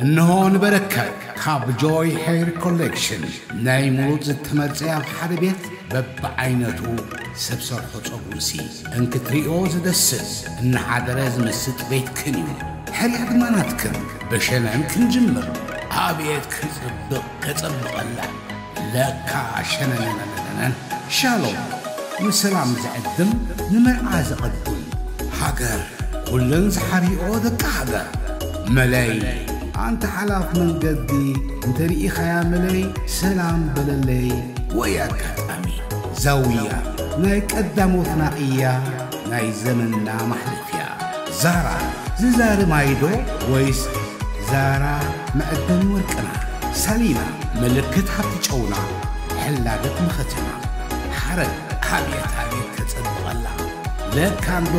እንሆ ንበረከት ካብ ጆይ ሄር ኮሌክሽን ናይ ሙሉእ ዝተመርጸ ኣብ ሓደ ቤት በብዓይነቱ ሰብ ሰርሖ ጸጉርሲ እንክትሪኦ ዝደስስ እናሓደረ ዝምስጥ ቤትክን እዩ። ሕርያ ድማ ናትክን። ብሸነን ክንጅምር። ኣቤት ክጽብቕ ከጸብቐላ። ለካ ሸነነነነነን። ሻሎም ንሰላም ዝዕድም ንመርዓ ዘቐድም። ሃገር ኩለን ዝሓርኦ ደቂ ሃገር። መለይ ኣንተ ሓላፍ መንገዲ እንተርኢኻያ መለይ ሰላም በለለይ። ወይ ኣጋጣሚ ዛውያ ናይ ቀዳሞትና እያ ናይ ዘመንና ማሕለፍያ። ዛራ ዝዛሪ ማይዶ ወይስ ዛራ መዕደኒ ወርቅና? ሳሊና ምልክት ሃብቲ ጨውና ሕላገት መኸተና። ሓረግ ኣብየት ኣብየት ተጸብቐላ። ለካ እንዶ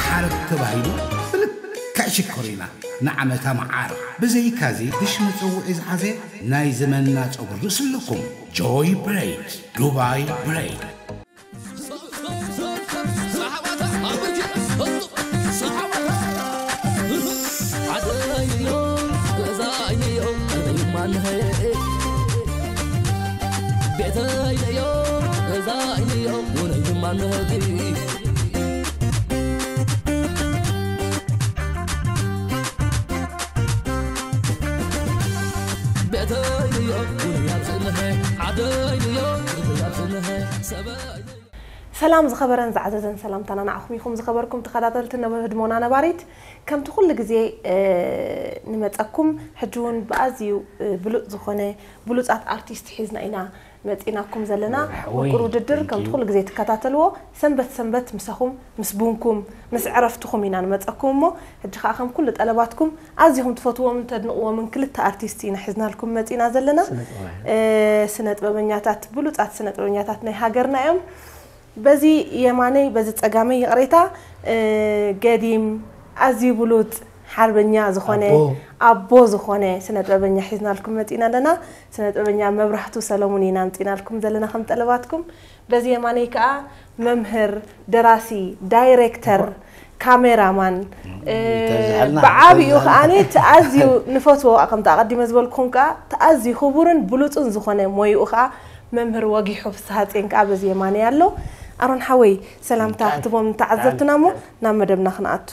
ሓረግ ተባሂሉ ብልክዕ ሽኮሪና ንዓመታ መዓር። ብዘይካዚ ድሽ መጸውዒ ዝሓዘ ናይ ዘመንና ጸጉሪ ርእሲ ኣለኩም። ጆይ ብሬድ፣ ዱባይ ብሬድ። ሰላም ዝኸበረን ዝዓዘዘን ሰላምታና ንዓኹም ይኹም። ዝኸበርኩም ተኸታተልቲ ነበ ህድሞና ነባሪት፣ ከምቲ ኩሉ ግዜ ንመጸኩም ሕጂ እውን ብኣዝዩ ብሉጽ ዝኾነ ብሉጻት ኣርቲስት ሒዝና ኢና መጺናኩም ዘለና። ውቅር ውድድር ከምቲ ኩሉ ግዜ ትከታተልዎ ሰንበት ሰንበት ምሳኹም ምስ ቡንኩም ምስ ዕረፍትኹም ኢና ንመጸኩም። እሞ ሕጂ ከዓ ከም ኩሉ ጠለባትኩም ኣዝኹም ትፈትዎም ተድንቕዎምን ክልተ ኣርቲስት ኢና ሒዝናልኩም መጺና ዘለና። ስነ ጥበበኛታት፣ ብሉጻት ስነ ጥበበኛታት ናይ ሃገርና እዮም። በዚ የማነይ በዚ ጸጋመይ ይቕሬታ፣ ገዲም ኣዝዩ ብሉጽ ሓርበኛ ዝኾነ ኣቦ ዝኾነ ስነ ጥበበኛ ሒዝናልኩም መጺና ኣለና። ስነ ጥበበኛ መብራህቱ ሰለሙን ኢና ኣምጺናልኩም ዘለና ከም ጠለባትኩም። በዚ የማነይ ከኣ መምህር፣ ደራሲ፣ ዳይሬክተር፣ ካሜራማን፣ ብዓቢኡ ከኣ እቲ ኣዝዩ ንፈትዎ ከምቲ ኣቐዲመ ዝበልኩኹም ከኣ እቲ ኣዝዩ ክቡርን ብሉጽን ዝኾነ ሞይኡ ከኣ መምህር ወጊሑ ፍስሃጼን ከኣ በዚ የማነይ ኣሎ። ኣሮን ሓወይ ሰላምታ ክትቦም ንተዓዘብትና እሞ ናብ መደብና ክንኣቱ።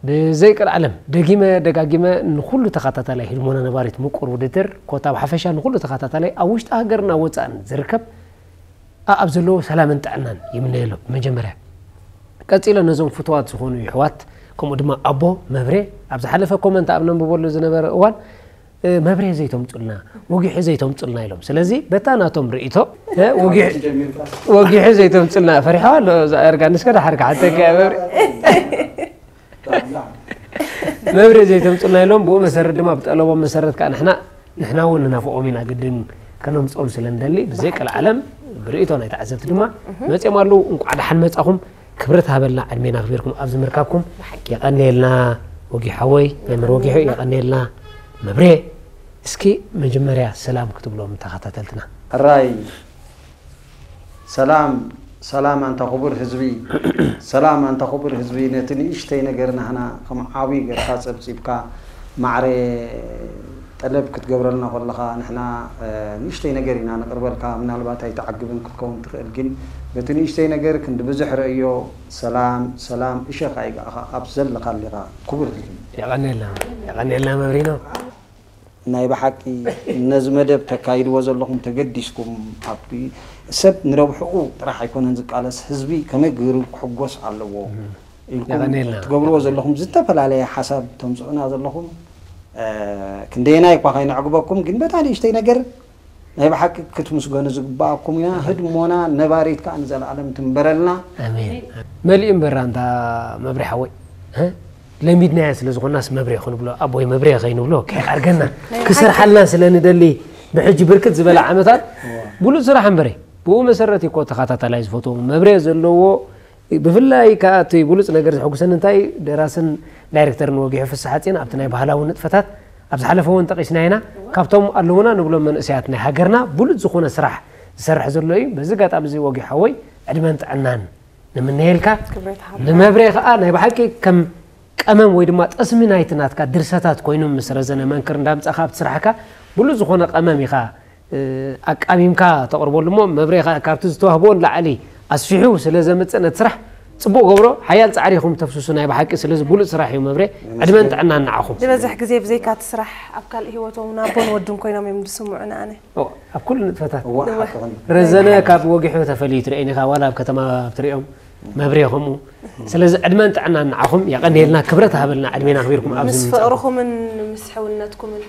ብዘይ ቀልዓለም ደጊመ ደጋጊመ ንኹሉ ተኸታታላይ ህድሞና ነባሪት ምቁር ውድድር ኮታ ብሓፈሻ ንኹሉ ተኸታታላይ ኣብ ውሽጢ ሃገርና ወጻእን ዝርከብ ኣኣብ ዘለዎ ሰላምን ጥዕናን ይምነየሎም። ብመጀመርያ ቀጺለ ነዞም ፍትዋት ዝኾኑ ይሕዋት ከምኡ ድማ ኣቦ መብሬ ኣብ ዝሓለፈ ኮመንት ኣብ ነንብበሉ ዝነበረ እዋን መብሬ ዘይተምጹልና ወጊሑ ዘይተምጹልና ኢሎም። ስለዚ በታ ናቶም ርእይቶ ወጊሑ ዘይተምጹልና ፈሪሖ ኣሎ። እዛ እርጋ ንስከ ዳሓር ክሓተካ እያ መብሬ። መብሬ ዘይተምጹልና ኢሎም። ብኡ መሰረት ድማ ብጠለቦም መሰረት ከዓ ንሕና ንሕና እውን ንናፍቖም ኢና ግድን ከነምጽኦም ስለ ንደሊ ብዘይ ቀልዓለም ብርእይቶ ናይ ተዓዘብቲ ድማ መጺኦም ኣለዉ። እንቋዕ ደሓን መጻኹም። ክብረት ሃበልና ዕድሜና ኣኽቢርኩም ኣብዚ ምርካብኩም። የቐንየልና ወጊሑ ሓወይ፣ መምህር ወጊሑ የቐንየልና። መብሬ እስኪ መጀመርያ ሰላም ክትብሎም ተኸታተልትና። ሕራይ ሰላም ሰላም ኣንታ ክቡር ህዝቢ። ሰላም ኣንታ ክቡር ህዝቢ። ነቲ ንእሽተይ ነገር ናህና ከም ዓብዪ ገርካ ጸብጺብካ ማዕረ ጠለብ ክትገብረልና ከለኻ ንሕና ንእሽተይ ነገር ኢና ንቕርበልካ። ምናልባት ኣይትዓግብን ክትከውን ትኽእል፣ ግን በቲ ንእሽተይ ነገር ክንዲ ብዙሕ ረእዮ። ሰላም ሰላም እሸኻ ይግኣኻ ኣብ ዘለኻሉ ኢኻ ክቡር ህዝቢ። የቐንየልና። የቐንየልና መብሪኖ። ናይ ብሓቂ ነዚ መደብ ተካይድዎ ዘለኹም ተገዲስኩም ኣብ ሰብ ንረብሕኡ ጥራሕ ኣይኮነን ዝቃለስ፣ ህዝቢ ከመይ ገይሩ ክሕጎስ ኣለዎ ኢልኩም ትገብርዎ ዘለኹም ዝተፈላለየ ሓሳብ ተምፅኡና ዘለኹም ክንደየናይ እኳ ከይነዕግበኩም፣ ግን በታ ንእሽተይ ነገር ናይ ብሓቂ ክትምስገኑ ዝግባኣኩም ኢና። ህድሞና ነባሪት ከዓ ንዘለኣለም ትንበረልና። ኣሜን። መሊኡ እምበር ኣንታ መብርሒ ሓወይ፣ እ? ለሚድናያ ስለ ዝኾናስ መብሬ ክንብሎ፣ ኣቦይ መብሬ ከይንብሎ ከይዓርገና፣ ክሰርሓልና ስለ ንደሊ ብሕጂ ብርክት ዝበለ ዓመታት ብሉጽ ስራሕ እምበረ። ብኡ መሰረት እኮ ተኸታታላይ ዝፈትዎ መብሬ ዘለዎ፣ ብፍላይ ከኣ እቲ ብሉጽ ነገር ዘሐጉሰኒ እንታይ፣ ደራስን ዳይሬክተርን ወጊሑ ፍስሓጽዮን ኣብቲ ናይ ባህላዊ ንጥፈታት ኣብ ዝሓለፈ እውን ጠቒስና ኢና። ካብቶም ኣለዉና ንብሎም መንእሰያት ናይ ሃገርና ብሉጽ ዝኾነ ስራሕ ዝሰርሕ ዘሎ እዩ። በዚ ኣጋጣሚ እዚ ወጊሑ ሓወይ ዕድመን ጥዕናን ንምነየልካ። ክብረት ሃብ። ንመብሬ ከኣ ናይ ብሓቂ ከም ቀመም ወይ ድማ ጠስሚ ናይቲ ናትካ ድርሰታት ኮይኖም ምስ ረዘነ መንክር እንዳምጻእካ ኣብቲ ስራሕካ ብሉጽ ዝኾነ ቀመም ኢኻ ኣቃሚምካ ተቕርበሉ እሞ መብሬኻ ካብቲ ዝተዋህቦ ንላዕሊ ኣስፊሑ ስለ ዘምጽእ ነቲ ስራሕ ጽቡቕ ገብሮ። ሓያል ጻዕሪ ኢኹም ተፍስሱ ናይ ብሓቂ። ስለዚ ብሉጽ ስራሕ እዩ መብሬ። ዕድመን ጥዕናን ንዓኹም። ዝበዝሕ ግዜ ብዘይካ እቲ ስራሕ ኣብ ካልእ ህይወቶም እውን ኣቦን ወድን ኮይኖም እዮም ዝስምዑኒ ኣነ። ኣብ ኩሉ ንጥፈታት እዋ ሓቅኽን ረዘነ ካብ ወጊሑ ተፈልዩ ትርእየኒ ኢኻ ዋላ ኣብ ከተማ ትርእዮም መብሬ ከምኡ። ስለዚ ዕድመን ጥዕናን ንዓኹም። የቐንየልና፣ ክብረት ሃበልና ዕድሜን ኣኽቢርኩም ኣብዚ ምስ ምምጻእኩም። ፍቕርኹምን ምስ ሕውነትኩምን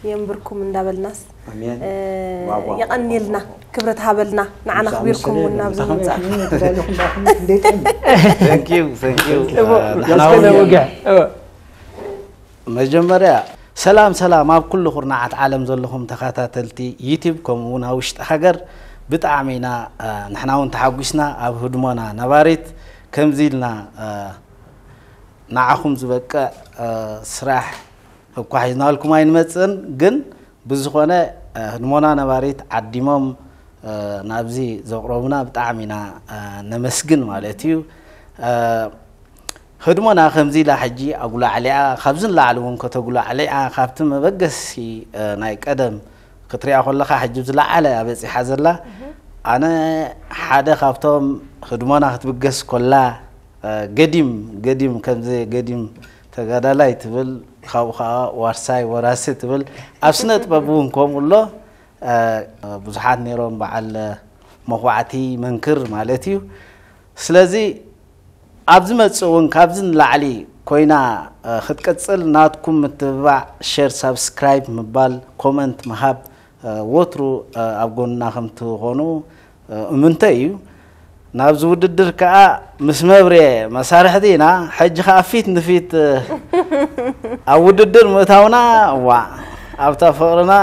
የንብርኩም እንዳበልናስ ኣሜን እ፣ የቐንየልና፣ ክብረት ሃበልና። ንዓና ኣኽቢርኩም እውን ናብዚ ምምጻእኩም። Thank you, thank you. ያስከነ ወግሕ መጀመርያ ሰላም ሰላም ኣብ ኩሉ ኩርናዓት ዓለም ዘለኹም ተኸታተልቲ ዩቲብ ከምኡ እውን ኣብ ውሽጢ ሃገር ብጣዕሚ ኢና ንሕና እውን ተሓጒስና ኣብ ህድሞና ነባሪት ከምዚ ኢልና ንዓኹም ዝበቅዕ ስራሕ እኳ ሒዝናልኩም ኣይንመፅእን ግን ብዝኾነ ህድሞና ነባሪት ዓዲሞም ናብዚ ዘቕረቡና ብጣዕሚ ኢና ነመስግን ማለት እዩ። ህድሞና ከምዚ ኢላ ሕጂ ኣጉላዕሊኣ ካብዚ ንላዕሊ እውን ከተጉላዕሊኣ ካብቲ መበገሲ ናይ ቀደም ክትሪኣ ከለኻ ሕጂ ዝለዓለ ኣበፂሓ ዘላ ኣነ ሓደ ካብቶም ህድሞና ክትብገስ ኮላ ገዲም ገዲም ከምዚ ገዲም ተጋዳላይ ትብል ካብኡ ከዓ ዋርሳይ ወራሲ ትብል ኣብ ስነ ጥበብ እውን ከምኡ ኣሎ ብዙሓት ነይሮም በዓል መኹባዕቲ መንክር ማለት እዩ ስለዚ ኣብ ዝመፅእ እውን ካብዚ ንላዕሊ ኮይና ክትቅፅል ናትኩም ምትብባዕ ሸር ሳብስክራይብ ምባል ኮመንት ምሃብ ወትሩ ኣብ ጎንና ከም ትኾኑ እምንተ እዩ ናብዚ ውድድር ከዓ ምስ መብርየ መሳርሕቲ ኢና ሕጂ ከዓ ፊት ንፊት ኣብ ውድድር ምእታውና ዋ ኣብታ ፍቕርና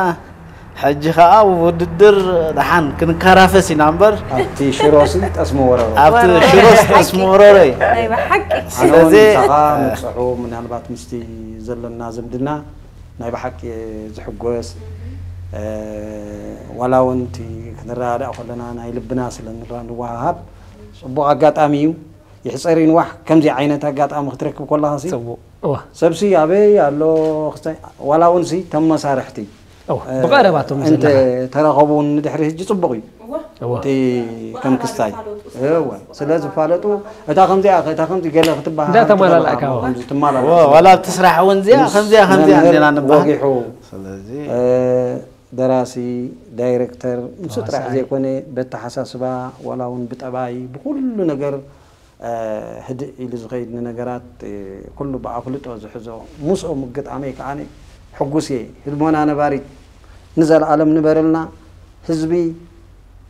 ሕጂ ከዓ ውድድር ደሓን ክንከራፈስ ኢና እምበር ኣብቲ ሽሮሲ ጠስሚ ወረሮ ኣብቲ ሽሮስ ጠስሚ ወረሮ እዩ ናይ ብሓቂ ስለዚ ምሳኻ ምብፅሑ ምናልባት ምስቲ ዘለና ዝምድና ናይ ብሓቂ ዝሕጎስ ዋላ እውን እቲ ክንረዳዳእ ከለና ናይ ልብና ስለ ንራ ንወሃሃብ ፅቡቕ ኣጋጣሚ እዩ ይሕፀር ይንዋሕ ከምዚ ዓይነት ኣጋጣሚ ክትረክብ ከለኻ ሲ ጽቡቕ እዋ ሰብሲ ኣበይ ኣሎ ክስታይ ዋላ እውን ሲ ተም መሳርሕቲ እዋ ብቐረባቶም እንተ ዘለኻ ተረኸቡ ንድሕሪ ህጂ ፅቡቕ እዩ እዋ እቲ ከም ክስታይ እወ ስለ ዝፋለጡ እታ ከምዚኣ እታ ከምዚ ገለ ክትበሃል እንዳተመላላእካ ትበሃል እዋ። ከምዚ ትመላለስ ወ- ዋላ ኣብቲ ስራሕ እውን እዚኣ ከምዚኣ ከምዚኣ መምህር እንዲና ንበሃል ወጊሑ ስለዚ ደራሲ ዳይሬክተር ምስ ጥራሕ ተዋሳኢ። ዘይኮነ በተሓሳስባ ዋላ እውን ብጠባይ ብኩሉ ነገር ህድእ ኢሉ ዝኸይድ ንነገራት ኩሉ ብኣፍልጦ ዝሕዞ ምስኦም ምግጣመይ ከዓ ሕጉስ እየ ህድሞና ነባሪት ንዘለኣለም ንበረልና ህዝቢ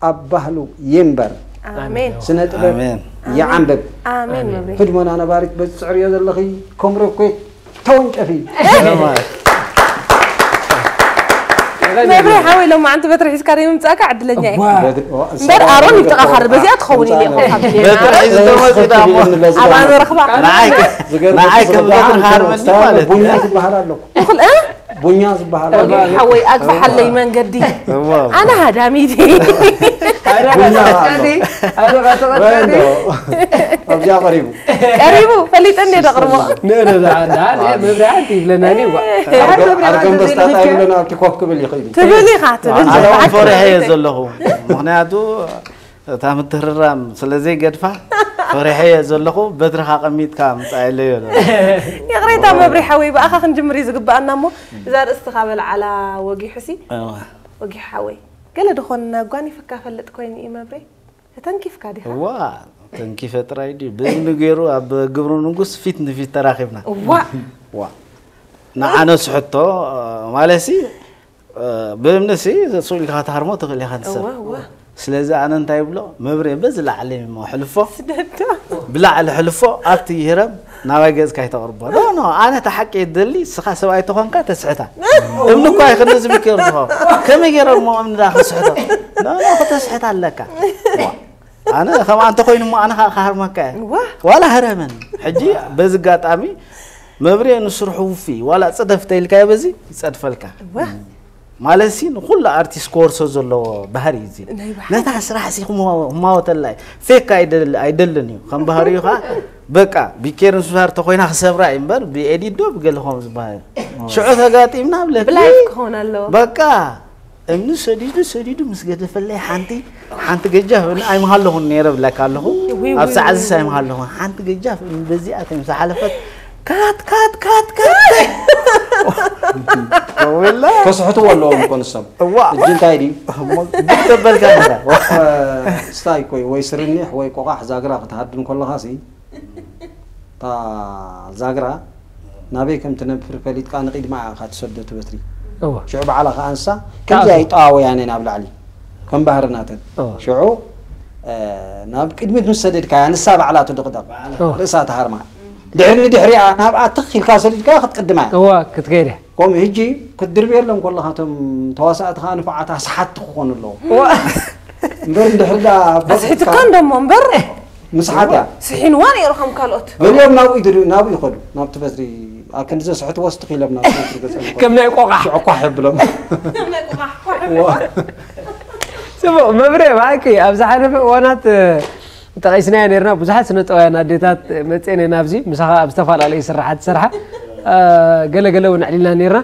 ኣብ ባህሉ ይንበር ኣሜን ስነ ጥበብ ኣሜን ይዓንብብ ኣሜን መብሬ ህድሞና ነባሪት በዚ ፅዕርዮ ዘለኺ ከም ሮኬት ተወንጨፊ መብሬ ሓወይ ሎማዓንቲ በትሪ ሒዝካ ደይ ምምፃእካ ዕድለኛ እየ እዋ እምበር ኣሮን ይብጥቓኻ በዚኣ ትኸውን ኢለ ኢኹም ካብ በትሪ ሒዙ ተመፂኡ ደኣ እሞ ኣብ ኣነ ረኽባ ንዓይ ንዓይ ከም በትሪ ክሃርመኒ ማለት ቡኛ ዝበሃል ኣለኩ ይኹል እ ቡኛ ዝበሃል ሓወይ ኣግፋሓለይ መንገዲ እሞ ኣነ ሃዳሚት ቡኛ ኣሎ ወንዶ ኣብዚኣ ቀሪቡ ቀሪቡ ፈሊጠ እንደ ደቕርቦ ንእነ መብርያ ሓንቲ ይብለና ኒ ዋ ኣርገም በስታታ ይብለና ኣብቲ ኮፍ ክብል ይኽእል እዩ ትብል ኢኻ ትብል ኣነ እውን ፈሪሐ እየ ዘለኹ ምክንያቱ እታ ምትህርራም ስለ ዘይገድፋ ፈሪሐ እየ ዘለኹ በትርኻ ቀሚጥካ ምፃእ የለዮ ይቕሬታ መብሪ ሓወይ ብኣኻ ክንጅምር እዩ ዝግብኣና እሞ እዛ ርእስቲ ካብ ኣልዓላ ወጊሑ ሲ ወጊሑ ሓወይ ገለ ድኾን ኣጓኒፍካ ፈልጥ ኮይኑ እዩ መብሪ ተተንኪፍካ ዲኻ እዋ ተንኪፈ ጥራይ ድዩ ብእምኒ ገይሩ ኣብ ግብሩ ንጉስ ፊት ንፊት ተራኺብና እዋ ዋ ንዓነስ ሕቶ ማለት ሲ ብእምኒ ሲ ስኡ ኢልካ ክትሃርሞ ትኽእል ኢኻ ንሰብ እዋ እዋ ስለዚ ኣነ እንታይ ይብሎ መብሬ በዚ ላዕሊ እሞ ሕልፎ ስደዶ ብላዕሊ ሕልፎ ኣብቲ ይህረም ናባይ ገጽካ ይተቕርቦ ኖ ኖ ኣነ እቲ ሓቂ ደሊ ስኻ ሰብኣይ ተኾንካ ተስሕታ እምኒ እኳ ይኽንዚ ሚክር ዝኸ ከመይ ገይረ እሞ እምኒ ዳ ክስሕቶ ኖ ኖ ክተስሕት ኣለካ ዋ፣ ኣነ ከምኣ እንተኮይኑ እሞ ኣነ ከዓ ክሃርመካ እየ ዋ ዋላ ህረመን ሕጂ በዚ ኣጋጣሚ መብሬ ንስርሑ ውፊ ዋላ ጽደፍ ተይልካዮ በዚ ይጸድፈልካ ዋ ማለት ሲ ንኩሉ ኣርቲስት ክወርሶ ዘለዎ ባህሪ እዩ እዚ ናይ ብሓቂ። ነታ ስራሕ ሲ ክማወተላ እዩ ፌክ ኣይደል- ኣይደልን እዩ ከም ባህሪኡ ከዓ በቃ ቢኬር ምስባር ተኾይና ክሰብራ እዩ እምበር ብኤዲት ዶ ብገለ ከም ዝበሃል ሽዑ ተጋጢምና ብለኪ። ብላይፍ ክኾን ኣለዎ። በቃ እምኒ ሰዲዱ ሰዲዱ ምስ ገደፈለይ ሓንቲ ሓንቲ ገጃፍ እምኒ ኣይምሃለኹን ነይረ ብለካ ኣለኹ። ውይ፣ ኣብ ውይ፣ ሰዓትስ ውይ። ኣይምሃለኹን ሓንቲ ገጃፍ እምኒ በዚኣ ተምሳ ሓለፈት። ካት ካት ካት ካት ወላ ከስሕትዎ ኣለዎም እኮ ንሶም። እዋ እጂ እንታይ ድዩ? ተበልካ ነራ ስታይ ኮይ ወይ ስርኒሕ ወይ ቆቃሕ ዛግራ ክትሃድም ከለኻ ሲ እታ ዛግራ ናበይ ከም ትነብር ፈሊጥካ ንቂድማ ኢኻ ትሰዶ ትበትሪ። እወ ሽዑ ባዕላ ከኣ እንስሳ ከምዚ ኣይጠዋወያን እየን ኣብ ላዕሊ ከም ባህርናተን እወ ሽዑ እ፣ ናብ ቅድሚት ምስ ሰደድካያ ንሳ ባዕላ ትድቕደቕ እወ ርእሳ ትሃርማ ድሕሪ ንድሕሪኣ ናብኣ ትኽ ኢልካ ሰዲድካያ ክትቅድማ እያ። እወ ክትከይድ እያ። ከምኡ ሕጂ ክትድርብየሎም ከለኻ እቶም ተዋሳእቲ ከዓ ንፉዓት ኣስሓትቲ ክኾኑ ኣለዎም እምበር እንድሕር ዳ ኣስሒትካ እንደሞ እምበር ምስሓት እያ። ስሒንዋ ነይሩ ከም ካልኦት ገሊኦም ናብኡ ይድርብዩ ናብኡ ይኸዱ ናብቲ በትሪ ኣብ ክንዲ ዘስሕትዎ ስትኽ ኢሎም ናብቲ በትሪ ገጾም ይኸዱ። ከም ናይ ቆቓሕ ሽዑ ኳሕ የብሎም ጽቡቕ መብሬ ብሓቂ ኣብ ዝሓለፈ እዋናት እ፣ ጠቒስናዮ ነርና ብዙሓት ስነጠውያን ኣዴታት መፅኤን እየን ኣብዚ ምሳኻ ኣብ ዝተፈላለዩ ስራሓት ዝሰርሓ እ፣ ገለ ገለ እውን ኣዕሊልና ነርና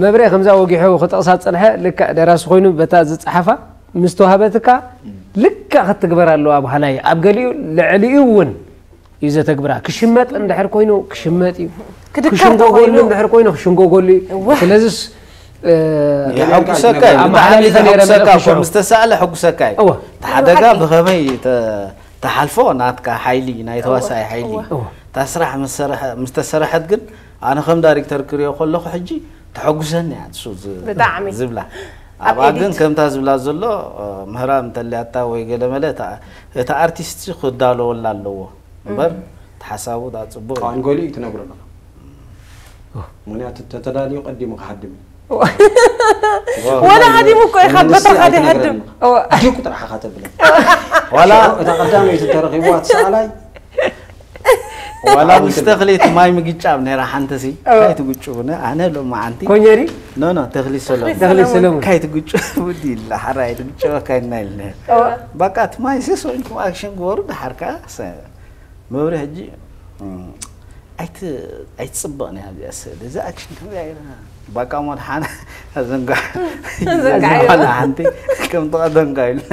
መብሬ ከምዛ ወጊሑ ክጠቕሳ ዝፀንሐ ልክዕ ደራሲ ኮይኑ በታ ዝፀሓፋ ምስ ተዋህበትካ ልክዕ ክትግበር ኣለዋ በሃላይ ኣብ ገሊኡ ልዕሊኡ እውን እዩ ዘተግብራ ክሽመጥ እንድሕር ኮይኑ ክሽመጥ እዩ ክድካር ክሽንጎጎሉ ተኾይኑ እንድሕር ኮይኑ ክሽንጎጎሉ እዩ እወ። ስለዚስ እ፣ የሐጉሰካ እዩ። ኣመሓላሊፈ ነይረ የሐጉሰካ መድረኽ እኮ ሽዑ። ምስ ተሳእለ የሐጉሰካ እዩ። እወ እቲ ሓደጋ ብሓቂ። ብኸመይ ተ- ተሓልፎ ናትካ ሓይሊ ናይ ተዋሳኢ ሓይሊ እወ። እወ እታ ስራሕ ምስ ሰረሐ- ምስ ተሰረሐት ግን ኣነ ከም ዳይሬክተር ክሪኦ ከለኹ ሕጂ ተሐጉሰኒ እያ ንሱ ዝ- ብጣዕሚ። ዝብላ ኣብ ኣብኣ ግን ኤዲት። ከምታ ዝብላ ዘሎ እ፣ ምህራም እንተልያታ ወይ ገለ መለ እታ- እቲ ኣርቲስት ክዳለወላ ኣለዎ እምበር እቲ ሓሳቡ ዳ ፅቡቅ እዩ። ኣንጎሊ እዩ ትነግሮ ኣለኻ ምክንያቱ ተተዳልዩ ቀዲሙ ክሃድም እዩ ወላ ሃዲሙ እኮ ኢኻ በትርኻ መንግስቲ ደይሃድም ኣይትነግረኒ። ድዩ ጥራሕ ኢኻ ተብለ ዋላ እታ ቀዳመይቲ ተረኺብዋ ትሰኣላይ ዋላ ምስ ተኽሊት ማይ ምግጫብ ነይራ ሓንቲ ሲ እንታይ ትግጭቡነ ኣነ ሎማዓንቲ ኮኘሪ ኖ ኖ ተኽሊት ሰሎሞን ተኽሊት ሰለሙን እንታይ ትግጭቡ ድላ ሓራይ ትግጭበካ ኢና ኢልና በቃ እቲ ማይ ሲ ሰኢንኩም ኣክሽን ግበሩ ድሓር ከዓ ሰ- መብሪ ሕጂ እም፣ ኣይት- ኣይትፅበቕን እያ እዚኣ ስእሊ እዚ ኣክሽን ከምዚኣ ኢላ በቃ ሞ ድሓነ ዘንጋ ዘንጋዕዮ። ዘንጋዕላ ሓንቲ ከም ተቐደንጋ ኢልና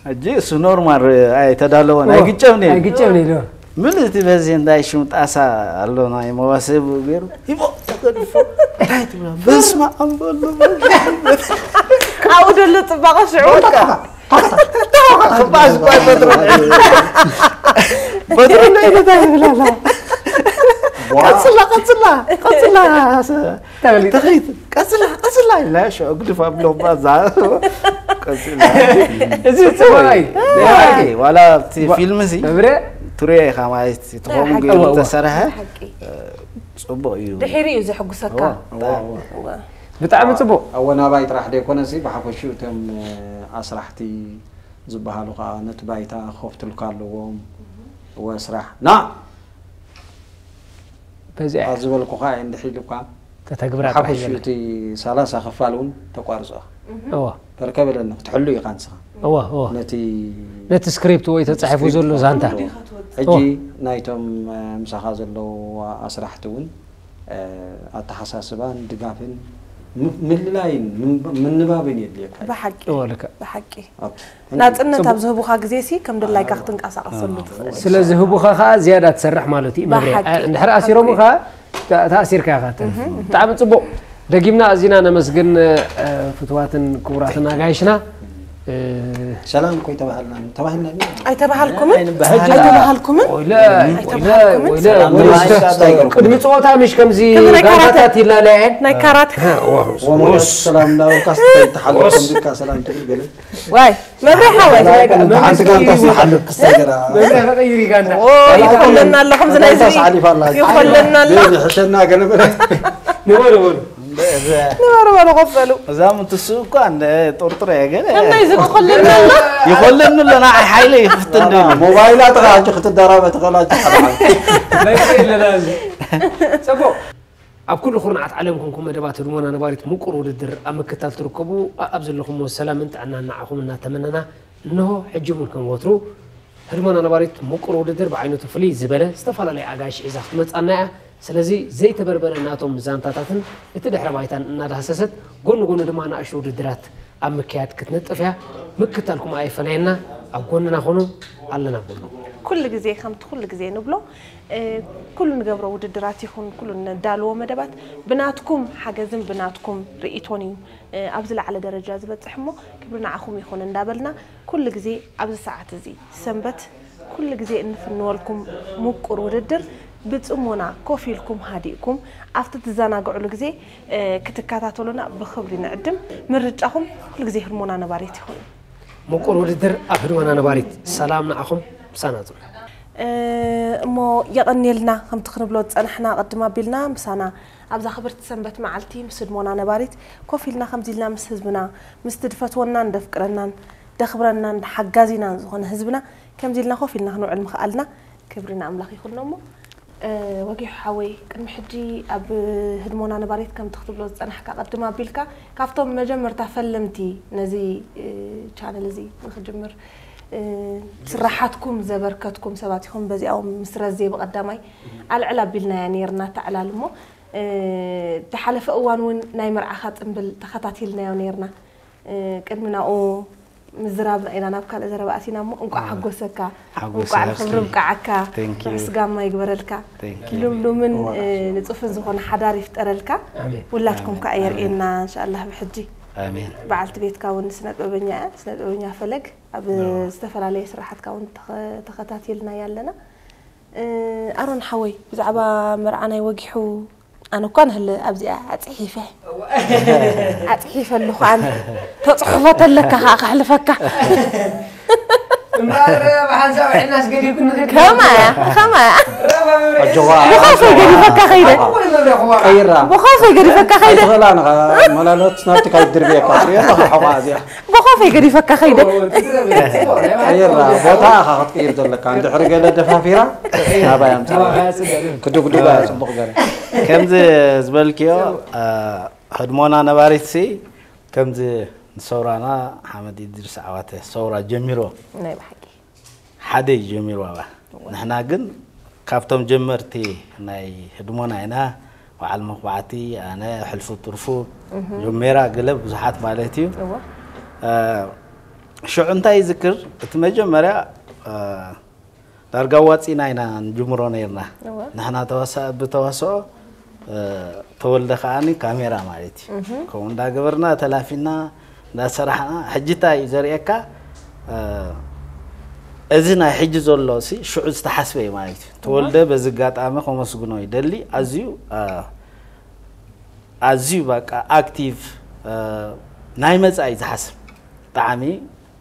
ሕጂ እሱ ኖርማል ኣይተዳለወን ኣይግጨብን እዩ ኣይግጨብን እዩ ምን እቲ በዚ እንታይ ሽም ጣሳ ኣሎ ናይ መዋሰብ ገይሩ ሂቦ ተገድፎ እንታይ ትብላ በስመ ኣብ በሉ ኣብኡ ዘሎ ፅባቐ ሽዑ በቃ ክባስ እኳ ይፈጥሩ በትሩ እንዳይነታ ይብላላ ቀፅላ ቀፅላ ቀፅላ ተኽሊት ተኽሊት ቀፅላ ቀፅላ ኢላ ሽዑ ግድፍ ኣብሎ ባዛ ቀፅላ እዚ ፅቡቅ እዩ ብሓቂ ዋላ ኣብቲ ፊልም ሲ መብሬ ትሪኦ ኢኻ ማለት እዩ። እቲ ከምኡ ገይሩ እወ፣ እወ። ተሰርሐ ሓቂ ፅቡቅ እዩ ድሒሩ እዩ ዘሕጉሰካ እዋ፣ እዋ። እወ። ብጣዕሚ ፅቡቅ ኣወናባይ ጥራሕ ደይኮነሲ ብሓፈሽኡ እቶም ኣስራሕቲ ዝበሃሉ ከዓ ነቲ ባይታ ክኸፍትልካ ኣለዎም ወስራሕ ና በዚኣ ኣብ ዝበልኩ ከዓ እንድሕ ኢሉካ ተተግብራ ሓፈሽኡ እቲ ሰላሳ ክፋል እውን ተቋርፆ እዋ ተርከበለኒ ክትሕሉ ኢኻ ንስኻ እዋ እዋ ነቲ ነቲ ስክሪፕት ወይ ተፃሒፉ ዘሎ ዛንታ ሕጂ ናይቶም ምሳኻ ዘለዉ ኣስራሕቲ እውን ኣተሓሳስባን ድጋፍን ምልላይን ምንባብን የድልየካ ብሓቂ እወ ልክዕ ብሓቂ ኣብቲ ናፅነት ኣብ ዝህቡካ ግዜ ሲ ከም ድላይካ ክትንቀሳቀሰሉ ትኽእል ስለ ዝህቡኻ ከዓ ዝያዳ ትሰርሕ ማለት እዩ መብርያ ብሓቂ። እንድሕር ኣሲሮምኻ ተኣሲርካ ኢኻ ትርፍ ብጣዕሚ ፅቡቅ ደጊምና ኣዚና ነመስግን ፍትዋትን ክቡራትን ኣጋይሽና ሰላም እኮ ይተባሃልና ተባሂልና ኣይተባሃልኩምን ኣይንበሃል። ኣይተባሃልኩምን ወይለ ኣይተባሃልኩምን። ወይለ ቅድሚ ፀወታ ምሽ ከምዚ ከምዚ ናይ ካራተ። ጋንታታት ይላለያየን ናይ ካራት ወሞስ ሰላም እናበልካ ስተይተሓለኩም ድካ ሰላም ትብል ገለ ዋይ መብርያ ሓወይ ሓንቲ ጋንታ ዝተሓለፍ ክስተገራ መብርያ ከቀይር ይጋንዳ ይኮለና ኣሎ ከምዚ ናይ ጋንታ ሓሊፋ ኣላ ይኮለና ኣሎ ሕሸና ገለ በለ ንበሉ በሉ ንበሩ በሉ ቆጸሉ እዛ ምትስኡ እኳ እንደ ጥርጥር እየ ገለ ከመይ ዝኮለና ኣሎ ይኮለኒ ኣለና ኣይ ሓይለ ይክፍትን ደሉ ሞባይላ ጥራ ሕጂ ክትደራበ ትኽእላ መብርያ የለና እዚ ፅቡቅ ኣብ ኩሉ ኩርናዓት ዓለም ኮንኩም መደባት ህድሞና ነባሪት ምቁር ውድድር ኣብ ምክታል ትርከቡ ኣኣብ ዘለኹምዎ ሰላምን ጥዕናን ንዓኹም እናተመነና እንሆ ሕጂ እውን ከም ወትሩ ህድሞና ነባሪት ምቁር ውድድር ብዓይነቱ ፍልይ ዝበለ ዝተፈላለየ ኣጋይሽ ሒዛ ክትመጻና እያ። ስለዚ ዘይተበርበረ ናቶም ዛንታታትን እቲ ድሕረ ባይታን እናዳህሰሰት ጎኒ ጎኒ ድማ ንኣሽቱ ውድድራት ኣብ ምክያድ ክትነጥፍ እያ። ምክታልኩም ኣይፈለየና፣ ኣብ ጎንና ኾኑ ኣለና በሉ። ኩሉ ግዜ ከምቲ ኩሉ ግዜ ንብሎ ኩሉ ንገብሮ ውድድራት ይኹን ኩሉ ነዳልዎ መደባት ብናትኩም ሓገዝን ብናትኩም ርእይቶን እዩ ኣብ ዝለዓለ ደረጃ ዝበፅሕ እሞ ክብሪ ንዓኹም ይኹን እንዳበልና ኩሉ ግዜ ኣብዚ ሰዓት እዚ ሰንበት ኩሉ ግዜ እንፍንወልኩም ምቁር ውድድር ብፅሞና ኮፍ ኢልኩም ሃዲእኩም ኣብቲ ትዘናግዕሉ ግዜ ክትከታተሉና ብክብሪ ንዕድም። ምርጫኹም ኩሉ ግዜ ህድሞና ነባሪት ይኹን። ምቁር ውድድር ኣብ ህድሞና ነባሪት። ሰላም ንዓኹም፣ ምሳና ጽንሑ። እሞ የቐንየልና ከምቲ ክንብሎ ዝጸናሕና ቅድም ኣቢልና ምሳና ኣብዛ ክብርቲ ሰንበት መዓልቲ ምስ ህድሞና ነባሪት ኮፍ ኢልና ከምዚ ኢልና ምስ ህዝብና ምስቲ ድፈትወናን ደፍቅረናን ደኽብረናን ሓጋዚናን ዝኾነ ህዝብና ከምዚ ኢልና ኮፍ ኢልና ክንውዕል ምኽኣልና ክብሪ ንኣምላኽ ይኹኖ እሞ ወጊሑ ሓወይ ቅድሚ ሕጂ ኣብ ህድሞና ነባሪት ከምቲ ክትብሎ ዝጸናሕካ ቅድም ኣቢልካ ካብቶም መጀመርታ ፈለምቲ ነዚ ቻነል እዚ ንክጅምር ስራሓትኩም ዘበርከትኩም ሰባት ኢኹም። በዚኣኦም ምስ ረዜ ብቐዳማይ ኣልዕል ኣቢልናያ ነይርና ተዕላል እሞ ዝሓለፈ እዋን እውን ናይ መርዓኻ ፅምብል ተኸታቲልናዮ ነይርና። ቅድሚ ናብኡ ምዝራብና ኢና ናብ ካልእ ዘረባ ኣቲና እሞ እንቋዕ ሓጎሰካ። ሓጎሰ እንቋዕ ንክብሪ ኣብስኪ። ብቃዓካ። Thank you። ርሑስ ጋማ ይግበረልካ። Thank you። ልምሉምን እዋ። እ፣ ንጹፍን ዝኾነ ሓዳር ይፍጠረልካ። ኣሜን። ውላድኩም ኣሜን። ከኣ የርእየና ኣሜን። እንሻኣላህ ብሕጂ። ኣሜን። በዓልቲ ቤትካ እውን ስነ ጥበበኛ እያ፣ ስነ ጥበበኛ ፈለግ ኣብ እዋ። ዝተፈላለየ ስራሓትካ እውን ተኸ-፣ ተኸታቲልና ኣለና። እ፣ ኣሮን ሓወይ ብዛዕባ መርዓ ናይ ወጊሑ ኣነ እኳ ንህለ ኣብዚኣ ኣጽሒፈ ኣጽሒፈ ኣለኹ ኣነ ተጽሕፎ ተለካ ከዓ ከሕልፈካ እምበኣር ብሓንሳብ ሕናስ ገዲፍኩ ንኽድ ከማ እያ ከማ እያ ኣጆዋ ብኻፈይ ገዲፈካ ከይደ ቀይራ ብኻፈይ ገዲፈካ ከይደ ኣይትኽእላ ንኻ መላሎት ናብቲ ካይድርብየካ ትሪኦ ኣለኻ ሓቋ እዚኣ ብኾፈይ ገዲፈካ ከይደ። ቀይራ ቦታ ኢኻ ክትቅይር ዘለካ። እንድሕሪ ገለ ደፋፊራ ናባይ ኣምፅኣ። ክድጉድጋ እያ ፅቡቕ ገለ። ከምዚ ዝበልክዮ፣ እ፣ ህድሞና ነባሪትሲ ከምዚ ንሰውራና ሓመድ ኢድሪስ ዓዋተ ሰውራ ጀሚሮ። ናይ ብሓቂ። ሓደ እዩ ጀሚሩ ኣባ። እወ። ንሕና ግን ካብቶም ጀመርቲ ናይ ህድሞና ኢና። በዓል መኹባዕቲ፣ ኣነ፣ ሕልፉ ትርፉ፣ እህ። ጆሜራ፣ ገለ ብዙሓት ማለት እዩ። እወ። እ፣ ሽዑ እንታይ ይዝክር፣ እቲ መጀመርያ፣ እ፣ ዳርጋ ዋፂና ኢና ንጅምሮ ነይርና። እወ። ንሕና ተዋሳ-፣ ብተዋስኦ፣ እ፣ ተወልደ ከዓኒ ካሜራ ማለት እዩ። እህ። ከምኡ እንዳገበርና ተላፊና እንዳሰራሕና፣ ሕጂ እንታይ እዩ ዘርእየካ፣ እ፣ እዚ ናይ ሕጂ ዘሎ ሲ ሽዑ ዝተሓስበ እዩ ማለት እዩ። ተወልደ በዚ ኣጋጣሚ ከመስግኖ ይደሊ። ኣዝዩ፣ እ፣ ኣዝዩ በቃ ኣክቲቭ፣ እ፣ ናይ መጻኢ ዝሓስብ፣ ብጣዕሚ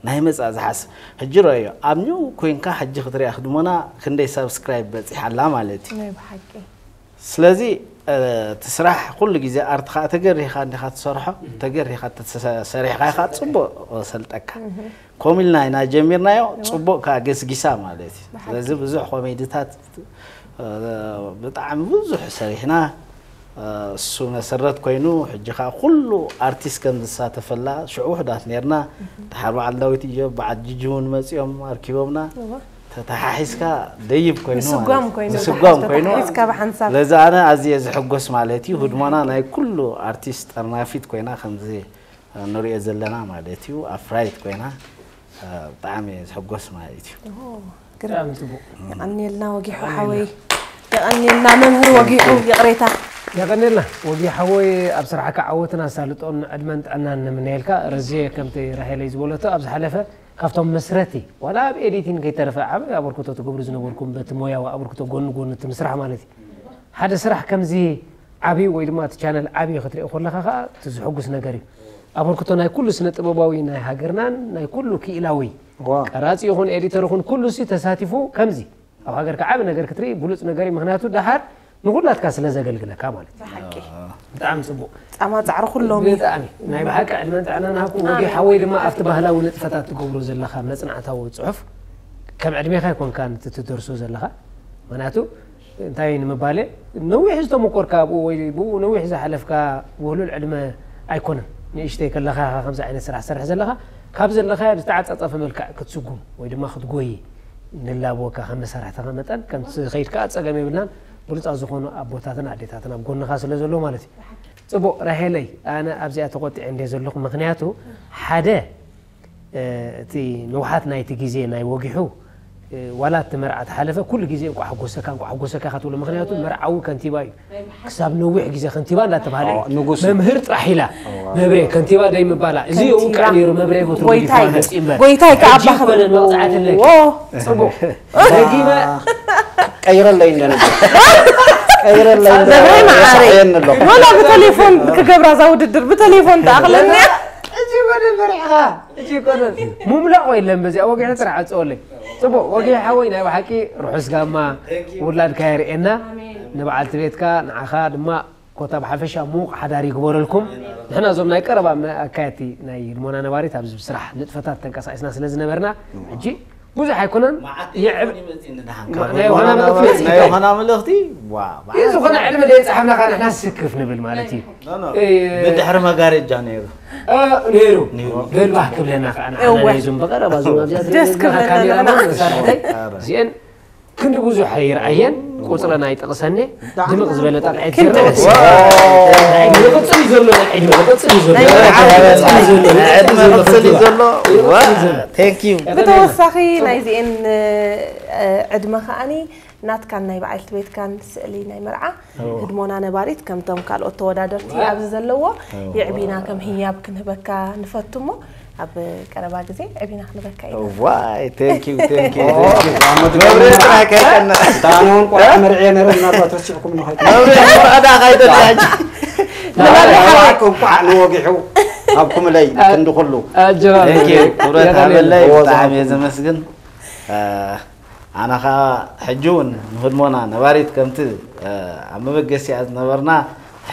ናይ መጻኢ ዝሓስብ። ሕጂ ረእዮ፣ ኣብ ኒው ኮይንካ ሕጂ ክትሪኣ ክድሞና ክንደይ ሳብስክራይብ በጺሓ ኣላ ማለት እዩ። ናይ ብሓቂ። ስለዚ፣ እ፣ እቲ ስራሕ ኩሉ ግዜ ኣርት ኸኣ ተገሪኻ እንዲኻ ትሰርሖ፣ ተገሪኻ ተሰ-፣ ሰሪሕካ ኢኻ ጽቡቕ ሰልጠካ። እህ። ከምኡ ኢልና ኢና ጀሚርናዮ፣ እወ። ጽቡቕ ከኣ ገስጊሳ ማለት እዩ። ብሓቂ። ስለዚ ብዙሕ ኮሜድታት፣ እ፣ ብጣዕሚ ብዙሕ ሰሪሕና፣ እ፣ እሱ መሰረት ኮይኑ፣ ሕጂ ኸኣ ኩሉ ኣርቲስት ከም ዝሳተፈላ፣ ሽዑ ውሑዳት ነይርና። እህ። ደሓር በዓል ዳዊት እዮብ፣ በዓል ጂጂ እውን መጺኦም ኣርኪቦምና። እወ። ተተሓሒዝካ ደይብ ኮይኑ ምስጓም ማለት እዩ። ኮይኑ፣ ምስጓም ተተሓሒዝካ ኮይኑ። ብሓንሳብ። ስለዚ ኣነ ኣዝየ ዝሕጎስ ማለት እዩ። ህድሞና ናይ ኩሉ ኣርቲስት ጠርናፊት ኮይና ከምዚ ንሪኦ ዘለና ማለት እዩ። ኣፍራይት ኮይና፣ እ፣ ብጣዕሚ እየ ዝሕጎስ ማለት እዩ። ኦ፣ ግርም። ብጣዕሚ ጽቡቕ። የቐንየልና ወጊሑ የቐንየልና። ሓወይ። የቐንየልና መምህር ወጊሑ፣ ይቕሬታ። የቐንየልና ወጊሑ ሓወይ፣ ኣብ ስራሕካ ዓወትን ኣሳልጦን ዕድመን ጥዕናን ንምነየልካ። ረዝየ ከምቲ ራሄለይ ዝበለቶ ኣብ ዝሓለፈ ካብቶም መስረቲ፣ ዋላ ኣብ ኤዲቲንግ ከይተረፈ ዓቢ ኣበርክቶ ትገብሩ ዝነበርኩም በቲ ሞያዊ ኣበርክቶ ጎኒ ጎኒ እቲ ምስራሕ ማለት እዩ። ሓደ ስራሕ ከምዚ ዓብዩ ወይ ድማ እቲ ቻነል ዓብዩ ክትሪኦ ከለኻ ኸኣ እቲ ዝሕጉስ ነገር እዩ። ኣበርክቶ ናይ ኩሉ ስነ ጥበባዊ ናይ ሃገርናን ናይ ኩሉ ክኢላዊ ዋ። ቀራጺ ይኹን ኤዲተር ይኹን ኩሉ ሲ ተሳቲፉ ከምዚ ኣብ ሃገርካ ዓቢ ነገር ክትርኢ ብሉጽ ነገር እዩ። ምኽንያቱ ደሓር ንኹላትካ ስለ ዘገልግለካ ማለት እዩ። ብሓቂ። ብጣዕሚ ጽቡቕ። ጻማ ጻዕሪ ኩሎም እዩ። ብጣዕሚ ናይ ብሓቂ ዕድመን ጥዕናን ሃብኩም። ወዲ ኣሜን። ሓወይ ድማ ኣብቲ ባህላዊ ንጥፈታት ትገብሮ ዘለኻ መጽናዕታዊ ጽሑፍ ከም ዕድሜኻ ኣይኮንካን እቲ ትደርሶ ዘለኻ። ምኽንያቱ እንታይ ንምባል እየ፣ ነዊሕ ዝተመኮርካ ብኡ ወይ ብኡ ነዊሕ ዝሓለፍካ ውህሉል ዕድመ ኣይኮነን። ንእሽተይ ከለኻ ኢኻ ከምዚ ዓይነት ስራሕ ትሰርሕ ዘለኻ። ካብ ዘለኻዮ ብዝተዓጻጸፈ መልክዕ ክትስጉም ወይ ድማ ክትጎዪ ንላበወካ ከም መሳርሕትኻ መጠን ከምቲ ከይድ ከዓ ፀገም የብልናን። ብሉፃት ዝኾኑ ኣቦታትና ኣዴታትና ኣብ ጎንኻ ስለ ዘለዉ ማለት እዩ። ፅቡቕ ራሄለይ፣ ኣነ ኣብዚኣ ተቆጢዐ እንደ ዘለኹ፣ ምክንያቱ ሓደ እቲ ንውሓት ናይቲ ግዜ ናይ ወጊሑ ዋላ እቲ መርዓ ተሓለፈ ኩሉ ግዜ እንቋ ሓጎሰካ እንቋ ሓጎሰካ ኢኻ ትብሎ። ምክንያቱ መርዓዊ ከንቲባ እዩ። ክሳብ ነዊሕ ግዜ ከንቲባ እንዳተባሃለ እዩ። ንጉስ እዩ። መምህር ጥራሕ ኢላ መብሬ ከንቲባ ደይ ምባላ። እዚ ከንቲባ። እውን ከዓ ነይሩ መብሬ ወትሩ ጎይታይ። ይፋለጥ እምበር። ጎይታይ ከዓ ሕጂ ኣባኻ ይኮነን መቕፃዕቲ ኣለኪ። ዎ። ፅቡቕ። ደጊመ ቀይረለይ እንደነበር። ቀይረለይ እንደነበር። መብሬ መዓረይ። የሳሕየኒ ኣሎ። ወላ ብቴሌፎን ክገብራ እዛ ውድድር ብቴሌፎን ተኣኽለኒ። እዚ ወደ መሪሕኻ። እዚ ይኮነን። ምምላቕ ወይ የለን በዚኣ ወጊሑ ጥራሕ ዓፀወለይ። ፅቡቕ ወጊሑ ሓወይ ናይ ብሓቂ ርሑስ ጋማ ውላድካ የርእየና። ንበዓልቲ ቤትካ ንዓኻ ድማ ኮታ ብሓፈሻ ምዉቕ ሓዳር ይግበረልኩም። ንሕና እዞም ናይ ቀረባ መ- ኣካየድቲ ናይ ህድሞና ነባሪት ኣብዚ ስራሕ ንጥፈታት ተንቀሳቂስና ስለ ዝነበርና ሕጂ ብዙሕ ኣይኮነን። መዓት ይዕብ- ይመጽእ ንድሓን። ማ- ናይ ዮሃና መልእኽቲ መጺኡ። ናይ ዮሃና መልእኽቲ፣ ዋ፣ መዓት። እዚ ዝኾነ ዕድመ ደየጻሓፍና ኸዓ ንሕና ስክፍ ንብል ማለት እዩ። ኖ፣ ኖ። እ- ብድሕሪ መጋረጃ ነይሩ። እ፣ ነይሩ። ነይሩ። በል ባህ ክብለና ኸዓ ንዓና እወ። ናይዞም ብቐረባ ዞም ኣብዚኣ ደስ ዝነበርና ክብለና ካሜራማን ንዓና። መሳርሕተይ ኧረ። እዚአን ክንዲ ብዙሕ ኣይርኣየን፣ ቁጽረን ኣይጠቕሰን፣ ድምቕ ዝበለ ጣቕዒት ክንዲ ዝረአ። ብዙሕ። ናይ ዕድመ ክቕጽል እዩ ዘሎ፣ ናይ ዕድመ ክቕጽል እዩ ዘሎ። ናይ ናይ ዕድመ ዕድመ ክቕጽል እዩ ዘሎ። ክቕጽል እዩ ዘሎ። ዋ፣ ይቕጽል እዩ ዘሎ። Thank you። ብተወሳኺ ናይዚኤን፣ እ፣ ዕድመ ከኣኒ ናትካን ናይ በዓልቲ ቤትካን ስእሊ ናይ መርዓ እዎ። ህድሞና ነባሪት ከምቶም ካልኦት ተወዳደርቲ እዎ። ኣብዚ ዘለዎ እዎ። የዕቢና ከም ህያብ ክንህበካ ንፈቱ እሞ ኣብ ቀረባ ግዜ ዕቢና ክንህበካ ኢና። ዋይ፣ thank you፣ thank you፣ thank you። መብሬ ጥራይ ከይቀንዕ። እታ ኣነ እውን ቆልዓ መርዕየ ነይረ፣ ምናልባት ረሲዕኩም ንኸይድ። መብሬ ፈቐዳ ከይደላ ሕጂ። ንበል ሓወይ። እንቋዕ ንወጊሑ፣ ሃብኩምለይ፣ ክንዲ ኩሉ። ኣጆኻ። Thank you፣ ክብረት የቐንየልና። ሃበለይ፣ እዎ፣ ብጣዕሚ እየ ዝሃብኩም። ዘመስግን። እ፣ ኣነ ኸኣ ሕጂ እውን ንህድሞና ነባሪት ከምቲ፣ እ፣ ኣብ መበገሲኣ ዝነበርና፣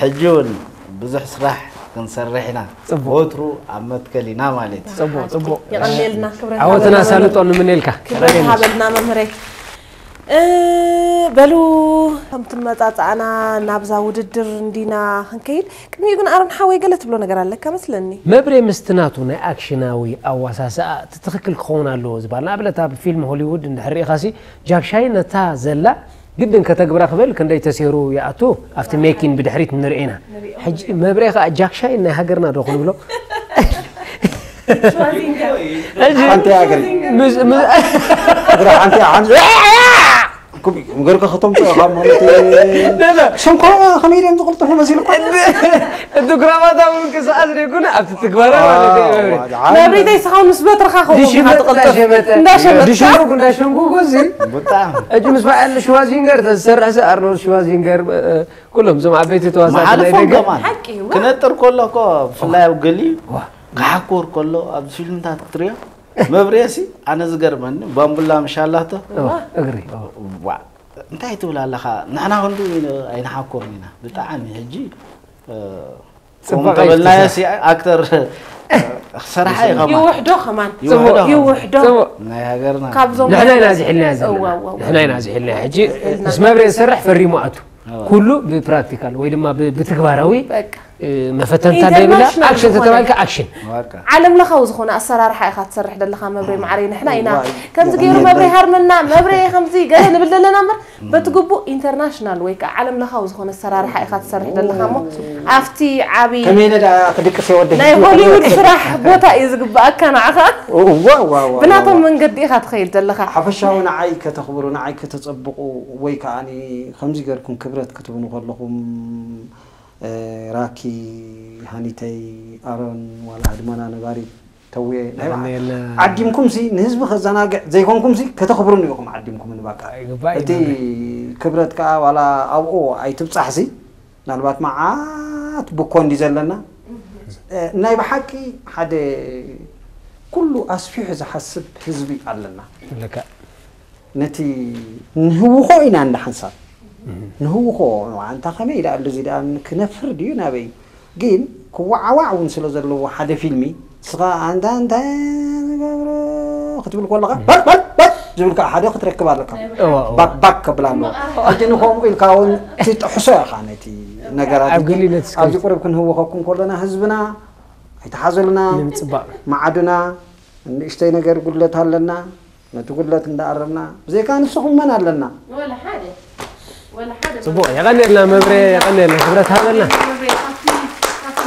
ሕጂ እውን ብዙሕ ስራሕ ክንሰርሕ ኢና። ጽቡቕ። ወትሩ ኣብ መትከል ኢና ማለት እዩ። ጽቡቕ፣ ጽቡቕ። የቐንየልና፣ ክብረት ዓወትን ሃበልና። ኣሳልጦን ንምነየልካ። ክብረት ሃበልና መምህረይ። እ፣ በሉ፣ ከምቲ መጻጻእና ናብዛ ውድድር እንዲና ክንከይድ፣ ቅድሚኡ ግን ኣሮን ሓወይ ገለ ትብሎ ነገር ኣለካ መስለኒ። መብሬ ምስቲ ናቱ ናይ ኣክሽናዊ ኣዋሳስኣ እቲ ትኽክል ክኸውን ኣለዎ ዝበሃል። ንኣብነት ኣብ ፊልም ሆሊውድ እንድሕር ርኢኻሲ ጃክሻይ ነታ ዘላ ግድን ከተግብራ ክብል ክንደይ ተሴሩ ይኣቱ ኣብቲ ሜኪን ብድሕሪት ንርኢ ኢና። ሕጂ መብሬ ኸኣ ጃክሻይ ናይ ሃገርና ዶ ክንብሎ? ሕጂ ሓንቲ ሃገር። ምስ- ምስ- ግራ ሓንቲ ሓንቲ ኩብ- ገርካ ከተምፅኦ ካብ ማለት እዩ። ነ- ነ- ሸንኮራ ከመይ ድዮም ዝቕልጥፉ መሲልኳ? እቲ ግራማታዊ ምንቅስቃስ ዘይኮነ ኣብቲ ትግባረ ማለት እዩ። መብሬ። መብሬተይ ስኻውን ምስ በትርኻ ኸውን ኢኻ ድሽመጥ ትቕልጥፍ። እንዳሸመጥ። እንዳሸመጥካ። ድሽመጥ እንዳሸንጉጉ እዚ። ብጣዕሚ። ሕጂ ምስ በዓል ሽዋዚንገር ተዝሰርሕ ሲ ኣርኖልድ ሽዋዚንገር፣ እ፣ ኩሎም እዞም ዓበይቲ ተዋሳእቲ ናይ መሓልፎም ደገ። ከማን። ሓቂ እዩ። ክነጥር ከሎ እኮ ብፍላይ ኣብ ገሊ ዋ። ክሓኮር ከሎ ኣብዚ ፊልምታት ክትሪኦ መብሬሲ ኣነ ዝገርመኒ ባምቡላ ምሻላቶ እዋ፣ እግሪ፣ እዋ። ዋ፣ እንታይ ትብል ኣለኻ? ንሕና ክንዱ ኣይንሓኮርን ኢና። ብጣዕሚ ሕጂ፣ እ፣ ጽቡቕ ከምኡ ተበልናዮ ኣይትስራሕ። ሲ ኣክተር፣ እ፣ ክሰርሓ እዩ ከማን። ይውሕዶ ከማን። ይውሕዶ። ይውሕዶ። ጽቡቕ። ናይ ሃገርና። ካብዞም ንሕና ኢና ዝሕልና ዘለና። እዋ፣ እዋ፣ እዋ። ንሕና ኢና ዝሕልና። ሕጂ ዝሕልና። ምስ መብሬ ዝሰርሕ ፈሪሙ ኣቱ። እዋ። ኩሉ ብፕራክቲካል ወይ ድማ ብ-፣ ብትግባራዊ፣ በቃ። እ፣ መፈተንታ ደይብላ፣ ኢንተርናሽናል ኣክሽን ዝኾነ። ተተባልካ ኣክሽን። በቃ። ዓለም ለኻዊ ዝኾነ ኣሰራርሓ ኢኻ ትሰርሕ ደለኻ መብሬ ማዕረይ። ንሕና ኢና ዋይ፣ ከምዚ ገይሩ የቐንየለይ። መብሬ ሃርመና፣ መብሬ ከምዚ ገለ ንብል ደለና እምበር፣ በቲ ግቡእ ኢንተርናሽናል ወይ ከዓ ዓለም ለኻዊ ዝኾነ ኣሰራርሓ ኢኻ ትሰርሕ ደለኻ እሞ፣ ኣብቲ ዓቢ ከመይ ኢለ ደኣ ክድቅስ እየ ወዲ ናይ ህዝቢ? ሆሊውድ ስራሕ ቦታ እዩ ዝግብኣካ ንዓኻ። እዋ፣ እዋ፣ እዋ፣ ብናቶም እዋ። መንገዲ ኢኻ ትኸይድ ዘለኻ። ሓፈሻዊ ንዓይ ከተኽብሩ፣ ንዓይ ከተጸብቑ ወይ ከኣኒ ከምዚ ገርኩም ክብረት ክትብኑ ከለኹም፣ እ፣ ራኪ፣ ሃኒተይ፣ ኣሮን፣ ዋላ ህድሞና ነባሪት፣ ተውየ፣ ናይ ባዕል የቐንየልና። ዓዲምኩምሲ ንህዝቢ ከዘናግዕ ዘይኮንኩምሲ ከተኽብሩኒ ኢኹም ዓዲምኩምኒ በቃ። ይግባእ እዩ እቲ መብሬ። ክብረት ከኣ ዋላ ኣብኡ ኣይትብጻሕሲ፣ ምናልባት መዓት ብኮ እንዲ ዘለና፣ እ፣ ናይ ብሓቂ ሓደ ኩሉ ኣስፊሑ ዝሓስብ ህዝቢ ኣለና። ልክዕ። ነቲ ንህውኾ ኢና እንዳ ሓንሳብ። ንህውኾ፣ ኣንታ ከመይ ደኣ እንደዚ ደኣ ክነፍር ድዩ ናበይ? ግን ክወዓዋዕ እውን ስለ ዘለዎ ሓደ ፊልሚ፣ ንስኻ ኣንታ እንታይ ዝገብሮ ክትብል ከለኻ፣ በል፣ በል፣ በል ዝብል ከዓ ሓደ ክትረክብ ኣለካ። እዋ፣ እዋ። ባክ፣ ባክ ከብላ ኣለዎ። ሕጂ ንኸምኡ ኢልካ እውን ትጥሕሶ ኢኻ ነቲ ነገራት ኣብ እቲ። ገሊኡ ነቲ ኣብዚ ስክሪፕት። ቁሩብ ክንህውኸኩም ከለና ህዝብና ኣይተሓዘልና፣ ንምጽባቕ። መዓድና፣ ንእሽተይ ነገር ጉድለት ኣለና። ነቲ ጉድለት እንዳኣረምና፣ ብዘይካ ንስኹም መን ኣለና? ወላ ሓደ። ወላ ሓደ ጽቡቕ፣ የቐንየልና መብሬ፣ የቐንየልና፣ ክብረት ሃበልና።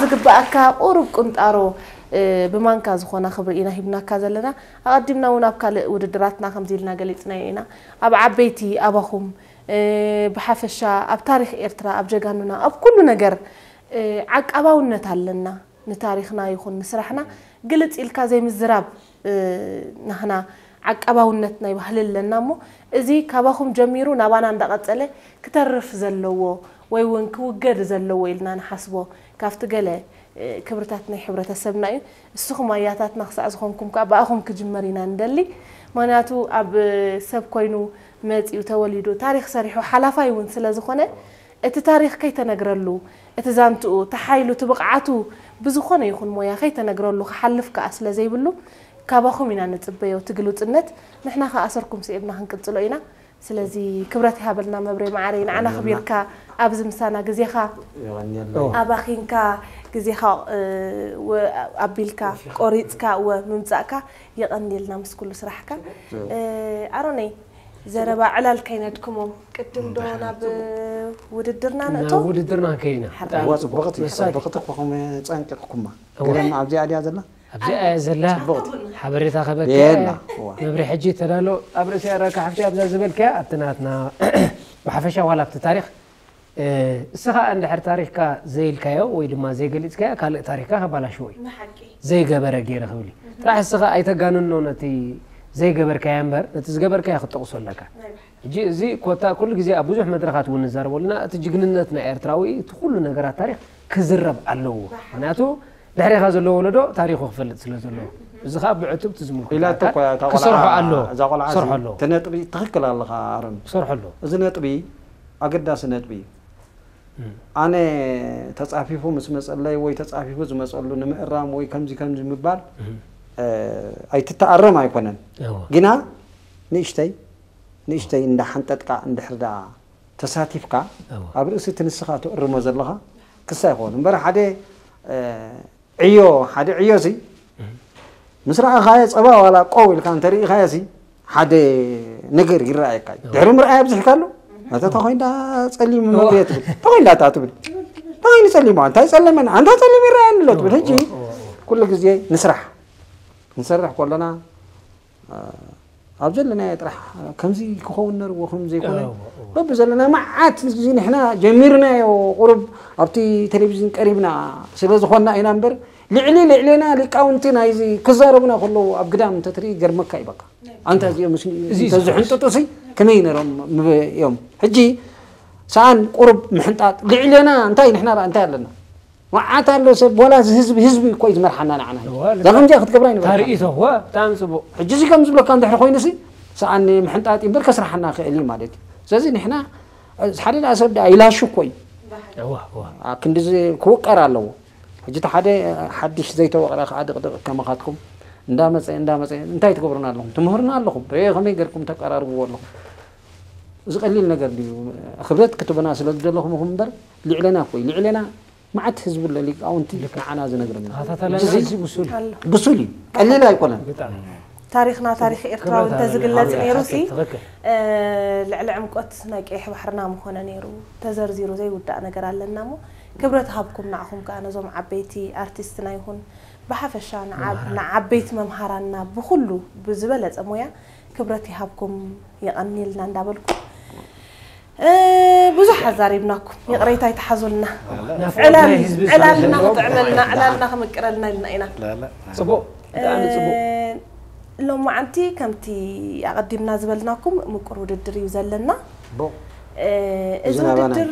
ዝግባኣካ ቁሩብ ቁንጣሮ ብማንካ ዝኾና ክብሪ ኢና ሂብናካ ዘለና። ኣቐዲምና እውን ኣብ ካልእ ውድድራትና ከምዚ ኢልና ገሊፅናዮ ኢና። ኣብ ዓበይቲ ኣባኹም ብሓፈሻ ኣብ ታሪኽ ኤርትራ ኣብ ጀጋኑና ኣብ ኩሉ ነገር ዓቃባውነት ኣለና። ንታሪኽና ይኹን ንስራሕና ግልፅ ኢልካ ዘይምዝራብ ናህና ዓቃባውነት ናይ ባህሊ ኣለና እሞ እዚ ካባኹም ጀሚሩ ናባና እንዳቐፀለ ክተርፍ ዘለዎ ወይ እውን ክውገድ ዘለዎ ኢልና ንሓስቦ ካብቲ ገለ ክብርታት ናይ ሕብረተሰብና እዩ። እስኹም ኣያታትና ክሳዕ ዝኾንኩም ከዓ ብኣኹም ክጅመር ኢና ንደሊ። ምክንያቱ ኣብ ሰብ ኮይኑ መፂኡ ተወሊዱ ታሪኽ ሰሪሑ ሓላፋይ እውን ስለ ዝኾነ እቲ ታሪኽ ከይተነግረሉ እቲ ዛንትኡ፣ እቲ ሓይሉ፣ እቲ ብቕዓቱ ብዝኾነ ይኹን ሞያ ከይተነግረሉ ክሓልፍ ከዓ ስለ ዘይብሉ ካባኹም ኢና ንፅበዮ እቲ ግሉፅነት። ንሕና ከዓ ኣሰርኩም ስዒብና ክንቅፅሎ ኢና። ስለዚ ክብረት ይሃበልና መብሬ መዓረይ ንዓና ኣኽቢርካ ኣብዚ ምሳና ግዜኻ ኣባኺንካ ግዜኻ ኣቢልካ ቆሪፅካ እወ ምምፃእካ የቐንየልና ምስ ኩሉ ስራሕካ። ኣሮነይ ዘረባ ዕላል ከይነድክሞ ቅድም ዶ ናብ ውድድርና ንእቶ ናብ ውድድርና ከይና እዋ ጽቡቕቲ ጽቡቕቲ ኮኹም ጸንቂቕኩማ ግደም ኣብዚኣ ድያ ዘላ ኣብዚኣ እያ ዘላ ሓበሬታ ከበካ የላ እዋ መብሪ ሕጂ ተዳሎ ኣብ ርእሲ ኣረካ ሓፍቲ ኣብዛ ዝበልካያ ኣብቲ ናትና ብሓፈሻ ዋላ ኣብቲ ታሪክ እስኻ እንድሕር ታሪኽካ ዘይልካዮ ወይ ድማ ዘይገሊፅካዮ ካልእ ታሪኽካ ከባላሽዎ እዩ። ዘይገበረ ገይረ ክብል እዩ። ጥራሕ እስኻ ኣይተጋንኖ ነቲ ዘይገበርካዮ እምበር ነቲ ዝገበርካዮ ክትጠቕሶ ኣለካ። ሕጂ እዚ ኮታ ኩሉ ግዜ ኣብ ብዙሕ መድረኻት እውን ንዛረበሉ ኢና። እቲ ጅግንነት ናይ ኤርትራዊ እቲ ኩሉ ነገራት ታሪኽ ክዝረብ ኣለዎ። ምክንያቱ ድሕሬኻ ዘሎ ወለዶ ታሪኹ ክፈልጥ ስለ ዘለዎ እዚ ከዓ ብዕቱብ እቲ ዝምልከቶ ኢላቶ ኣካል እኮ እያ እታ ክሰርሖ ቆልዓ ኣሎ እዛ ቆልዓ ክሰርሖ ኣሎ እቲ ነጥቢ ትኽክል ኣለኻ ኣሮን ክሰርሖ ኣሎ እዚ ነጥቢ ኣገዳሲ ነጥቢ እዩ ኣነ ተፃፊፉ ምስ መፀለይ ወይ ተፃፊፉ ዝመፀሉ ንምእራም ወይ ከምዚ ከምዚ ምባል ኣይትተኣረም ኣይኮነን ግና ንእሽተይ ንእሽተይ እንዳሓንጠጥካ እንድሕር ደኣ ተሳቲፍካ ኣብ ርእሲ እቲ ንስኻ ትእርሞ ዘለኻ ክሳ ይኸውን እምበር ሓደ ዕዮ ሓደ ዕዮ ሲ ምስ ረኣኻዮ ፀባ ዋላ ቆው ኢልካ እንተርኢኻዮ ሲ ሓደ ነገር ይረኣየካ እዩ ድሕሪ ምርኣይ ኣብዚሕካሉ ኣታ ተኾይንዳ ፀሊም መብርየ ትብል ተኾይንዳ ኣታ ትብል ተኾይኑ ፀሊም እንታይ ፀለመን ኣንታ ፀሊም ይረኣየኒ ኣሎ ትብል ሕጂ ኩሉ ግዜ ንስራሕ ክንሰርሕ ከለና ኣብ ዘለናዮ ጥራሕ ከምዚ ክኸውን ነርዎ ከም ዘይኮነ በቢ ዘለና መዓት እዚ ንሕና ጀሚርናዮ ቁሩብ ኣብቲ ቴሌቪዥን ቀሪብና ስለ ዝኾንና ኢና እምበር ልዕሊ ልዕሌና ሊቃውንቲ ናይዚ ክዛረቡና ከለዉ ኣብ ግዳም እንተትርኢ ገርመካ እዩ በቃ ኣንታ እዚኦም ምስ እንተዝሕንጥጡ ሲ ከመይ ነሮም እዮም ሕጂ ሰኣን ቁሩብ ምሕንጣጥ ልዕሌና እንታይ ንሕና እንታይ ኣለና መዓት ኣሎ ሰብ ወላ ህዝቢ ህዝቢ እኮ እዩ ዝመርሓና ንዓና እዛ ከምዚኣ ክትገብራ ይንበርካ ታርኢቶ እኮ ብጣዕሚ ፅቡቅ ሕጂ እዚ ከም ዝብለካ እንድሕር ኮይኑሲ ሰኣን ምሕንጣጥ እምበር ከስርሓና ክእል እዩ ማለት እዩ ስለዚ ንሕና ሓደ ደኣ ሰብ ደኣ ይላሹ እኮ እዩ እዋ እዋ ክንድዚ ክውቀር ኣለዎ ሕጂ እቲ ሓደ ሓድሽ ዘይተወቕረ ከዓ ድቕድቕ ከመኻትኩም እንዳመፀ እንዳመፀ እንታይ ትገብሩና ኣለኹም ትምህሩና ኣለኹም ርእ ከመይ ገርኩም ተቀራርብዎ ኣለኹም እዚ ቀሊል ነገር ድዩ ክብረት ክትበና ስለ ዝደለኹም ኢኹም እምበር ልዕለና እኮ እዩ ልዕለና መዓት ህዝቢ ኣሎ ሊቃውንቲ ንዓና ዝነግረና ተኸታተለና እዚ እዚ ብሱል ኣሎ። ብሱል እዩ ቀሊል ኣይኮነን ብጣዕሚ ታሪኽና ታሪኽ ኤርትራዊ ክብረት እንተዝግለጽ ኣለና። ነይሩ ሲ ትኽክል። ልዕሊ ዕምቆት ናይ ቀይሕ ባሕርና ምኾነ ነይሩ ተዘርዚሩ ዘይውዳእ ነገር ኣለና እሞ ክብረት ሃብኩም ንዓኹም ከኣ ነዞም ዓበይቲ ኣርቲስትና ይኹን ብሓፈሻ ንዓብ- ንዓበይቲ መምሃራንና ብኹሉ ብዝበለጸ ሞያ ክብረት ይሃብኩም የቐንየልና እንዳበልኩ ብዙሕ ኣዛሪብናኩም ይቕሬታ ይትሓዙልና ዕላልና ክጥዕመልና ዕላልና ክምቅረልና ኢልና ኢና ፅቡቅ ብጣዕሚ ፅቡቅ ሎማዓንቲ ከምቲ ኣቐዲምና ዝበልናኩም ምቁር ውድድር እዩ ዘለና እዚ ውድድር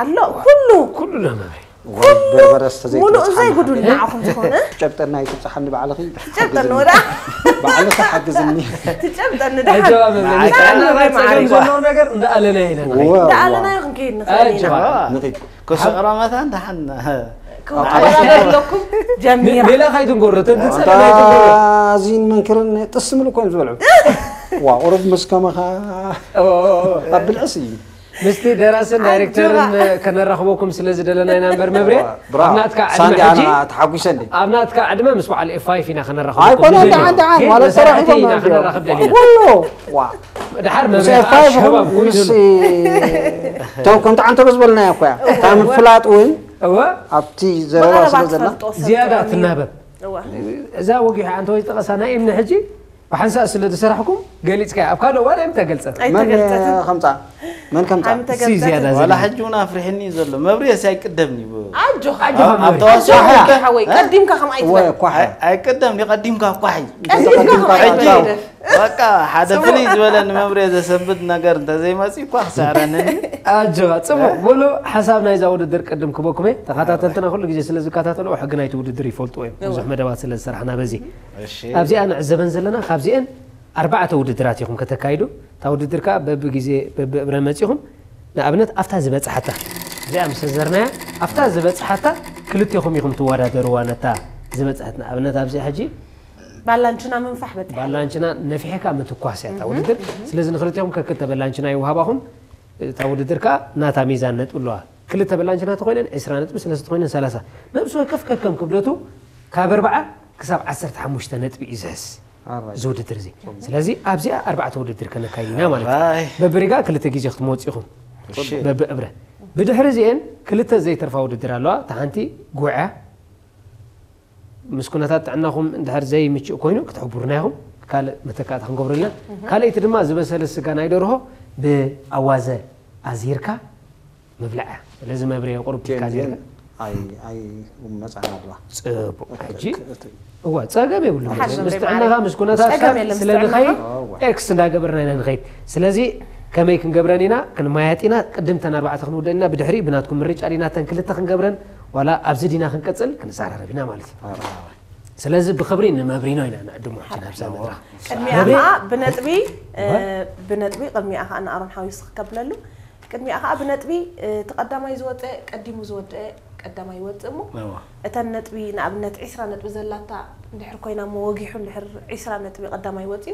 ኣሎ ኩሉ ኩሉ ለመበይ በርበረስ ተዘይትበፅሓ ሙሉእ ዘይጉዱል ንዓኹም ዝኾነ ትጨብጠና ይትብፅሓኒ ባዕልኺ ትጨብጠኒ ወዳ ባዕልኺ ሓግዝኒ ትጨብጠኒ ደሓንፀገም ዘለዎ ነገር እንዳኣለና ኢና ንኣለናዮ ክንከይድ ንኽእል ኢና ንኺድ ክስዕሮ መታን ደሓን ክወራረለኩም ጀሚራ ሌላ ካይትንጎሮ ተንትፀለናይትንጎሮ ኣዚን መንክርን ጥስ ምሉ እኮ እዮም ዝበልዑ ዋ ቁሩብ ምስ ከመኻ ኣብ ብልዕስ እዩ ምስቲ ደራስን ዳይሬክተርን ከነራኽበኩም ስለ ዝደለና ኢና እምበር፣ መብሬ፣ ብራቮ። ኣብ ናትካ ዕድመ ሳንዲ ሕጂ ኣና ተሓጒሰ እንዴ? ኣብ ናትካ ዕድመ ምስ በዓል ኤፋይፍ ኢና ከነራኽበኩም ኣይኮነ ንደሊ። እንተዓን ተዓን ግን ማለት መሳርሕቲ ሰራሒቶም ኢና እዮም። ከነራኽብ ደሊና። ወሎ ዋ ድሓር ምስ መብሬ ኤፋይፍ ሸባብ ይኹን ኮይኑ ምስ ዘሎ። እቶም ከምቲ ዓንተ በዝበልና እኮ እያ እታ ምፍላጥ እውን እወ ኣብቲ ዘረባ ስለ ዘላ ዝያዳ ትናበብ። እዛ ወጊሑ ኣንተ ወይ ጠቐሳ ናይ እምኒ ሕጂ ብሓንሳእ ስለ ዝሰራሕኩም ገሊጽካ ኣብ ካልእ ዋላ እምተ ገልጸት መን ከምፃ መን ከምፃ ዝያዳ ዋላ ሕጂ እውን ኣፍሪሕኒ እዩ ዘሎ መብርየስ ኣይቅደምኒ ኣብ ተዋስኦ ሓወይ ቀዲምካ ከም ኣይትበል ኳሕ ኣይቅደምኒ ቀዲምካ ኳሕ እዩ ቀዲምካ ከም ኣይትበል በቃ ሓደ ፍልይ ዝበለ ንመብርየ ዘሰንብድ ነገር እንተዘይመፂ እኳ ክስዕረንን እዩ ኣጆኻ ፅቡቅ ሙሉ ሓሳብ ናይዛ ውድድር ቅድም ክበኩመ ተኸታተልትና ኩሉ ግዜ ስለ ዝከታተልዎ ሕጊ ናይቲ ውድድር ይፈልጥዎ እዮም ብዙሕ መደባት ስለ ዝሰራሕና በዚ ኣብዚኣ ንዕዘበን ዘለና ካብዚአን ኣርባዕተ ውድድራት ኢኹም ከተካይዱ እታ ውድድር ከዓ በብግዜ በብእብረ መፂኹም ንኣብነት ኣብታ ዝበፅሓታ እዚኣ ምስ ዘርናያ ኣብታ ዝበፅሓታ ክልቴኹም ኢኹም ትወዳደርዋ ነታ ዝበፅሐት ንኣብነት ኣብዚኣ ሕጂ ባላንችና ምንፋሕ በጢሓ ባላንችና ነፊሕካ ምትኳስ እያ እታ ውድድር ስለዚ ንክልቴኹም ከክልተ በላንችና ይወሃባኹም እታ ውድድር ከዓ ናታ ሚዛን ነጥቢ ኣለዋ ክልተ በላንችና ተኮይነን ዕስራ ነጥቢ ስለስተ ተኮይነን ሰላሳ ነብሲ ወከፍ ከከም ክብደቱ ካብ ኣርባዓ ክሳብ ዓሰርተ ሓሙሽተ ነጥቢ እዩ ዝሕዝ እዚ ውድድር እዚ ስለዚ ኣብዚኣ ኣርባዕተ ውድድር ከነካይድ ኢና ማለት እዩ በብሪጋ ክልተ ግዜ ክትመፁ ኢኹም በብእብረ ብድሕሪ እዚኤን ክልተ ዘይተርፋ ውድድር ኣለዋ እታ ሓንቲ ጉዕ እያ ምስ ኩነታት ጥዕናኹም እንድሕር ዘይምችእ ኮይኑ ክትሕቡሩና ኢኹም ካልእ መተካእታ ክንገብረልና ካልኣይቲ ድማ ዝበሰለ ስጋ ናይ ደርሆ ብኣዋዘ ኣዚርካ ምብላዕ እያ ስለዚ መብርየ ቁሩብ ቲካ ዚርካ ኣይመፃን ኣለዋ ፅቡቅ ሕጂ እዋ ፀገም የብሉ ምስ ጥዕናኻ ምስ ኩነታትካ ስለ ንኸይድ ኤክስ እንዳገበርና ኢና ንኸይድ ስለዚ ከመይ ክንገብረን ኢና ክንማያጥ ኢና ቅድም ተን ኣርባዕተ ክንውደን ኢና ብድሕሪ ብናትኩም ምርጫ ዲና ተን ክልተ ክንገብረን ዋላ ኣብዚ ዲና ክንቀፅል ክንዘራረብ ኢና ማለት እዩ ስለዚ ብክብሪ ንመብሪኖ ኢና ንዕድሞ ሕጂ ናብዛ መድረኽ ቅድሚኣ ከዓ ብነጥቢ ብነጥቢ ቅድሚኣ ከዓ ንኣሮን ሓዊሱ ክከብለሉ ቅድሚኣ ከዓ ብነጥቢ እቲ ቀዳማይ ዝወፀ ቀዲሙ ዝወደአ ቀዳማይ ይወፅእ እሞ እተን ነጥቢ ንኣብነት ዒስራ ነጥቢ ዘላታ እንድሕር ኮይና እሞ ወጊሑ እንድሕር ዒስራ ነጥቢ ቀዳማይ ወፅዩ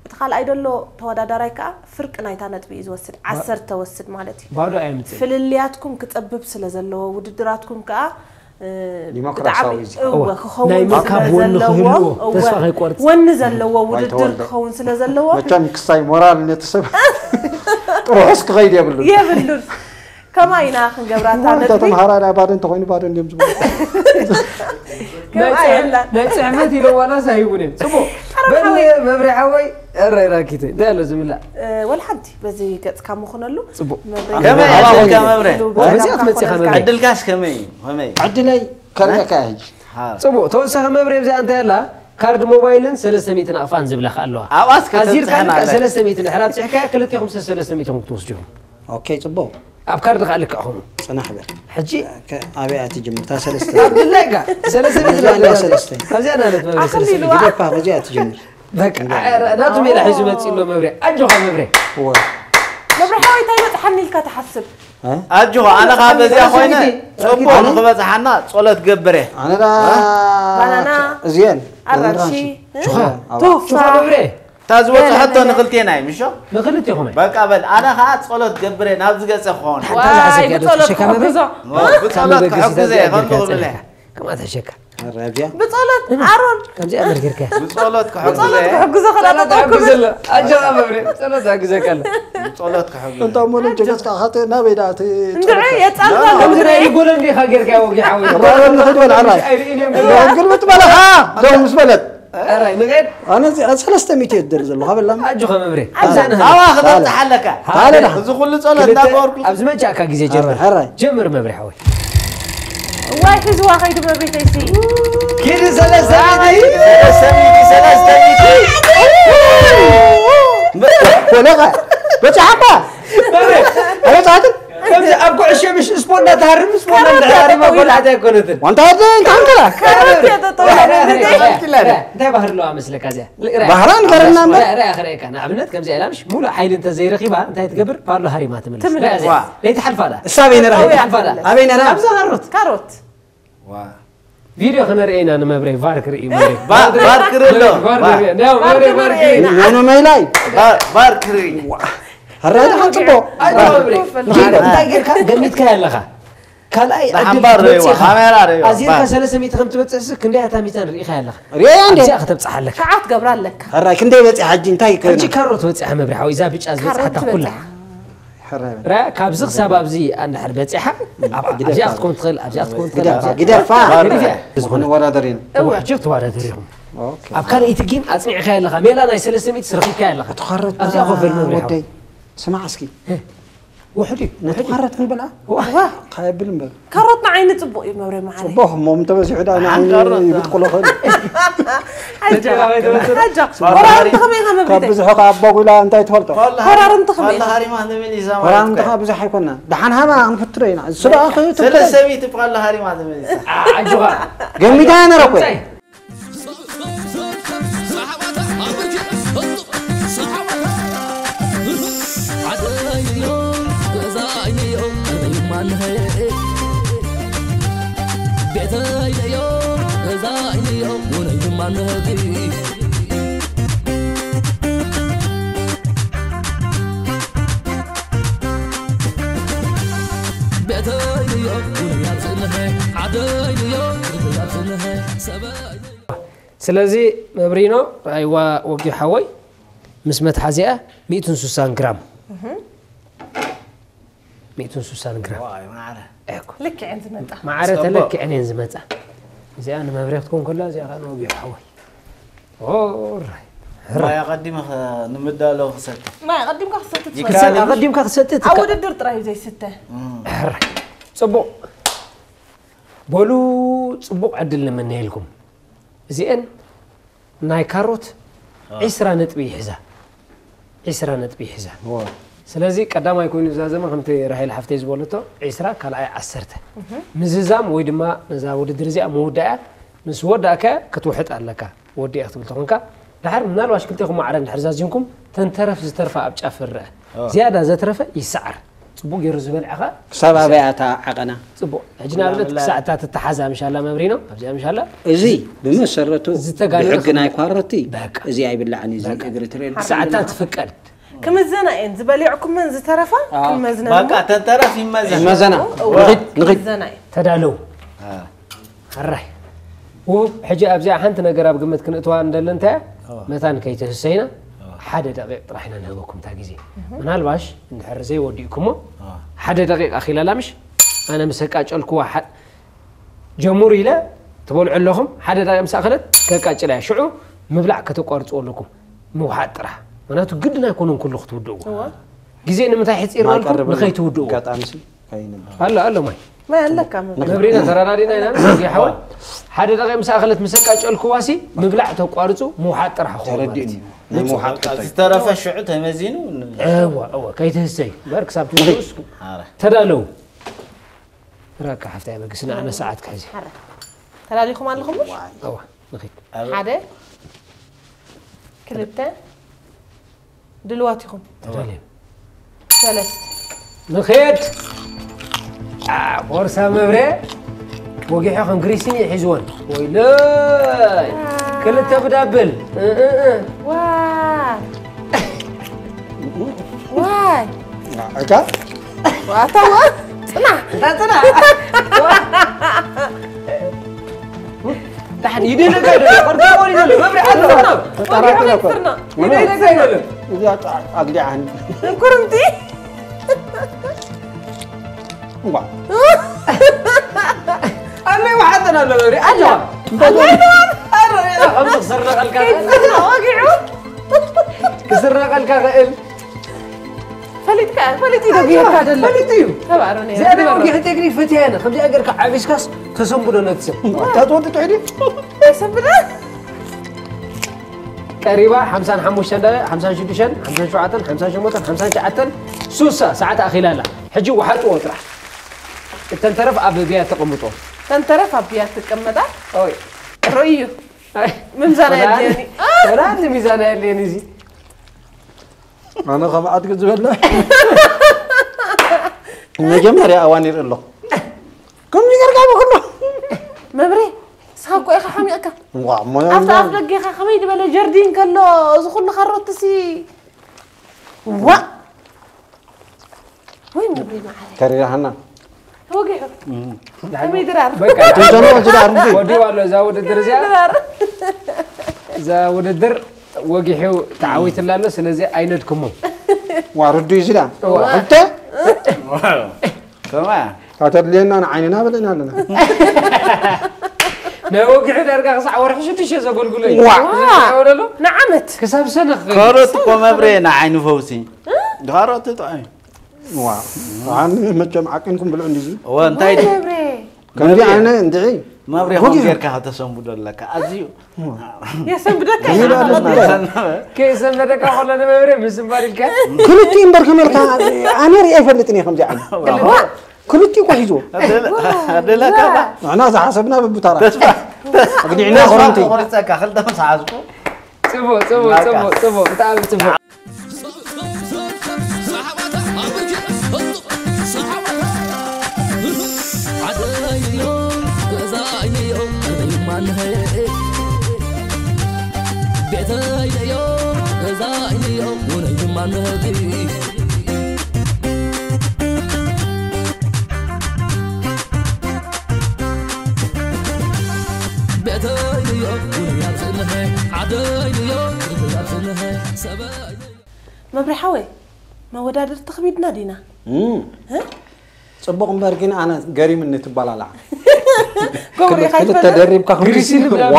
እቲ ካልኣይ ደሎ ተወዳዳራይ ከዓ ፍርቂ ናይታ ነጥቢ እዩ ዝወስድ ዓሰርተ ወስድ ማለት እዩ ባዶ ኣየምፅእ ፍልልያትኩም ክፀብብ ስለ ዘለዎ ውድድራትኩም ከዓ ዲሞክራሲያዊ እወ ክኸውን ስለ ዘለዎ ወኒ ዘለዎ ውድድር ክኸውን ስለ ዘለዎ መቸም ክሳይ ሞራል ነቲ ሰብ ጥሩሑስ ክኸይድ የብሉ የብሉን ከማ ኢና ክንገብራ እታ ነጥቢ ተምሃራ ናይ ባዶ እንተኮይኑ ባዶ እንዲዮም ዝብሉ ናይ ፅሕፈት ኢሎ ዋላስ ኣይህቡን እዮም ፅቡቅ በል መብርሒ ሓወይ እረ ራኪተ እንታይ ኣሎ ዝብላዕ ወላ ሓንቲ በዚ ገፅካ ምኾነሉ ፅቡቅ ከመይ ዕድልካ መብረ በዚኣ ትመፅኻ መብርሒ ዕድልካስ ከመይ እዩ ከመይ እዩ ዕድለይ ከርእየካ ሕጂ ፅቡቅ ተወሳኺ መብርሒ ኣብዚኣ እንታይ ኣላ ካርድ ሞባይልን ሰለስተ ሚእቲ ናቕፋን ዝብለካ ኣለዋ ኣብኣስ ኣዚርካ ከተብፅሐና ሰለስተ ሚእቲ ድሕር ኣብፅሕካ ክልቴኹም ሰለስተ ሚእቲ ክትወስድኹም ኦኬ ፅቡቅ ኣብ ካርድ ከዓ ልክዕኹም ፅናሕ በል ሕጂ ኣበይ ኣቲ ጅምርታ ሰለስተ ኣብድላይካ ሰለስተ ሚእቲ እዚኣ እንዳ ሰለስተ ኣብዚኣ ናለት መብርሒ ኣኽሊሉ ሰለስተ ኣፍ በዚኣ ትጀምር በቃ ናቱ ሜላ ሒዙ መፂ ኣሎ መብርሒ ኣጆኻ መብርሒ መብርሒ ሓወይ እንታይ በፅሓኒ ኢልካ ትሓስብ ኣጆኻ ኣነ ካብ በዚኣ ኮይነ ፅቡቅ ንክበፅሓና ፆለት ገብረ ኣነ ዳ ባናና እዚአን ኣራንሺ ቹኻ ቱፋ መብርሒ እታ ዝበፅሐቶ ንክልቴና እዩ ምሾ ንክልቴኹም በቃ በል ኣነ ከዓ ፆለት ገብረ ናብ ዝገፀ ክኸውን ዋይ ብፀሎት ክሕግዞ ብፀሎት ክሕግዘ ከምዚ ክብልለ ከማታ ሸካ ረቢያ ብፀሎት ኣሮን ከምዚኣ መርጊርካ ብፀሎት ክሕግዘ ብፀሎት ክሕግዞ ከላጠጠኩም ኣጆኻ መብርሒ ጸሎት ኣግዘካ ኣሎ ብፀሎት ክሕግዘ እንታ እሞ ጀመርካ ካተ ናበይ ደኣ እቲ እንድዒ የጻልካ ከምዚ ናይ ሊጎለ እንዲኻ ጌርካ ወጊ ሓወይ ራበል ንኽድ በል ዓራይ ኣይርእን እዮም ግልብጥ በለኻ ደው ምስ በለት ኣራይ ንገድ ኣነ እዚ ሰለስተ ሚእቲ እየ ዝደሊ ዘለኹ ኣበላም ኣጆኻ መብርሒ ኣብዛ ኣዋ ክበፅሓለካ ታለዳ እዚ ኩሉ ፀሎት እንዳገበርኩ ኣብ ዝመጫካ ግዜ ጀምር ሕራይ ጀምር መብርሒ ሓወይ ዋይ ሒዝዋ ከይዱ መብሪተይሲ ኪዲ ሰለስተ ሰለስተ ሚእቲ ሰለስተ ሚእቲ ኮለኻ በፅሓካ ኣይበፅሓትን ከምዚ ኣብ ኩዕሾ ምሽ ስፖንዳ ትሃርም ስፖንዳ እንዳሃርማ ኮላዕታ ኣይኮነትን ዋንታ ወደ እንታይ ኣንከላ ካሮት እየ ጠጠው ኢለ መብሪተይ እንታይ ባህሪ ኣለዋ መስለካ እዚኣ ባህራ ንገረና እምበር ርያ ክረእካ ንኣብነት ከምዚ ኢላ ምሽ ሙሉእ ሓይሊ እንተዘይረኺባ እንታይ ትገብር ፓሎ ሃሪማ ትምልስ ትምልስ። ርያ እዚኣ። ለይትሓልፋ ዳ እሳበይ ነራ ለይትሓልፋ ዳ ኣበይ ነራ ኣብዛ ካሮት ካሮት ቪድዮ ክነርኢ ኢና ንመብረይ ቫር ክርኢ መብረይ ባር ክርኢ ኣሎ ቫር ክርኢ ያው መብረይ ቫር ክርኢ ኖኖ መይላይ ባር ክርኢ ሕራይ ደሓን ጽቡቕ። እንታይ ጌርካ ገሚትካ ኣለኻ? ካልኣይ ዕድል ክትበጽእ ኢኻ። ኣዚርካ ሰለስተ ሚእቲ ከም ትበጽሕሲ ክንደይ ኣታ ሚዛን ርኢኻ ኣለኻ? ሪኣ እንዴ? ኣብዚኣ ከተብጽሓ ኣለካ። ሸዓ ክትገብራ ኣለካ። ሕራይ ክንደይ በጺሓ ሕጂ እንታይ ከ- ሕጂ ካሮት በጺሓ መብርሒ ሓወይ፣ እዛ ብጫ ዝበጽሓታ ኩላ። ሕራይ በል። ርኣ፣ ካብዚ ክሳብ ኣብዚ እንድሕር በጺሓ፣ ኣብ- ኣብዚኣ ክትኮን ትኽእል፣ ኣብዚኣ ክትኮን ትኽእል፣ ግደፋ፣ ኣብዚኣ- ግደፋ። ገዲፍያ። ዝኾነ ወዳደር ኢና። እወ። ሕጂ ክትወዳደር ኢኹም። ኦኬ። ኣብ ካልኣይቲ ግን ኣጽኒዕካያ ኣለኻ። ሜላ ናይ ሰለስተ ሚእቲ ረኺብካያ ኣለኻ። ትኻረት ኣብዚኣ ኮፍ በል መብርሒ ሓወይ። ወደይ። ስማዕ እስኪ። ውሕድ እዩ። ነቲ ካሮት ክንበልዓ? ዋ። ካየብል እምበር። ካሮት ንዓይኒ ጽቡቕ እዩ መብሬ መዓረይ። ጽቡቕ እሞ እንተበዚሑ ደኣ ንዓይኒ ይብጥቅሎ ኽእል። ሓጃ። ወራር እንተ ኸመይ ኢኻ ካብ መብሪተይ? ብዙሑ ካብ ኣቦ ጒላ እንታይ ትፈልጦ? ወራር እንተ ኸመይ ኢኻ? ወራር እንተ ኸ ብዙሕ ኣይኮና። ደሓን ሃባ ክንፍትሮ ኢና። እሱ ደኣ ኸ ሰለስተ ሚእቲ ቋላ ሃሪማ ተመሊሳ። ዓጅባ። ገሚታ ነረ እኮ። ስለዚ መብሪኖ ራይዋ ወጊ ሓወይ ምስ መትሓዚኣ ሚእትን ሱሳን ግራም ሚእትን ሱሳን ግራም ዋይ ማዕረ እኮ ልክዕን ዝመጣ ማዕረ ተለክዐን እየን ዝመፃ። እዚኣ ንመብሬ ክትኮን ከላ እዚኣ ከዓ ንወጊ ሓወይ ኦራይ ማይ ኣቐዲመ ኸ- ንምዳሎ ክሰተ ማይ ኣቐዲምካ ክሰቲ ይከኣል እዩ። ኣቐዲምካ ክሰቲ ኣብ ውድድር ጥራይ እዩ ዘይስተ ሕራይ ፅቡቕ በሉ። ፅቡቕ ዕድል ንምነየልኩም። እዚአን ናይ ካሮት ዒስራ ነጥቢ ይሕዛ። ዒስራ ነጥቢ ይሕዛ። ስለዚ ቀዳማይ ኮይኑ ዝዛዘመ ከምቲ ራሄል ሓፍተይ ዝበለቶ ዒስራ ካልኣይ ዓሰርተ ምዝዛም ወይ ድማ ነዛ ውድድር እዚኣ ምውዳእያ ምስ ወዳእካ ክትውሕጥ ኣለካ። ወዲኣ ክትብል ተኾንካ ድሓር ምናልባሽ ክልቴኹም ማዕረ እንድሕር ዛዚምኩም ተንተረፍ ዝተርፋ ኣብ ጫፍ ትረአ። ዝያዳ ዘትረፈ ይሰዓር። ፅቡቅ ገይሩ ዝበልዐ ኸ ክሳብ ኣበይ ኣታ ዓቐና? ፅቡቅ። ሕጂ ንኣብነት ክሳዕታት እተሓዛ ምሻላ መብሪኖ ኣብዚኣ ምሻላ እዚ ብመሰረቱ ዝተጋነነ ብሕጊ ናይ ኳረቲ በቃ። እዚ ኣይብላዕን እዩ። እዚ እግሪ ትሬድ ክሳዕታት ትፍቀድ። ክምዘና እየን ዝበሊዕኩመን ዝተረፋ ኣዎ። ክንመዝነን በቃ ተንተረፍ ይመዘን መዘና እወ። ንኺድ ንኺድ ክምዘና እየን ተዳለው። ሕራይ ውብ። ሕጂ ኣብዚኣ ሓንቲ ነገር ኣብ ግምት ክንእትዋ እንደሊ እንታይ እያ? መታን ከይትህሰይና ሓደ ደቂቕ ጥራሕ ኢና ንህበኩም እታ ግዜ። ምናልባሽ እንድሕር ዘይወዲእኩሞ ሓደ ደቂቕ ኣኺለላ ምሽ ኣነ ምስ ኣቃጨልኩዋ ሓ- ጀምሩ ኢለ ትበልዑ ኣለኹም። ሓደ ደቂቕ ምስ ኣኸለት ከቃጭላ እያ። ሽዑ ምብላዕ ከተቋርፅዎ ኣለኩም። ምውሓጥ ጥራሕ። ምክንያቱ ግድን ኣይኮነን ኩሉ ክትውድእዎ። ግዜ ንምንታይ ሕፂር ማይ ናልኩም ቀርበልና። ንኸይትውድእዎ። ኣጋጣሚ ሲ ከይንብል ማይ ኣለካ መብሬ መብሪና ተረዳዲና ኢና። ወጊ ሓወይ ሓደ ደቂቕ ምስ ኣኸለት ምስ ኣቃጨልኩዋ ሲ ምብላዕ ተቋርፁ ምውሓጥ ጥራሕ ክኸውን ማለት ተረዲእኒ እዩ። ናይ ምውሓጥ ክታይ ዝተረፈ ሽዑ ተመዚኑ ን- እወ እወ ከይትህሰይ በር ክሳብ ትውስኩ ኣረ ተዳለው። ራካ ሓፍታይ በግስና ኣነ ሰዓት ክሕዚ ተላሊኹም ኣለኹም እወ ንኺድ ሓደ ክልተ ድልዋት ኢኹም ተዳልዮም ሰለስተ ንኸድ ቦርሳ መብሬ ወጊሖ ከም ግሪሲን ይሒዝወን ወይለይ ክልተ ብዳብል እ፣ እ፣ እ። ዋይ ዋይ እካ ዋታዋ ፅና እንዳ ፅና ዳሕን ይደለካ ይደለ ቆርቆ ይደለ መብሬ ኣሎ ተጠራጥረ እኮ ስርና እዚኣ ኣግዲዓን ኩርምቲ እንኳ ኣለይ መሓተን ኣሎ መብሬ ኣለ ከምዚ ክስረቐልካ ወጊዑ ክስረቐልካ ክእል ፈሊጥካ ፈሊጡ ይደግየካ ደሎ ፈሊጡ እዩ ተባዕሮ ነይሩ እዚኣ ደሞ ጌሕ ቴክኒክ ፈትያ እየ ከምዚኣ ጌርካ ዓቢስካስ ተሰንብዶ ነቲ ሰብ ታትወዲ ትሕዲ ኣይሰንብደ ቀሪባ ሓምሳን ሓሙሽተን ዳለ ሓምሳን ሽዱሽተን ሓምሳን ሸውዓተን ሓምሳን ሸሞንተን ሓምሳን ትሽዓተን ሱሳ ሰዓት ኣኺላ ኣላ ሕጂ ወሓጥዎ ጥራሕ እተን ተረፍ ኣብ ብያ ተቐምጦ ተንተረፍ ኣብ ብያ ትቀመጣ ኦይ ርእዩ ምምዛና የድልየኒ ወላ ሓንቲ ሚዛን ኣየድልየን እዚ ኣነ ከም ኣድግድ ዝበለ መጀመርያ ኣዋኒር ኣሎ ከምዚ ጌርካ ብክሎ መብሬ ንስኻ እኮ ኢኻ ሓሚቕካ ዋ ሞያ ኣብቲ ኣፍ ደገኻ ከመይ ዝበለ ጀርዲን ከሎ እዚ ኩሉ ካሮትሲ ዋ ከሪራሃና። ተወጊሑ። ከመይ ድራር? በቃ ትንተኖ ዝዳር እንዲ ወዲዋ ኣሎ እዛ ውድድር እዚኣ ድራር። እዛ ውድድር ወጊሑ ተዓዊትላ ኣሎ። ስለዚ ኣይነድክሞ ዋርዱ ይዝዳ። እዋ። እንተ ከማ ካተድልየና ንዓይንና በለና ኣለና። ናይ ወጊሑ ዳርጋ ክሳዕ ወርሒ ሽዱሽተ ዘገልግሎ እዩ። ዋ። ወረሎ ንዓመት። ክሳብ ሰነ ካሮት እኮ መብሬ ንዓይኒ ፈውሲ። ካሮት ጥዑይ። ዋ። ኣን መቸም ዓቂንኩም ብልዑ እንዲዚ። እወ እንታይ ድዩ? መብሬ ከምዚ ኣነ እንድዒ መብሬ ኾን ጌርካ ከተሰንብዶ ኣለካ ኣዝዩ የሰንብደካ። ከይሰመደካ ከሎ ንመብሬ ምስባል ኢልካ ክልቲ እምበር ከመልካ ኣነ ርኢ ኣይፈልጥን እየ ከምዚ ዓይነት ክልቲ እኮ ሒዝዎ ኣደለካ ንሕና ዝሓሰብና ብቡታራ ተስፋ ኣግዲዕና ኮረንቲ ቆርፀካ ክልተ ምስ ሓዝኩ ጽቡቅ ጽቡቅ ጽቡቅ ጽቡቅ ብጣዕሚ ጽቡቅ መብርሒ ሓወይ መወዳድርቲ ክቢድና ዲና እም። ጽቡቕ እምበር ግን ኣነ ገሪምኒ ትበላላ ከምኡ ዲኻ ክልተ ትፈልጥ? ደሪብካ ከምዚ ግሪሲን ዋ።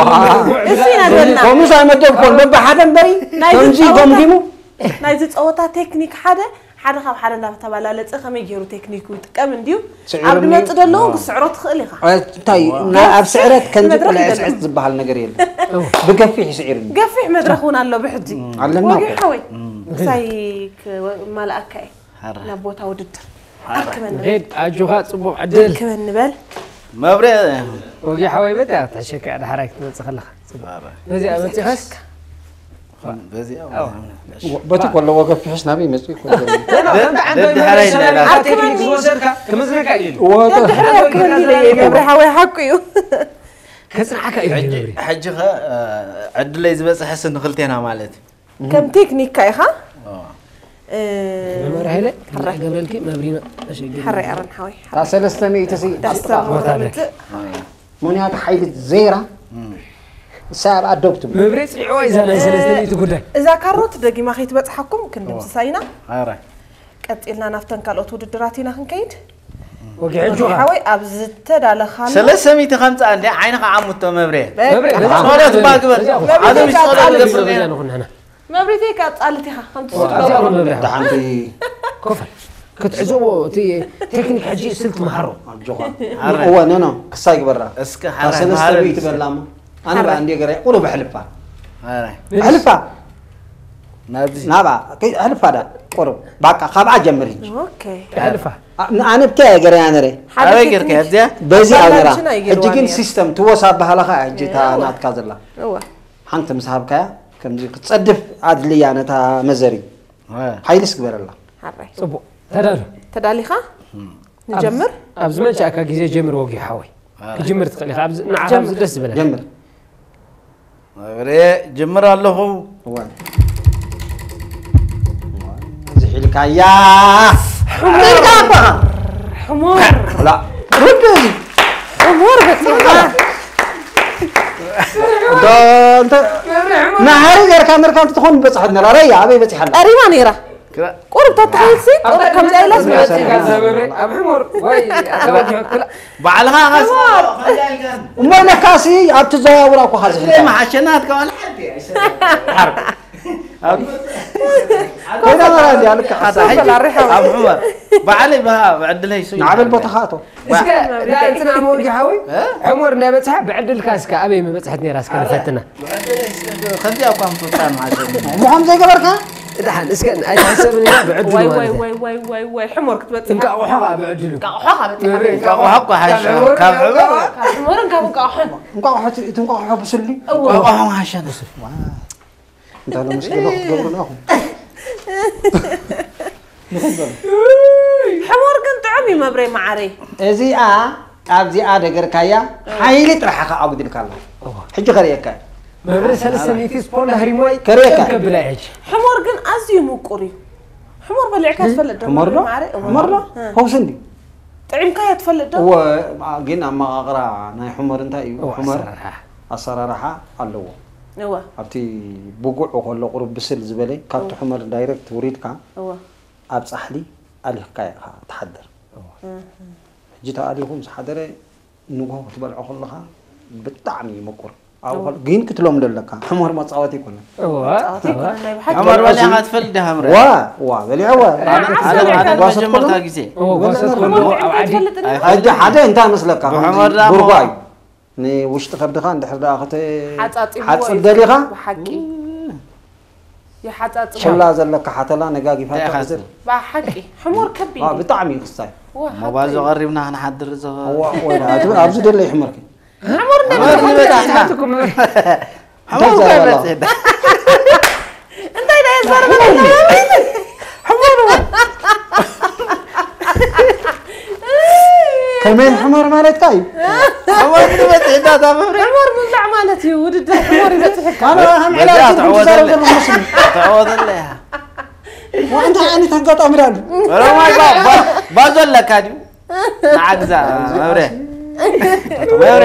እሱ ኢና ዘለና ከምዚ ኣይመደብኮን በብሓደ እምበሪ ናይ ከምዚ ዝጻወታ- ገምጊሙ ናይዚ ጸወታ ቴክኒክ ሓደ ሓደ ካብ ሓደ እንዳተባላለጸ ከመይ ገይሩ ቴክኒኩ ይጥቀም እንድዩ ስዒሩ ኣብ ድመጽ እንድዩ። ደለዉ ክስዕሮ ትኽእል ኢኻ እንታይ ኣብ ስዕረት ከምዚ መድረኽ ቆልዓ ይደለም። ስዕረት ዝበሃል ነገር የለን ብገፊሕ ይስዒርኒ ገፊሕ መድረኽ እውን ኣሎ ብሕጂ ኣለና ወጊሕ እኮ። ሓወይ ምሳይ ክማልኣካ እየ ሓራ ናብ ቦታ ውድድር ኣክበኒ ሄድ ኣጆኻ ጽቡቕ ዕድል ክበኒ በል መብሬ ወጊ ሓወይ በታ ተሸካ ድሓራይ ክትመጽእ ከለኻ በዚኣ መጺኻስ በዚኣ በቲ ከለዎ ገፊሕስ ናበይ መፅኡ ይኮ ደድሕረይ እንዳላ ቴክኒክ ዝወሰድካ ክመዝነካ እዩ ደድሕረይ ኣክበኒ ኢለ እየ መብርሒ ሓወይ ሓቁ እዩ ከጽንዓካ እዩ መብሪ ሕጂ ኸ ዕድለይ ዝበፅሐስ ንክልቴና ማለት እዩ ከም ቴክኒካ ኢኻ ኦ። እ፣ መምህር ሃይለ ገብረልኪ መብሪና ተሸጊሩ ሓራይ ኣረን ሓወይ እታ ሰለስተ ሚእቲ ሲ ዳስታ ቦታ ቦታ ኣለ። ምትእ ምክንያቱ ሓይሊ ዘይራ እሳ ኣብ ኣደው ትብል መብሪ ጽዕዋ ይዛ ናይ ሰለስተ ሚእቲ ጉዳይ እዛ ካሮት ደጊማ ከይትበጽሓኩም ክንድምስሳ ኢና ኣረ ቀጺልና ናብተን ካልኦት ውድድራት ኢና ክንከይድ ወጊ ሕጂ ሓወይ ኣብ ዝተዳለኻሉ ሰለስተ ሚእቲ ከምፅኣ እንዲ ዓይንኻ ዓሙቶ መብሬ መብሪ ጸሎት እባ ግበር ዓለም ጸሎት ገብር ንሕና መብሪተይ ካጻልት ኢኻ ከምቲ እዚኣ ኹን መብሪ ደሓንቲ ኮፈል ክትሕዝዎ እቲ ቴክኒክ ሕጂ ስልት መሃሮ ኣጆኻ እወ ኖ ኖ ክሳይ ግበራ እስከ ሰለስተ ሚእቲ በላሞ ኣነ በኣ እንዲ ገረ ቁሩብ ኣሕልፋ ኣሕልፋ ናብዚ ናብኣ ኣሕልፋ ዳ ቁሩብ ባቃ ካብኣ ጀምር ሕጂ ኦኬ ሕልፋ ኣነ ብከያ ገረያ ነረ ሓደ ኣበይ ቴክኒክ ጌርካ ኣብዚኣ በዚ ኣብ ነራ ባላንስና እዩ ሕጂ ግን ገይርዋ ሲስተም ትወሳ ኣበሃላኻ ሕጂ እታ ናትካ ዘላ እወ ሓንቲ ምስ ሃብካያ ከምዚ ክትጸድፍ ኣድልያ ነታ መዘሪ ሓይልስ ግበረላ ሓራይ ጽቡቕ ተዳሉ ተዳሊኻ ንጀምር ኣብ ዝመንጫእካ ግዜ ጀምር ወጊ ሓወይ ክጅምር ትኽእል ኢኻ ኣብዚ ንዓኻ ኣብዚ ደስ ዝበለ ጀምር መብሬ ጅምር ኣለኹ እዋ ዝሒልካያ ሕሙር ሕሙር ላ ርድ እዚ ሕሙር በጺሕካ እንተ እንተ ናሃሪ ጌርካ ምርካ እንትትኾን በጽሐት ነራ ረያ ኣበይ በጺሓ ኣላ ቀሪባ ነይራ ቁሩብ ተታሒትሲ ቁሩብ ከምዚኣ ኢላስ ኣብ ሕሙር ወይ ኣታወጅ ክላ ባዕልኻ ኸስ እሞ ነካሲ ኣብቲ ዘዋውራ እኮ ኻዚ መሓሸናት ከዋል ኮይና መራ እንዲያ ልክዕ ሓታ ሕጂ ኣብ ሕመር ባዕለይ ብሃ ብዕድለይ ሱ ንዓበል ቦታ ኻእቶ እስከ ዳንትና መወጊ ሓዊ ሕሙር እንዳበፅሐ ብዕድልካ እስከ ኣበይ መበፅሐት ነይራ እስከ ንፈትና ከምዚኣ እኳ ምትወጣ ማለት እዩ ምዃም ዘይገበርካ ድሓን እስከ ኣይትሓሰብን ኢና ብዕድል ወይ ማለት ወይ እዩ ወይ ወይ ወይ ወይ ሕሙር ክትበጽሕ እንቃቑሖ ከዓ ብዕድሉ እንቃቑሖ ካብ በጽሕ እንቃቑሖ እኳ ሓሽ ካብ ሕብር ካብ ሕሙርን ካብ እንቃቑሖን እንቋቑሖ እቲ እቲ እንቋቑሖ ብስሊ እዎ እንቋቑሖ መሓሸ እንታይ ለምስሉ ክትገብሩ ኣለኹም ሕሙር ግን ጥዑም እዩ መብሬ መዓረይ እዚኣ ኣብዚኣ ደገርካያ ሓይሊ ጥራሕኻ ኣጉድልካ ኣላ ሕጂ ከርእየካ መብሪ ሰለስተ ሚእቲ ስፖንዳ ህሪሞይ ከርእየካ ከብላ ሕጂ ሕሙር ግን ኣዝዩ ምቁር እዩ ሕሞር በሊዕካ ትፈልጥ ዶ? ሕሞር ዶ? ማዕረ? እወ። ሕሞር ዶ? እ። ፈውሲ እንዲ ጥዒምካዮ ትፈልጥ ዶ? እወ፣ ግን ኣመቓቕራ ናይ ሕሞር እንታይ እዩ? እወ፣ ሕሞር ኣሰራርሓ። ኣሰራርሓ ኣለዎ። እወ። ኣብቲ ብጉዕ ከሎ ቁሩብ ብስል ዝበለ ካብቲ ሕሞር ዳይሬክት ውሪድካ እወ። ኣብ ፃሕሊ ኣሊኽካ ኢኻ ትሓድር። ሕጂ ተኣሊኹ ምስ ሓደረ ንግሆ ክትበልዖ ከለኻ ብጣዕሚ ይመቁር። ኣብኡ ከሎ ግን ክትለምዶ ኣለካ። ሕሞር መፃወቲ ኣይኮነን። እወ። ጸዋታ ኣይኮነን ናይ ብሓቂ። ሕሞር በሊዕኻ ትፈልጥ ዲኻ ምረ? ዋ ዋ በሊዐዋ። ኣነ ኣነ ኣነ ጓሶት መጀመርታ ከሎ ግዜ እወ፣ ጓሶት ሕሞር ከሎ በሊዕካ ኣብ ዓዲ ትፈልጥ ዶ? ሕጂ ሓደ እንታይ መስለካ? ብሕሞር ዳሞ- ብርጓ እዩ። ንውሽጢ ከብድኻ እንድሕር ደኣ ክተ ሓጻጺብዎ ሓጽብ እዩ። ደሊኻ ብሓቂ። ይሓጻጽቦ። ሸላ ዘለካ ሓተላ ነጋጊፋ እንታይ ኢኻ ተሕዝር። ትብል? ብሓቂ። ሕሞር ከቢድ ዋ እዩ። ብጣዕሚ እዩ ክስታይ። ዋ፣ ሞባይል ሓቂ። ቀሪብና ክንሓድር ዘኸ ዋ ወይ ኣብዚ ደለ ይሕመርክ። ሕሞር እንደ ሕሞር በሊዕካ ንበልዕ ትፈልጥ ኢና። ዶ? ሕሞር እንታይ ከበጽ ዘረባ? እንዳ እንታይ ዳ የዛረበ? ሕሞር ከመይ ሕመር ማለትካ እዩ? ሕሞር ንበጽ እንዳ ታመረ ሕሞር ምብላዕ ማለት እዩ። ውድድር ሕሞር ይበጽሕ። ኣነ ከም ዕላል በዚኣ ትርጉም ትዛረብ ትዕወተለይ። ዘለኹ መስል። ትዕወተለይ ኢኻ። ዋ እንታይ ዓይነት ኣጋጣሚ ዳሉ? ሮማይ ባ- ባ- ባዞ ኣለካ ድዩ? ንዓግዛ መብሬ መብሬ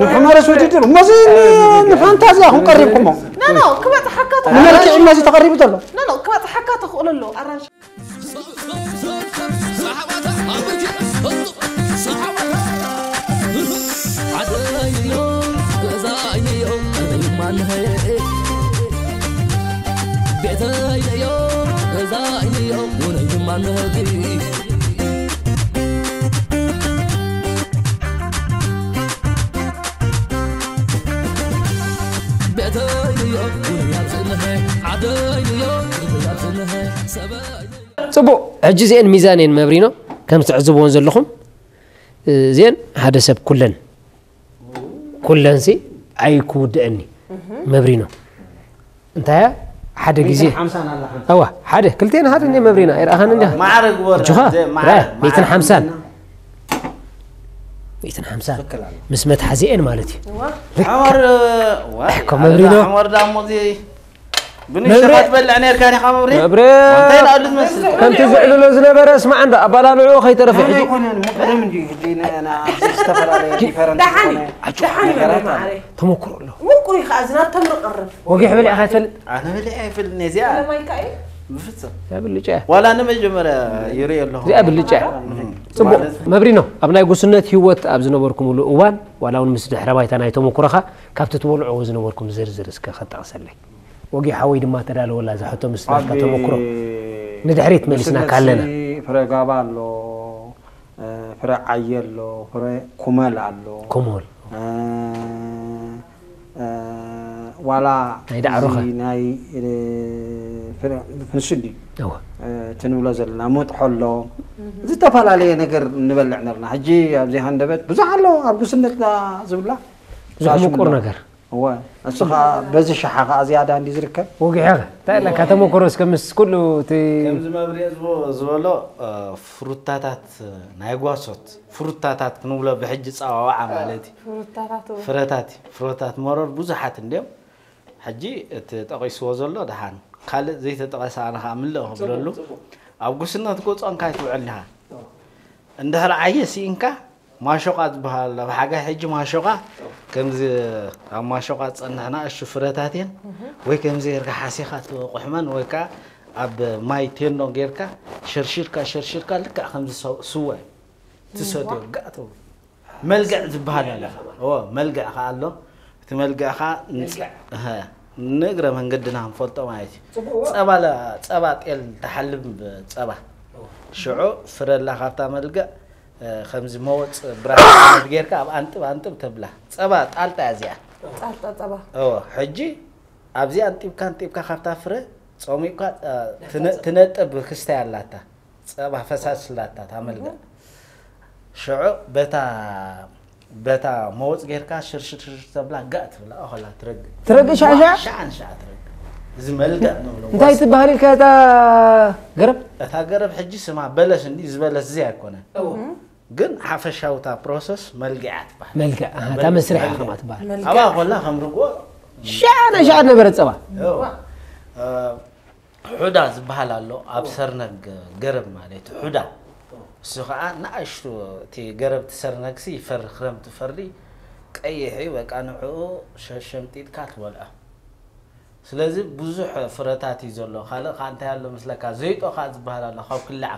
ንሕመረስ ውድድር እሞዚ ንፋንታዝያ ኹም ቀሪብኩሞ። ኖ ኖ ክበጽሓካ ትኽእሎ። ንመልክዕ እሞዚ ተቐሪቡ ዘሎ። ኖ ኖ ክበጽሓካ ትኽእሎ ኣሎ። ኣራንሺ ጽቡቕ። ሕጂ እዚአን ሚዛን እየን መብሪኖ፣ ከም ትዕዝብዎን ዘለኹም። እዚአን ሓደ ሰብ ኩለን ኩለንሲ ኣይክውድአኒ መብሪኖ። እንታይ እያ? ሓደ ግዜ ሓምሳን ኣለኻ። ኣዋ ሓደ ክልቴን ሓደ እንደ መብሪና ኣይረኣኻን እንደ ማዕረ ግበር እጆኻ ዘ- ረ ማዕረ ሚትን ሓምሳን ሚትን ሓምሳን ትክክል ኣሎ። ምስ መትሓዚአን ማለት እዩ። ዋ ሕሞር ዋ እኮ መብሪኖ። ሕሞር ዳሞ እዚ መብሬ። ብንሸኻ ትበልዕ ነርካ ዲኻ መብሬ መብሬ። እንታይ ናብሉ ዝመስል ከምቲ ዝዕልሎ ዝነበረ ስማዕ እንዳ ኣባላልዑ ከይተረፈ ሕጂ ኣይኮነን፣ ቀደም እንዲ ሕጂ ን- ን- ኣብዚ ዝተፈላለየ ዲፈረንት ደሓን ዝኾነ እዩ። ደሓን እዩ ነገራት መብሬ ኣሎ። ማዕረይ። ተመክሮ ኣሎ። ምንቁ እዩ ከዓ እዚ ናብ ተምሪ ቀርብ። ወጊሕ በሊዕኻ ትፈልጥ? ኣነ በሊዐ ኣይፈልጥን እዚኣ ለማይካ እዩ። ብፍፅም እዚኣ ብልጫ እያ። ዋላ ንመጀመርያ ይርኢ ኣለኹ እዚኣ ብልጫ እያ። እም። ጽቡቕ ማለት መብሪኖ ኣብ ናይ ጉስነት ህይወት ኣብ ዝነበርኩምሉ እዋን ዋላ እውን ምስ ድሕረ ባይታ ናይ ተመክሮኻ ካብቲ ትበልዕዎ ዝነበርኩም ዝርዝር እስከ ከጠቕሰለይ ወጊ ሓወይ ድማ ተዳለወላ ዝሕቶ ምስ ናትካ ኣብ ተመክሮ ንድሕሪት መሊስናካ ኣለና ፍረ ጋባ ኣሎ፣ ፍረ ዓየ ኣሎ፣ ፍረ ኩመል ኣሎ። ኮሞል እ፣ እ፣ ዋላ ናይ ዳዕሮኸ? እዚ ናይ እ፣ ፍረ ንሱ ድዩ እወ እ፣ እቲ ንብሎ ዘለና መጥሖ ኣሎ። ዝተፈላለየ ነገር ንበልዕ ነርና። ሕጂ ኣብዚ ሃንደበት ብዙሕ ኣሎ ኣብ ጉስነት ዝብላ ብዙሕ ምቁር ነገር እወ እስኻ በዚ ሸሓ ከዓ ዝያዳ እንዲ ዝርከብ ወጊሕኻ እንታይ ኣለካ ተመክሮ እስከ ምስ ኩሉ እቲ ከምዚ መብርሂ ዝቦ- ዝበሎ እ፣ ፍሩታታት ናይ ጓሶት ፍሩታታት ክንብሎ ብሕጂ ፀዋዋዓ ማለት እዩ ፍሩታታት እውን። ፍረታት እዩ ፍረታት መረር ብዙሓት እንዲዮም ሕጂ እቲ ጠቂስዎ ዘሎ ደሓን ካልእ ዘይተጠቐሰ ኣነ ከዓ ምልእ ክብለሉ ኣብ ጉስነት ጎፆ እንታይ ትውዕል ዲኻ እንድሕር ዓየ ስኢንካ ማሾቃ ዝበሃል ኣብ ሓጋይ ሕጂ ማሾቃ ከምዚ ኣብ ማሾቃ ዝፀንሕ ናእሽቱ ፍረታት እየን ወይ ከምዚ ጌርካ ሓሲኻ ትቁሕመን ወይ ከዓ ኣብ ማይ ቴንዶ ጌርካ ሸርሺርካ ሸርሺርካ ልክዕ ከምዚ ሰው- ስዋ እዩ ትሰትዮ ጋእ ተብሎ መልግዕ ዝበሃል ኣሎ እዎ መልግዕ ከዓ ኣሎ እቲ መልግዕ ከዓ ንጽ- እሀ፣ ንእግረ መንገድና ክንፈልጦ ማለት እዩ ጸባ ለ- ጸባ ጤል ተሓልብ ጸባ ሽዑ ፍረላ ካብታ መልግዕ እ፣ ከምዚ መወፅ ብራስ ጌርካ ኣብ ኣንጥብ ኣንጥብ ተብላ ፀባ ጣልጣ እያ እዚኣ ጣልጣ ጸባ እዎ ሕጂ ኣብዚ ኣንጢብካ ኣንጢብካ ካብታ ፍረ ጸሚቕካ እ፣ ትነ- ትነጥብ ክስታይ ኣላታ ጸባ ፈሳስ ኣላታ ታመልጋ ሽዑ በታ በታ መወፅ ጌርካ ሽርሽር ሽርሽር ተብላ ጋእ ትብላ ኣኸላ ትረግእ ትረግእ ሻዕሻዕ ሻዕን ሻዕ ትረግእ እዚ መልገእ ንብሎ እንታይ ትበሃል ኢልካ እታ ገረብ እታ ገረብ ሕጂ ስማ በለስ እንዲ ዝበለስ እዚ ኣይኮነን ግን ሓፈሻዊ እታ ፕሮሰስ መልግያ ትበሃል መልክዕ እታ መስርሕ ከማ ትበሃል ኣብኣ ኮላ ከም ርግኦ ሻዕ ናይ ሻዕ ነበረ ፀባ ሑዳ ዝበሃል ኣሎ ኣብ ሰርነግ ገረብ ማለት እዩ። ሑዳ እሱ ከዓ ንኣሽቱ እቲ ገረብ ትሰርነግሲ ይፈሪ ክረምቲ ፈሪ ቀይሕ እዩ። በቃ ንዕኡ ሸሸምጢጥካ ትበልዖ። ስለዚ ብዙሕ ፍረታት እዩ ዘሎ። ካልእ ከዓ እንታይ ኣሎ ምስለካ? ዘይጦ ከዓ ዝበሃል ኣሎ ካብ ክልዓ።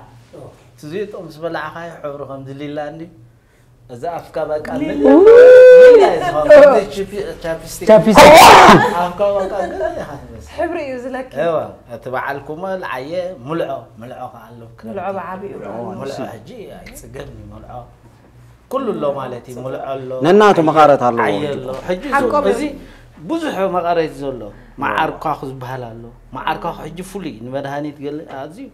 እቲ ዘይጦ ምስ በላዕካዮ ሕብሩ ከምዚ ሊላ እንዲ እዚ ኣፍካ በቃ ሊላ። ሊላ እዩ ዝኸውን። ከምዚ ቺፒ- ቻፕስቲክ። ቻፕስቲክ። ኣፍካ በቃ ገለ ኢኻ ትመስል። ሕብሪ እዩ ዝለኪ። እዋ፣ እቲ በዓል ኩመል ዓየ ምልዖ፣ ምልዖ ከዓ ኣሎ። ምልዖ ብዓቢኡ ከዓ ኣሎ። ምልዖ ሕጂ ኣይጽገብን እዩ ምልዖ። ኩሉ ኣሎ ማለት እዩ። ምልዖ ኣሎ። ነናቱ መቐረት ኣለዎ። ዓየ ኣሎ። ሕጂ ሓቆም እዚ እዩ። ብዙሕ መቐረት ዘሎ። መዓር ኳኹ ዝበሃል ኣሎ። መዓር ኳኹ ሕጂ ፍሉይ ንመድሃኒት ገለ ኣዝዩ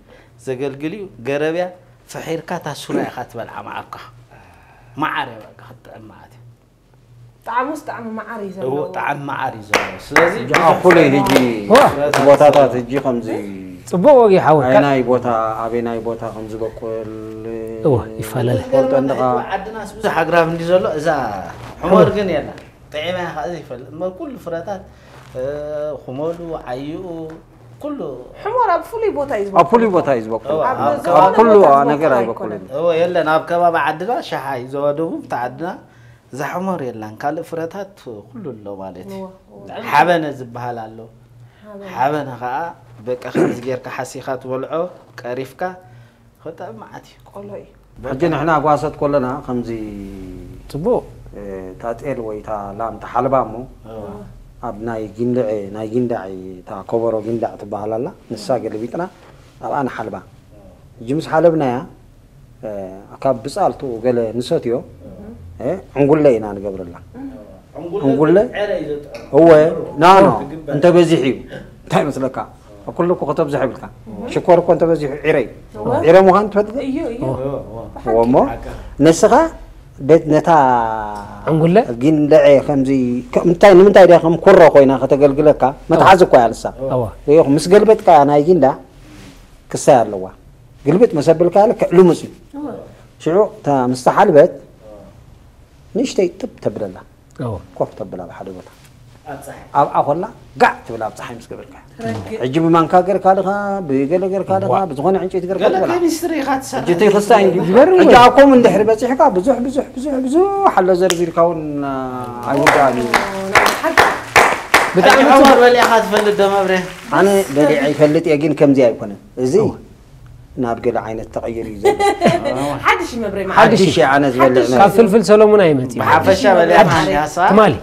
ዘገልግል እዩ። ገረብያ ፈሒርካ እታ ሱራ ኢኻ ትበልዓ መዓር ኳኹ። መዓር እያ በቃ ክትጥዕም ማለት እዩ። ጣዕሙስ ጣዕሚ መዓር እዩ እዎ፣ ዘለዎ። ጣዕሚ መዓር እዩ ዘለዎ። ስለዚ ሕጂ ብዙሕ ኣኩለይ ሕጂ ዋ። ቦታታት ሕጂ ከምዚ ጽቡቕ ወጊ ሓወይ። ኣየናይ ቦታ ኣበየናይ ቦታ ከም ዝበቁል እዎ፣ ይፈላለ። ትፈልጦ እንድኻ። ዓድናስ ብዙሕ ኣግራብ እንዲ ዘሎ እዛ ሕሞር ግን የላ። ጥዒማ ኢኻ እዚ ይፈልጥ እምበር ኩሉ ፍረታት፣ እ፣ ኩመሉ፣ ዓይኡ፣ ኩሉ ሕሞር ኣብ ፍሉይ ቦታ እዩ ኣብ ዝበቁል። ፍሉይ ቦታ እዩ ዝበቁል። እዎ፣ ኣብ ኣብ ዝኾነ ኣብ ኩሉ ቦታ ነገር ዝበቁል ኣይበቁልን። ኣይኮነን። እዎ፣ የለን። ኣብ ከባቢ ዓድና ሸሓ እዩ ዘወደቡ፣ ኣብቲ ዓድና እዛ ሕሞር የላን። ካልእ ፍረታት ኩሉ ኣሎ ማለት እዩ። እዎ፣ እዎ። ሓበነ ዝበሃል ኣሎ። ሓበነ። ሓበነ ኸዓ በቃ ከምዚ ጌርካ ሓሲኻ ትበልዖ፣ ቀሪፍካ፣ ክጥዕም መዓት እዩ። ቆሎ እዩ። ሕጂ ንሕና ጓሶት ከለና ከምዚ ጽቡቕ። እ፣ እታ ጤል ወይ እታ ላም፣ እታ ሓልባ እሞ፣ እዎ። ኣብ ናይ ጊንድዕ፣ ናይ ጊንዳዕ፣ እታ ኮበሮ ጊንዳዕ ትበሃል ኣላ፣ ንሳ ገለቢጥና ኣብኣ ንሓልባ። ሕጂ ምስ ሓለብናያ፣ እ፣ ካብ ብጻልትኡ ገለ ንሰትዮ፣ እ፣ ዕንጉለ ኢና ንገብረላ። ዕንጉለ ዕንጉለ? ዕረ እዩ ዘጥዕም። እወ፣ ኖ፣ ኖ፣ ትግበር። እንተበዚሑ እዩ። እንታይ ይመስለካ? ኣብ ኩሉ እኮ ከተብዝሖ ይብልካ። ሽኮር እኮ እንተበዚሑ ዒረ እዩ። እወ። ዒረ ምዃኑ ትፈልጥ? እዩ፣ እዩ። እወ፣ እወ። እወ እሞ፣ ሓቂ። ንስኻ ቤት ነታ ዕንጉለ? ጊንደዐ ከምዚ፣ ከ-፣ ምንታይ፣ ንምንታይ ድያ ከም ኩሮ ኮይና ከተገልግለካ? መትሓዚ እኮ እያ ንሳ። እወ። እዮ፣ ምስ ገልበጥካ ናይ ጊንዳ ክሳይ ኣለዋ። ግልብጥ መሰብልካ ልክዕ ልሙጽ እዩ። እወ። ሽዑ እታ ምስ ተሓልበት፣ ንእሽተይ ጥብ ተብለላ። እዎ። ኮፍ ተብላ ኣብ ሓደ ቦታ። ኣብ ፀሓይ። ኣብኣ ኮላ ጋዕ ትብል ኣብ ፀሓይ ምስ ገበርካ። ረግእ። ሕጂ ብማንካ ገርካ ድኻ፣ ብገለ ገርካ ድኻ፣ ዋ። ብዝኾነ ዕንጨይቲ ገርካ ገለ ትበላ። ኬሚስትሪ ኢኻ ትሰርሕ። ሕጂ እቲ ክስታይ እንዲ። ይገርም ሕጂ እዩ። ኣብ ከምኡ እንድሕሪ በፂሕካ ብዙሕ፣ ብዙሕ፣ ብዙሕ፣ ብዙሕ ኣሎ ዘርዚርካ እውን፣ አ፣ ኣይውዳእን እዩ። ናይ ሓቂ። ብጣዕሚ ሕጂ ዑመር ጽቡቕ። በሊዕኻ ትፈልጥ ዶ መብሬ? ኣነ በሊዐ ይፈልጥ እየ፣ ግን ከምዚ ኣይኮነን። እዚ እዎ። ናብ ገለ ዓይነት ተቐይሩ እዩ ዘሎ። ሓድሽ እዩ መብሬ፣ ሓድሽ ሓድሽ እዩ። እዩ ኣነ ዝበልዕ ሓድሽ መብሬ። ካብ ፍልፍል ሰሎሙን ኣይመጽእ። ብሓፈሻ በሊዕኻ ሓድሽ። እንዲያሳ? ትማሊ።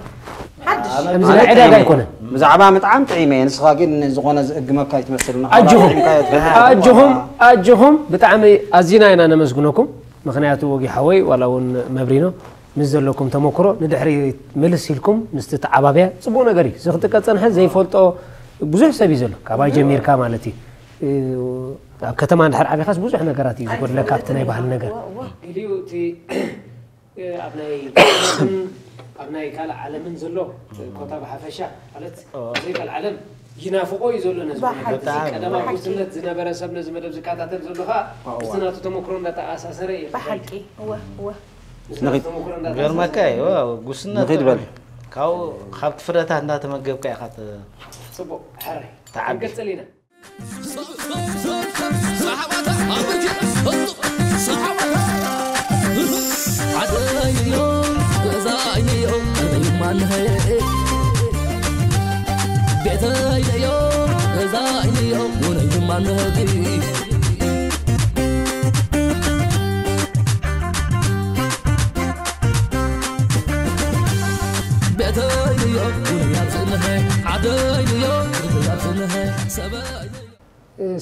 ሓድሽ። ከምዚ ናይ ዕዳጋ ኣይኮነን። ብዛዕባ ምጥዓም ጥዒመ እየ፣ ንስኻ ግን ዝኾነ ዝእግመካ ኣይትመስልን። ኣጆኹም። ጥዒምካዮ ትፈልጥ ኣጆኹም፣ ኣለኻ። ኣጆኹም፣ ብጣዕሚ ኣዚና ኢና ነመስግነኩም። ምኽንያቱ ወጊ ሓወይ፣ ዋላ እውን መብሪኖ፣ ምስ ዘለኩም ተመክሮ ንድሕሪ ምልስ ኢልኩም ምስቲ ተዓባብያ ጽቡቕ ነገር እዩ። እዚ ክትቀጽ ጸንሐ ዘይፈልጦ ብዙሕ ሰብ እዩ ዘሎ፣ ካባይ ጀሚርካ ማለት እዩ። እ፣ ኣብ ከተማ እንድሕር ዓቢኻስ ብዙሕ ነገራት እዩ ዝጎድለካ ኣብቲ ናይ ባህሊ ነገር። እወ፣ እወ። ገሊኡ እቲ፣ እ፣ ኣብ ናይ ዓለምን ኣብ ናይ ካልእ ዓለምን ዘሎ ኮታ ብሓፈሻ ማለት እወ። ኣብ ዘይካል ዓለም ይናፍቖ እዩ ዘሎ ነዚ ብሓቂ። ብጣዕሚ። ቀዳማዊ ብሓቂ። ጉስነት ዝነበረ ሰብ ነዚ መደብ ዝከታተል ዘሎ ኸኣ እወ። ምስቲ ናቱ ተመክሮ እንዳተኣሳሰረ እዩ። ብሓቂ። እወ፣ እወ። ንኺድ። ገርመካ እዩ፣ ዋው፣ ጉስነት ንኺድ በል። ካብኡ፣ ካብቲ ፍረታት እንዳተመገብካ ኢኻ ተ-፣ ጽቡቕ፣ ሕራይ። ተዓቢ። ክንቅጽል ኢና። ዓደይዮ፣ ገዛይዮ፣ ማንኸ ቤተይዮ፣ ገዛይዮ፣ ውነይ ማንኸ ቤተይዮ፣ ውነይ ኣብ ጽንሐ፣ ዓደይዮ፣ ውነይ ኣብ ጽንሐ፣ ሰበይዮ።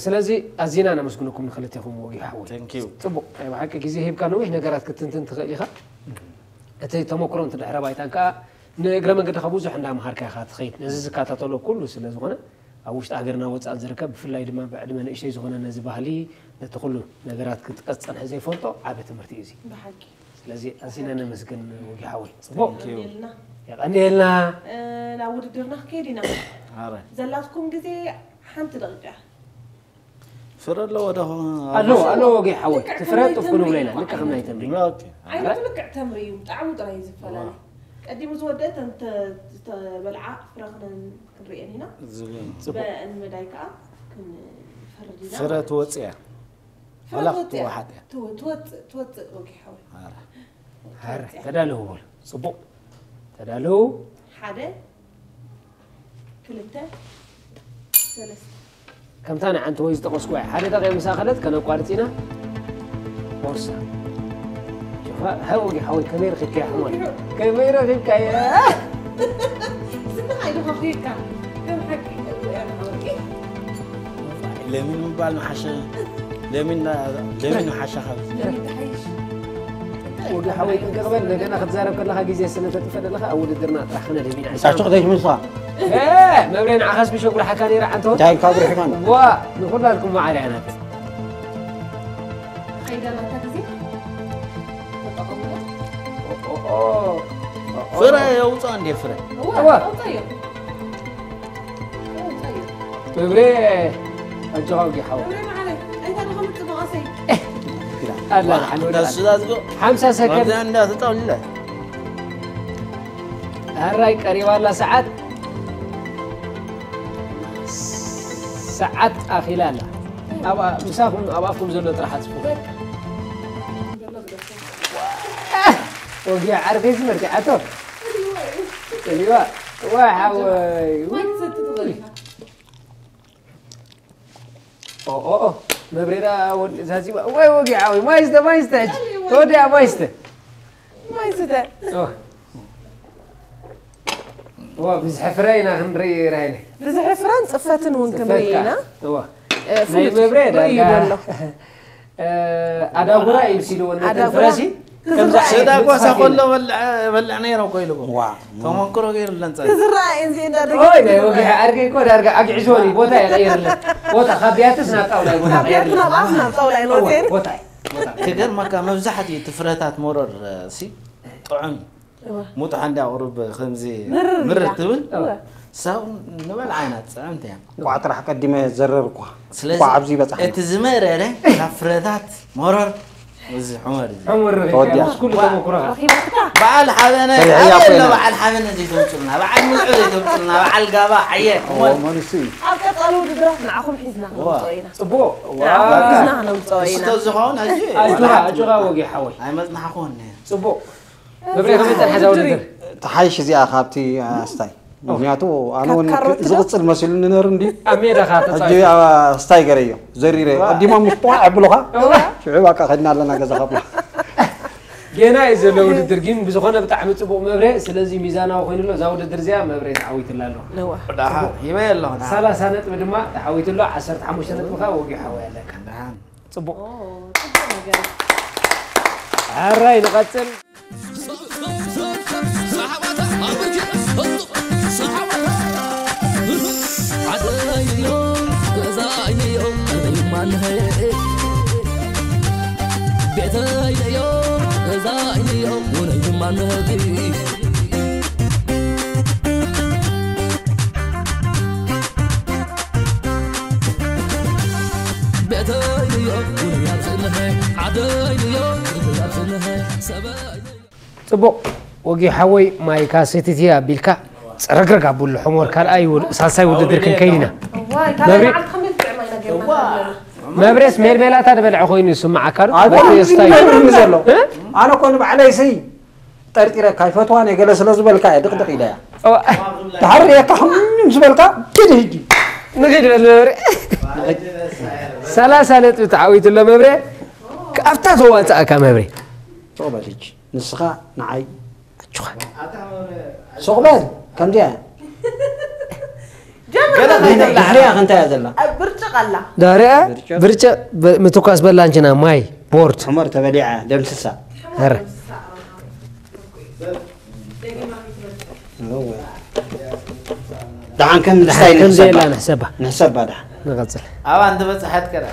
ስለዚ ኣዚና ነመስግነኩም ንክልቴኹም ወጊ ሓወይ። Thank you። ጽቡቕ፣ ናይ ብሓቂ ግዜ ሂብካ ነዊሕ ነገራት ክትንትን ትኽእል ኢኻ። እቲ ተመክሮን እቲ ድሕረ ባይታን ከኣ ንእግረ መንገድኻ ብዙሕ እንዳምሃርካ ኢኻ ትኸይድ። ነዚ ዝከታተሎ ኩሉ ስለ ዝኾነ፣ ኣብ ውሽጢ ሃገርና ወጻእን ዝርከብ፣ ብፍላይ ድማ ብዕድመ ንእሽተይ ዝኾነ ነዚ ባህሊ፣ ነቲ ኩሉ ነገራት ክጥቀስ ዝጸንሐ ዘይፈልጦ ዓቢ ትምህርቲ እዩ እዚ። ብሓቂ። ስለዚ ኣዚና ነመስግን ወጊ ሓወይ። ጽቡቕ። የቐንየልና። የቐንየልና። እ፣ ናብ ውድድርና ክንከይድ ኢና። ኣረ። ዘላትኩም ግዜ ሓንቲ ደቂቃ። ፍረ ኣለዎ ዶ? ኣለዎ፣ ኣለዎ ወጊ ሓወይ። ልክዕ እቲ ፍረ ከምናይ ጥፍ ክንብሎ ኢና፣ ተምሪ። ልክዕ ከምናይ ተምሪ። ኦኬ። ዓይነቱ ልክዕ ተምሪ እዩ፣ ጣዕሙ ጥራይ እዩ ዝፈላለ። ዋው። ቀዲሙ ዝወደአ ተን-፣ ተ-፣ ዝተበልዓ ፍረ ክነን-፣ ክንርእየን ኢና። ዝብል። ጽቡቕ። በእን መዳይ ከኣ ክንፈርድ ኢና ፍረ ማለት እዩ። ትወፅእ እያ ፍረ ዋላ ትወፅእ እያ። ክትወሓጥ እያ ትወ- ትወፅእ ትወፅእ ወጊ ሓወይ ኣረ ትወፅእ ኣረ እያ። ተዳለዉ በሉ ፅቡቕ ተዳለዉ ሓደ ክልተ ሰለስተ ከምታ ንዓንቲ ወይ ዝጠቐስኩ ሓደ ደቂቕ ምስ ኣኸለት ከነቋርፅ ኢና ቦርሳ ሃው ሓወይ ከመይ ረኺብካያ ሕሞን ከመይ ረኺብካያ ስምኻ ኢሉ ከኺብካ ከም ሓቂ እያ ሓወቂ ለሚን ምባል መሓሸ ለሚን ለሚን መሓሻ ካብ ለምን ትሓይሽ ወዲ ሓወይ ጥንቅቕ በል እንደገና ክትዛረብ ከለኻ ግዜ ስለ ተጥፈ ዘለኻ ኣብ ውድድርና ጥራሕ ክነድህብ ኢና ሳቸው ክትሕምልካ መብሬ ንዓኻስ ብሸጉርሓካ ነይራ ዓንቶ እንታይ ኢልካ ጉርሕካን ዋ ንኹላልኩም መዓል ያናት ከይዳ ናታ ግዜ ተጠቐምና ፍረ የውፃ እንዴ ፍረ እዋ እዋ። ኣውፃዮ ኣውፃዮ መብሬ ኣጆኻ ወጊ ሓወይ መብሬ መዓለይ ኣይታ ዶ ከምፅእ መቐሰይ ኣላ ሓንወዳ እንዳስዛዝጎ ሓምሳ ሰከንድ መብዛ እንዳተጣውልለ ኣራይ ቀሪባ ኣላ ሰዓት ሰዓት ኣኺላ ኣላ ኣብ ምሳኹም ኣብ ኣፍኩም ዘሎ ጥራሕ ኣፅፉ ወጊ ዓርከይ ዝመርቲዓቶ እዋ ዋ ሓወይ ማይ ትሰቲ ትኽእል ኢኻ ኦ ኦ ኦ መብሬዳ ወዲ ዛዚባ ወይ ወጊ ሓወይ ማይስተ ማይስተ ሕጂ ተወዲኣ ማይስተ ማይ ስተ ኦ ዋ ብዝሒ ፍረ ኢና ክንርኢ ራይነ ብዝሒ ፍረን ፅፈትን እውን ክንርኢ ኢና ዋ እ፣ ናይ ፍሉጥ መብሬ ርእዩ ዳርጋ ዘሎ እ፣ ኣዳጉራ እዩ ሲልዎ ነተን ኣዳጉራ። ፍረሲ ከምዛ ዓይነት ስዳ ጓሳ መፅፋት ከሎ የለን። በልዐ በልዐ ነይረ እኮ ኢልዎ ዋ ተመክሮ ገይሩለን ፀ ክዝረኣ እየን እዚኤን ዳርጋ ኦይ ናይ ወግሒ ዓርከይ እኮ ዳርጋ ኣግዕዝወን እዩ ቦታ ይቐይርለን ቦታ ካብ ቢያትስ ናብ ጣውላ እዩ ቦታ ካብ ቢያት ይቐይርለን ናብ ኣፍ ናብ ጣውላ እዩ ነወፅኤን ቦታ እዩ ክገርመካ መብዛሕትኡ እቲ ፍረታት መረር ሲ ጥዑም እዩ ሙጥሓ እንዳ ቁሩብ ከምዚ ምርር ምርር ኢላ። ትብል እወ። ሳብ ንበልዓ ኢና ጥዕምቲ እያ ቋዕ ጥራሕ ቀዲመ ዘረር እኳ ስለዚ ቋዕ ኣብዚ በፃሕ እቲ ዝመረረ ካብ ፍረታት መረር እዚ ሑመር እዚ ሕሙር ተወዲኣ። ምስ ኩሉ ተመኩሮኻ ረኺባትካ በዓል ሓበነ ፈሪሐያ ኣበይ ኣሎ ኮይና። በዓል ሓበነ ዘይተምፅልና በዓል ምልዑ ዘይተምፅልና በዓል ጋባ ዓየ ሑመር መንሱ እዩ ኣብ ቀፃሊ ውድድራት ንዓኹም ሒዝና ዋ። ክነምፅኦ ኢና ፅቡቕ ንዓኹም ሒዝና ክነምፅኦ ኢና ክስቶ ዝኸውን ሕጂ ኣጆኻ ኣጆኻ ወጊ ሓወይ ኣይመፅናሕኩን ፅቡቕ መብሬ ከመይ ፀንሐ እዛ ውድድር ተሓይሽ እዚኣ ካብቲ ኣስታይ ምክንያቱ ኣነ እውን ካብ ካሮት ዶ? ዝቕፅል መሲሉኒ ነሩ እንዲ ኣብ ሜዳኻ ሕጂ ተፃወት ኣስታይ ገረዮ ዘሪረ ቀዲሞም ምስ ቋዕ ኣብሉኻ ሽዑ ባቃ ከድና ኣለና ገዛ ካብላ ጌና እዩ ዘሎ ውድድር ግን ብዝኾነ ብጣዕሚ ፅቡቕ መብሬ ስለዚ ሚዛናዊ ኮይኑሎ እዛ ውድድር እዚኣ መብሬ ተዓዊትላ ኣሎ ነዋ ዳሓ ሂበ ኣለኹ ሰላሳ ነጥቢ ድማ ተዓዊትሎ ዓሰርተ ሓሙሽተ ነጥቢ ከዓ ወጊ ሓወይ ኣለካ ዳሓን ፅቡቕ ኦ፣ ፅቡቕ ነገር ሕራይ ንቐፅል ፅቡቕ ወጊ ሓወይ ማይካ ሰቲትያ ኣቢልካ ፅረግረግ ኣብሉ ሕሞር ካልኣይ ውድ- ሳልሳይ ውድድር ክንከይድ ኢና እዋይ ካልኣይ መብሬ- መዓልቲ ከመይ ትጥዕማ ኢና ጌርና ዘለና መብሬስ ሜልሜላታ ዝበልዐ ኮይኑ ይስምዓካ ዶ ኣይ በቲ ስታይ- ይብል ዘሎ እ? ኣነ እኮ ንባዕለይ ስይ ጠርጢረካ ይፈትዋን እየ ገለ ስለ ዝበልካ እየ ድቕድቕ ኢለያ ኦ፣ ተሓርየካ ከም ዝበልካ ኪድ ህጂ ንኺድ በል መብሬ ሰላሳ ነጥቢ ተዓዊቱ ኣሎ መብሬ ኣብታ ተዋፅኣካ መብሬ ሱቕ በል ህጂ ንስኻ ንዓይ ኣጆኻ ሱቕ በል ከምዚኣ ጀምር ገለ ከይተብላዕ ድሕሪያ ክንታይ እያ ዘላ ብርጭቕ ኣላ ዳርያ ብርጭ ምትኳስ በላንችና ማይ ቦርድ ሑመር ተበሊዓ ደምስሳ ኧረ ደሓን ከም ስታይ ከምዚ ንሕሰባ የላ ንሕሰባ ንሕሰባ ደሓን ንቐፅል ኣብኣ እንትበፅሐት ከዳ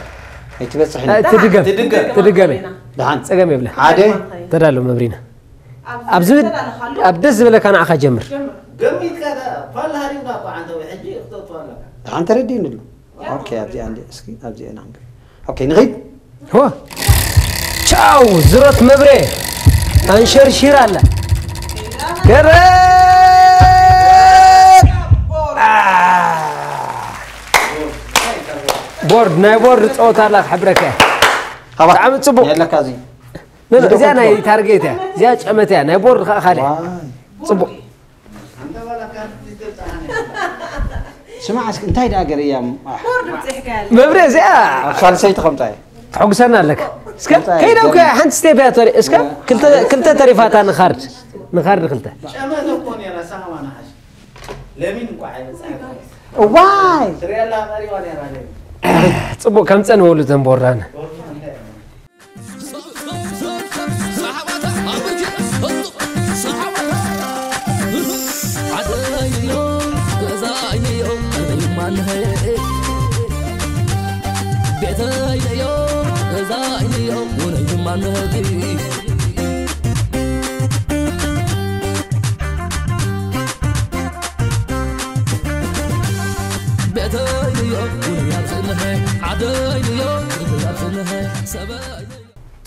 ኣይትበፅሕን ትድገም ትድገም። ትድገም ደሓን ፀገም የብላ ሓደ ተዳሎ መብሪና ኣብዚ ተዳለኻሉ ኣብ ደስ ዝበለካ ንዓኻ ጀምር ጀምር ገሚትካ ኳል ሃሪምካ እኮ ዓንተዊ ሕጂ ክትወጥዋ ኣለካ ደሓን ተረዲእኒ ኣሎ ኦኬ ኣብዚኣ እንዲ እስኪ ኣብዚኣ ኢና ክንብል ኦኬ ንኺድ ሆ ቻው ዝሮት መብሬ ኣንሸርሺር ኣላ ገረት ቦርድ ናይ ቦርድ ጸወታ ኣላ ክሕብረካ እየ። ሃባ ብጣዕሚ ጽቡቕ። የለካ እዚ ነ- እዚኣ ናይ ታርጌት እያ። እዚኣ ጨመት እያ። ናይ ቦርድ ከዓ ካልእ። ዋይ። ጽቡቕ። ስማዕ እስኪ እንታይ ደኣ ገርያ መብሬ እዚኣ ኣብ ሳልሰይ ተቐምጣ እየ ተሐጉሰና ኣለካ። እስከ እንታይ ከይደው ገርም? ሓንቲ ስቴፕ እያ ተሪ እስከ ክልተ ክልተ ተሪፋታ ንኻርድ ንኻርድ ክልተ ጨመት እኮ ነይራ ሳማ ናሓሽ ለሚን እንኳ ኣይበፅሐት ዋይ ትሪኣ ኣላ ቀሪባ ነይራ ለሚን ጽቡቕ ከም ጸንበሉ ተንቦራን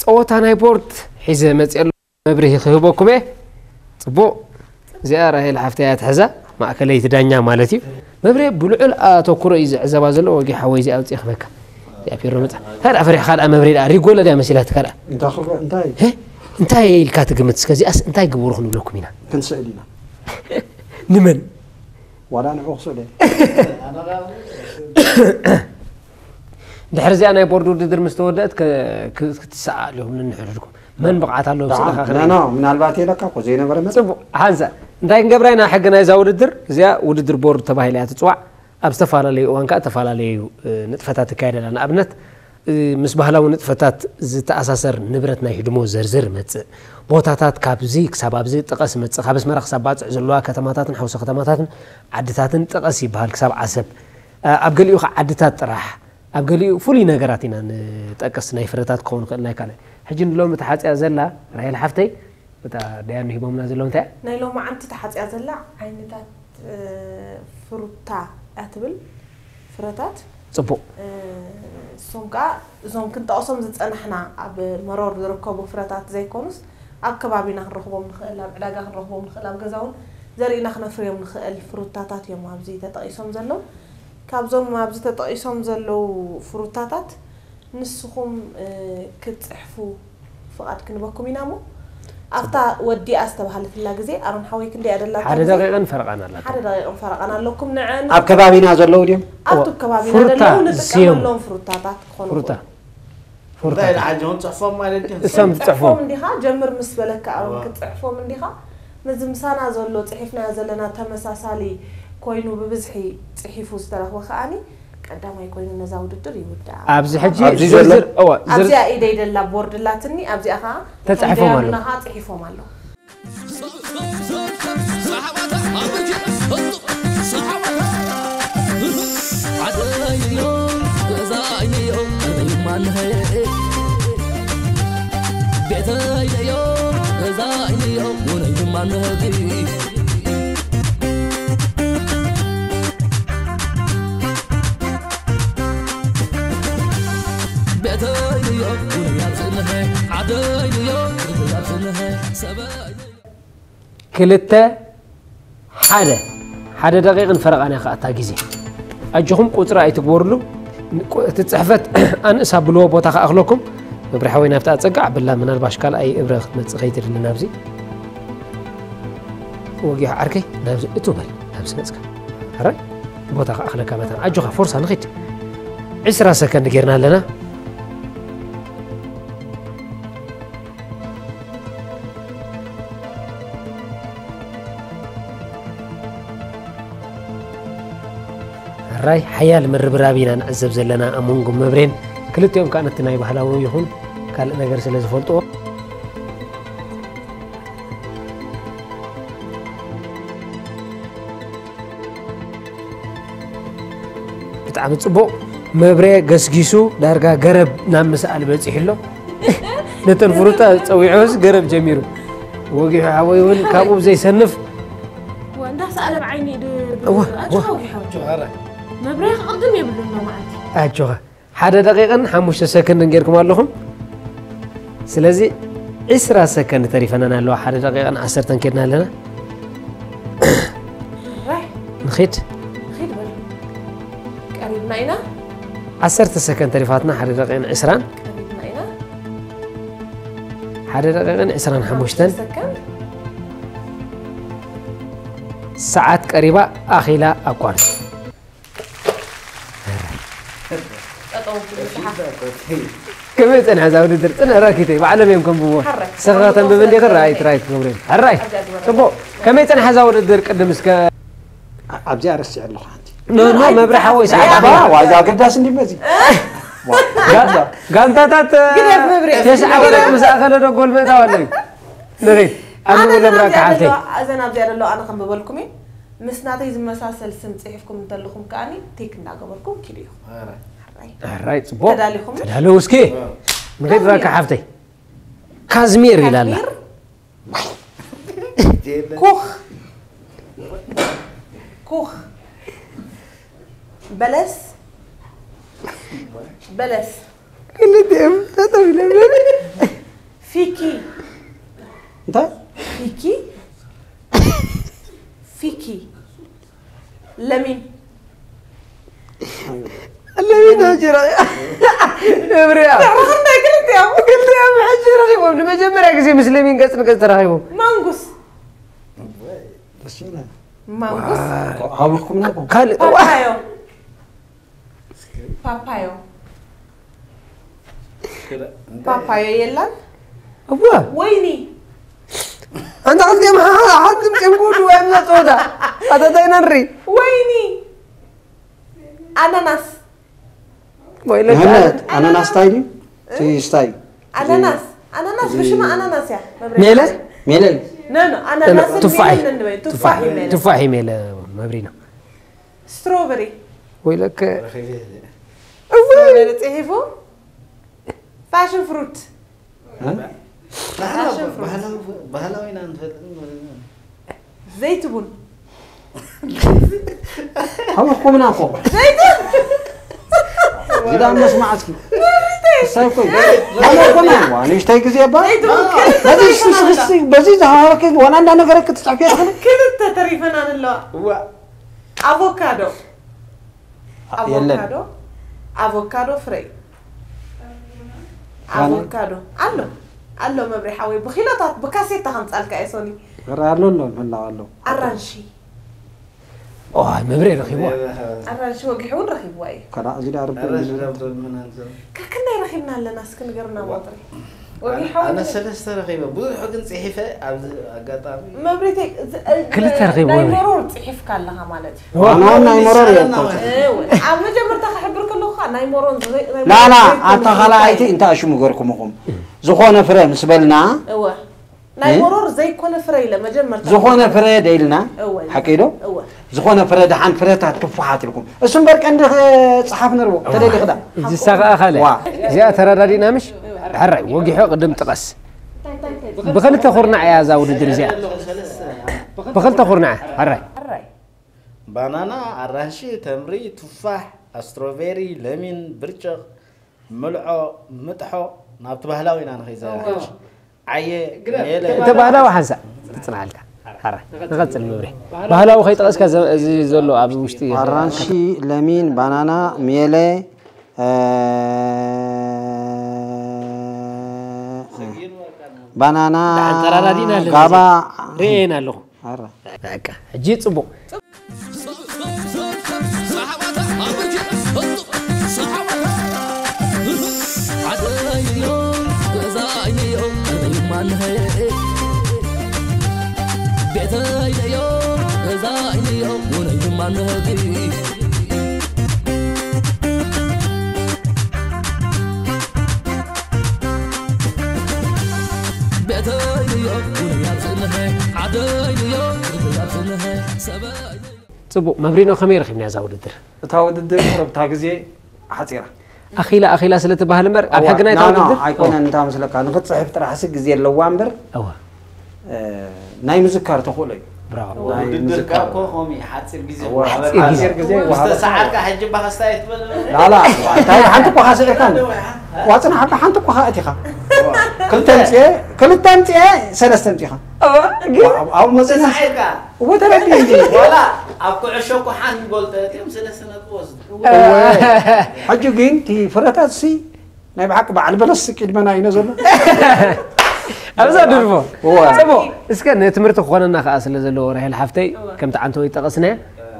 ጸወታ ናይ ቦርድ ሒዘ መፅእ ኣሎ መብርሂ ክህበኩም እየ። ፅቡቕ። እዚኣ ራሄል ሓፍተይ እያ ትሕዛ፣ ማእከለይቲ ዳኛ ማለት እዩ። መብሬ ብልዑል ኣተኩሮ እዩ ዝዕዘባ ዘሎ። ወጊ ሓወይ እዚኣ ኣውፅእ ክበካ። እዚኣ ፒሮ መፃ። እንታይ ደኣ ፈሪሕካ ደኣ መብሬ ደኣ ሪጎለ ድያ መሲላትካ ደኣ። እንታይ ክብሎ እንታይ ሄ? እንታይ ኢልካ ትግምት? እስከ እዚኣስ እንታይ ግበሩ ክንብለኩም ኢና። ክንስእል ኢና ንመን? ዋላ ንዑ ክስእለ ድሕሪ እዚኣ ናይ ቦርድ ውድድር ምስ ተወደአት ከ- ክ- ክትሰኣል ኢኹም ንንሕድሕድኩም። መን ብቕዓት ኣለዎ? ስእልኻ ኖ ክርኢ። ኖ ምናልባት የለካ እኮ ዘይነበረ መ ጽቡቕ ሓንሳ እንታይ ክንገብራ ኢና? ሕጊ ናይዛ ውድድር እዚኣ ውድድር ቦርድ ተባሂላ እያ ትጽዋዕ። ኣብ ዝተፈላለዩ እዋን ከዓ ዝተፈላለዩ እ፣ ንጥፈታት ትካየደላ። ንኣብነት እ፣ ምስ ባህላዊ ንጥፈታት ዝተኣሳሰር ንብረት ናይ ህድሞ ዘርዝር ይመጽእ። ቦታታት ካብዚ ክሳብ ኣብዚ ጥቀስ ይመጽእ። ካብ ኣስመራ ክሳብ ባጽዕ ዘለዋ ከተማታትን ሓውሲ ከተማታትን ዓድታትን ጥቀስ ይበሃል ክሳብ ዓሰብ። እ፣ ኣብ ገሊኡ ከዓ ዓድታት ጥራሕ ኣብ ገሊኡ ፍሉይ ነገራት ኢና ንጠቅስ ናይ ፍረታት ክኸውን ይኽእል ናይ ካልእ ሕጂ ንሎሚ ተሓፅያ ዘላ ራሄል ሓፍተይ እታ ደያኑ ሂቦምና ዘለዉ እንታይ እያ? ናይ ሎማዓንቲ ተሓፅያ ዘላ ዓይነታት እ፣ ፍሩታ እያ ትብል ፍረታት ፅቡቕ እ፣ እሶም ከዓ እዞም ክንጠቕሶም ዝፀናሕና ኣብ መሮር ዝርከቡ ፍረታት ዘይኮኑስ ኣብ ከባቢና ክንረኽቦም ንኽእል ኣብ ዕዳጋ ክንረኽቦም ንኽእል ኣብ ገዛ እውን ዘርእና ክነፍርዮም ንኽእል ፍሩታታት እዮም ኣብዚ ተጠቒሶም ዘለዉ ካብዞም ኣብዚ ተጠቒሶም ዘለዉ ፍሩታታት ንስኹም ክትፅሕፉ ፍቓድ ክንበኩም ኢና እሞ ኣብታ ወዲኣ ዝተባሃለትላ ግዜ ኣሮን ሓወይ ክንደይ ኣደላታ ሓደ ግዜ ደቂቕን ፈረቓን ኣላታ ሓደ ደቂቕን ፈረቓን ኣለኩም ንዐን ኣብ ከባቢና ዘለዉ ድዮም ኣብቱ ከባቢና ፍሩታ ዘለዉ ዝስየሙ። ንጥቀመሎም ፍሩታታት ክኾኑ ፍሩታ ይኽእሉ። ፍሩታ እንታይ ኢላ ሓጂ እውን ፅሕፎም ማለት ድዮም እሶም ዝፅሕፎም እንዲኻ ጀምር ምስ በለካ ኣሮን እዋ። ክትፅሕፎም እንዲኻ ምዚ ምሳና ዘሎ ፅሒፍናዮ ዘለና ተመሳሳሊ ኮይኑ ብብዝሒ ፅሒፉ ዝተረኽበ ከዓኒ ቀዳማይ ኮይኑ ነዛ ውድድር ይውዳእ ኣብዚ ሕጂ ኣብዚ ዘሎ- ዝርዝር እዋ ዝርዝር ኣብዚኣ ኢደይ ደላ ቦርድ ኣላትኒ ኣብዚኣ ከዓ ተፃሒፎም ኣለዉ። ና ከዓ ፅሒፎም ኣለዉ ክልተ ሓደ ሓደ ደቂቕን ፈረቓን እያ ከኣታ ግዜ ኣጆኹም ቁፅሪ ኣይትግበርሉ እቲ ፅሕፈት ኣንእስ ኣብልዎ ቦታ ከኣኽለኩም መብርሒ ወይ ናብቲ ኣፀጋዕ ብላ ምናልባሽ ካልኣይ እብረ ክትመፅእ ከይትድሊ ናብዚ ወጊሑ ዓርከይ ናብዚ እቱ በል ናብዚ መፅካ ሕራይ ቦታ ከኣኽለካ መታን ኣጆኻ ፎርሳ ንኺድ ዕስራ ሰከንድ ጌርና ኣለና ሕራይ ሓያል ምርብራብ ኢና ንዕዘብ ዘለና ኣብ መንጎ መብሬን ክልቲኦም ከዓ ነቲ ናይ ባህላዊ ይኹን ካልእ ነገር ስለ ዝፈልጥዎ ብጣዕሚ ፅቡቕ መብሬ ገስጊሱ ዳርጋ ገረብ ናብ ምስኣል በፂሑ ኣሎ ነተን ፍሩታ ፀዊዖስ ገረብ ጀሚሩ ወጊሑ ሓወይ እውን ካብኡ ዘይሰንፍ እንዳሰኣለ ብዓይኒ እዋ፣ እዋ። መብሬ ክቕድም የብሉን ሎማዓንቲ ኣጆኻ ሓደ ደቂቕን ሓሙሽተ ሰከንድን ጌርኩም ኣለኹም ስለዚ ዕስራ ሰከንድ ተሪፈናን ኣለዋ ሓደ ደቂቕን ዓሰርተን ኬድና ኣለና ንኺድ ኺድ በል ቀሪብና ኢና ዓሰርተ ሰከንድ ተሪፋትና፣ ሓደ ደቂቕን ዕስራን። ከፊትና ኢና። ሓደ ደቂቕን ዕስራን ሓሙሽተን። ሰከንድ። ሰዓት ቀሪባ፣ ኣኺላ ኣቋርጽ። ጠጠው ክብል ዝሓ- ከመይ ጸንሐ እዛ ውድድር? ጽንሕ ራኪተይ፣ ባዕሎም እዮም ከንብብዎ። ሕራይ። ሰኻ ተንብብ እንዲኺ፣ ራይት፣ ራይት፣ ገብርኤል። ሕራይ። ጽቡቕ። ከመይ ጸንሐ እዛ ውድድር? ቅድም እስከ ኣብዚኣ ረሲዐ ኣለኹ ሓንቲ ኖ፣ ኖ፣ መብርሒ ሓወይ፣ ሰዓት ባ ዋዛ ኣገዳሲ እንዲ መዚ ጋ-፣ ጋንታታት ግደፍ መብርሒ። ተስዓ ብረት ምስ ኣኸለ ዶ ጎል ምእታው ኣለዩ? ንኺድ። ኣብ ኣነ ንብለ እዘን ምራካ ኣብዚኣ ሓፍተይ። ዘለዋ- እዘን ኣብዚኣ ዘለዋ ኣነ ከንብበልኩም እየ። ምስ ናተይ ዝመሳሰል ስም ጽሒፍኩም እንተለኹም ከኣኒ ቲክ እንዳገበርኩም ኪዱ ኢኹም። ሕራይ። ሕራይ፣ ጽቡቕ። ተዳሊኹም? ተዳለዉ እስኪ። ንኺድ ራካ ሓፍተይ። ካዝሚር ኢላ ኣላ። ካዝሚር? ኩኽ። ኩኽ። በለስ። በለስ። ክልቲኦም ጠጠው ኢሎም። ፊኪ። እንታይ ፊኪ። ፊኪ። ለሚን። ለሚን ሕጂ ረኺ-፣ እብሪኣ። እንታይ ክልቲኦም? ክልቲኦም ሕጂ ረኺቦም። ንመጀመርያ ግዜ ምስ ለሚን ገጽ ንገጽ ተራኺቦም። ማንጉስ። ደስ ይብለና ማንጉስ። ሃዊኽኩምና እኮ ካልእ ፓፓዮ። ፓፓዮ። ፓፓዮ የላን። እወ። ወይኒ። ኣንታ ክልቲኦም ሓ-፣ ሓ-፣ ሓንቲ ድምፂ ኩሉ ወይ ኣብዛ ፀወታ። ኣታ እንታይ ኢና ንርኢ? ወይኒ። ኣናናስ። ወይለካ። ምህነት ኣናናስ ስታይ ድዩ? እቲ ስታይ ኣናናስ። ኣናናስ ብሽማ ኣናናስ እያ። መብሬ ሜለ? ሜለል ኖ፣ ኖ፣ ኣናናስ ቱፋሕ። ሜለን እንበይ። ቱፋሕ ቱፋሕ። ይሜለ። ቱፋሕ ይሜለ መብሪና። ስትሮበሪ። ወይለከ። ስትሮበሪ ጽሒፉ። ፋሽን ፍሩት። ፋሽን ፍሩት። ባህላዊ ኢና ንፈልጥ ማለት ነው። ዘይትቡን። ሃዊኽኩምና እኮ ዘይትቡን። ዝዳ መስማዕትኪ እሳይ እኮ ማለት እኮ ነው። ንእሽተይ ግዜ እባ ዘይትቡን። በዚ ስስክሲ በዚ ዝሃወረኪ ዋላ እንዳነገረኪ ትጻፊ ያትኸለ ክልተ ተሪፈና ንለዋ። እዋ ኣቮካዶ። የለን። ኣቮካዶ። ኣቮካዶ ፍረ እዩ። ኣቮካዶ ኣሎ። ኣሎ መብሬ ሓወይ ብኪሎታት ብካሴታ ከምጻልካ እየ ሶኒ። ኧረ ኣሎ ኣሎ ምህላው ኣሎ። ኣራንሺ። ኦ፣ መብሬ ረኺብዋ። ኣራንሺ ወጊሑ እውን ረኺብዋ እዩ። ከዳ እዚ ዳ ርብ ኣራሽ ዳብዶ ምን ኣንተ ከክንደይ ረኺብና ኣለና እስኪ ንገርና ቦጥሪ። ወጊሑ ኣነ እውን ሰለስተ ረኺበ ብዙሕ ግን ጽሒፈ ኣብዚ ኣጋጣሚ መብሬተይ እዚ- ክልተ ረኺብዎ ናይ መብሬ። መሮር ጽሒፍካ ኣለኻ ማለት እዩ። ዋና ዋና ይመረር እየ እኮ። እወ፣ ኣብ መጀመርታ ክሕብር ከለኹ ከዓ ናይ መሮን ዘይ- ናይ ላላ መሮን ዘይኮነ ኣታ ካልኣይቲ እንታይ እዩ? እንታይ ሽሙ ገርኩም ኢኹም ዝኾነ ፍረ ምስ በልና እወ ናይ እ? መሮር ዘይኮነ ፍረ ኢለ መጀመርታ ዝኾነ ፍረ ደኢልና እወ ሓቂ ዶ እወ ዝኾነ ፍረ ደሓን ፍረታት ትፉሓት ኢልኩም እሱ እምበር ቀንዲ ጸሓፍ ነርዎ ተደሊ ክዳ እዚ ሳኻ ካለ ዋ። እዚኣ ተረዳዲእና ምሽ? ሕራይ ወጊሖ ቅድም ጥቐስ። ብኽልተ ኩርናዕ እያ እዛ ውድድር እዚኣ። ብኽልተ ኩርናዕ ሕራይ። ሕራይ ባናና ኣራንሺ ተምሪ ቱፋሕ ኣስትሮቤሪ ለሚን ብርጭቕ ምልዖ ምጥሖ ናብቲ ባህላዊ ኢና ንኸይድ ዘለና ዓየ ሜለ እቲ ባህላዊ ሓንሳእ ትጽንዓልካ። ሕራይ ንቐጽል መብሬ። ባህላዊ ከይጠቐስካ ዘ-፣ እዚ ዘሎ ኣብ ውሽጢ ኣራንሺ ለሚን ባናና ሜለ እ፣ ባናና ደሓን ተራዳዲእና ኣለና። ጋባ ርእየን ኣለኹ። ኣረ በቃ ሕጂ ጽቡቕ። ጽቡቕ መብሪኖ፣ ከመይ ረኺብና እዛ ውድድር? እታ ውድድር ረብታ ግዜ ሓፂራ ኣኺላ ኣኺላ ስለ ትበሃል እምበር ኣብ እዋ፣ ሕጊ ናይታ ና፣ ና፣ ውድድር ኣይኮነን። እንታ ምስለካ ንክትፅሕፍ ጥራሕ ሲ ግዜ ኣለዋ እምበር እዋ እ፣ ናይ ምዝካር ተኽእሎ እዩ። ብራቮ። ናይ ውድድር ምዝካር ካብ ኮ ከምኡ እዩ፣ ሓፂር ግዜ እዋ፣ ወሃበ ሓፂር ግዜ ምስ ወሃበ ተሰዓርካ ሕጂ ባኸስታ እየ ትበል። ላላ እንታይ ሓንቲ እኳ ስዒርካ ዋፅና ሓንቲ ሓንቲ እኳ እቲኻ ክልተ ኣምፅኤ ክልተ ኣምፅኤ ሰለስተ ኣምፂኻ ግን ኣብኡ መፅና ተሳዒርካ እዎ ተረዲ ዋላ ኣብ ኩዕሾ እኮ ሓንጎል ተእትዮም ሰለስተ ነጥቢ ወስዱ። ሕጂ ግን እቲ ፍረታት ሲ ናይ ብሓቂ በዓል በለስ ቅድመና እዩ ዘሎ ኣብዛ ድርፎ እወ። ጽቡቅ እስከ ንትምህርቲ ክኾነና ከዓ ስለ ዘለዎ ራሄል ሓፍተይ ከምቲ ዓንተወይ ጠቐስናዮ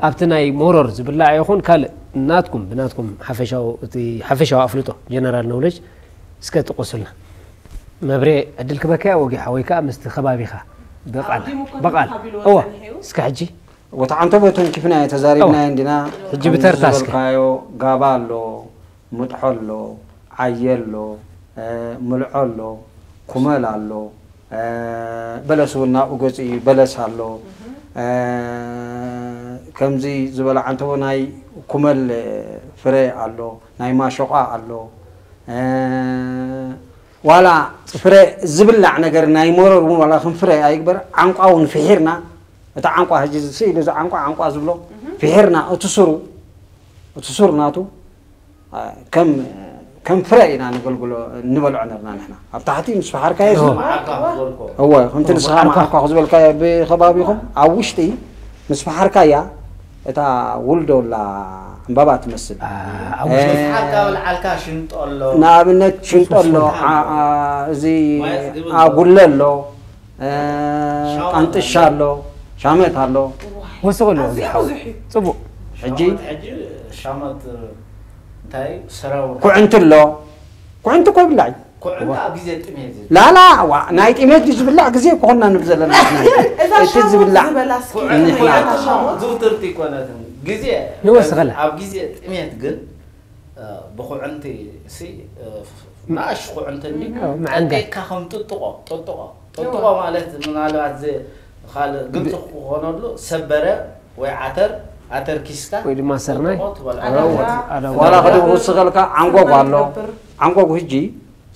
ኣብቲ ናይ ሞሮር ዝብላዕ ይኹን ካልእ ናትኩም ብናትኩም ሓፈሻዊ እቲ ሓፈሻዊ ኣፍልጦ ጀነራል ኖውለጅ እስከ ጥቆስልና መብሬ ዕድል ክበካያ ወጊ ሓወይ ከዓ ምስቲ ከባቢኻ ብቃል ብቃል እወ እስከ ሕጂ ወተዓንተቦ ተንኪፍናዮ ተዛሪብናዮ እንዲና ሕጂ ብተርታ እስከ። ዝበልካዮ ጋባ ኣሎ ምጥሖ ኣሎ ዓየ ኣሎ ምልዖ ኣሎ ኩመል ኣሎ በለስ እውን ናብኡ ገፂኡ እዩ በለስ ኣሎ ከምዚ ዝበለ ዓንተቦ ናይ ኩመል ፍረ ኣሎ ናይ ማሾቋ ኣሎ ዋላ ፍረ ዝብላዕ ነገር ናይ መረር እውን ዋላ ከም ፍረ ኣይግበር ዓንቋ እውን ፍሒርና እቲ ዓንቋ ሕጂ ስኢሉ እዚ ዓንቋ ዓንቋ ዝብሎ ፍሒርና እቲ ስሩ እቲ ሱር ናቱ ከም ከም ፍረ ኢና ንገልግሎ ንበልዖ ነርና ንሕና ኣብ ታሕቲ ምስ ፈሓርካዮ እዚ ዓርካ ዝበልኮ እወ ከምቲ ንስኻ መዓርኳ ዝበልካ ብከባቢኹም ኣብ ውሽጢ ምስ ፈሓርካያ እታ ውልዶ ላ ዕምባባ ትመስል ዓርካ በልዓልካ ሽንጦ ኣሎ ንኣብነት ሽንጦ ኣሎ ዓ- ዓ- እዚ ኣጉለ ኣሎ ቃንጥሻ ኣሎ ሻመት ኣሎ ወስኽ ኣሎ እዚ ሓው ጽቡቅ ሕጂ ሕጂ ሻመት እንታይ ሰራው ኩዕንቲ ኣሎ ኩዕንቲ እኮ ይብላዕ እዩ። ኩዕንቲ ኣብ ግዜ ጥሜት ዝብል ላላ ዋ ናይ ጥሜት ድዩ ዝብላዕ ግዜ ኮና ንብ ዘለና ንሕና። እዛ እቲ ሻሞት ዝብላዕ ዝበላ እስኪ ኩዕንቲ እታ ሻሞት ዝውትርቲ ይኮነትን ግዜ ንወስኸላ። ኣብ ግዜ ጥሜት ግን እ፣ ብኩዕንቲ ሲ እ፣ ንኣሽ ኩዕንቲ እንዲ ኣዎ፣ መዓንጋል። ጠጢካ ከም ጥጥቆ ጥጥቆ ጥጥቆ ማለት ምናልባት ዚ ካልእ ግልፂ ክኾነሉ ሰበረ ወይ ዓተር ዓተር ኪስካ ወይ ድማ ሰርናይ። ጥጥቆ ትበልዖ። ኣዳጉራ። ኣዳጉራ። ዋላ ከደ ክውስኸልካ ዓንጎግ ኣሎ ትገብር። ዓንጎግ ህጂ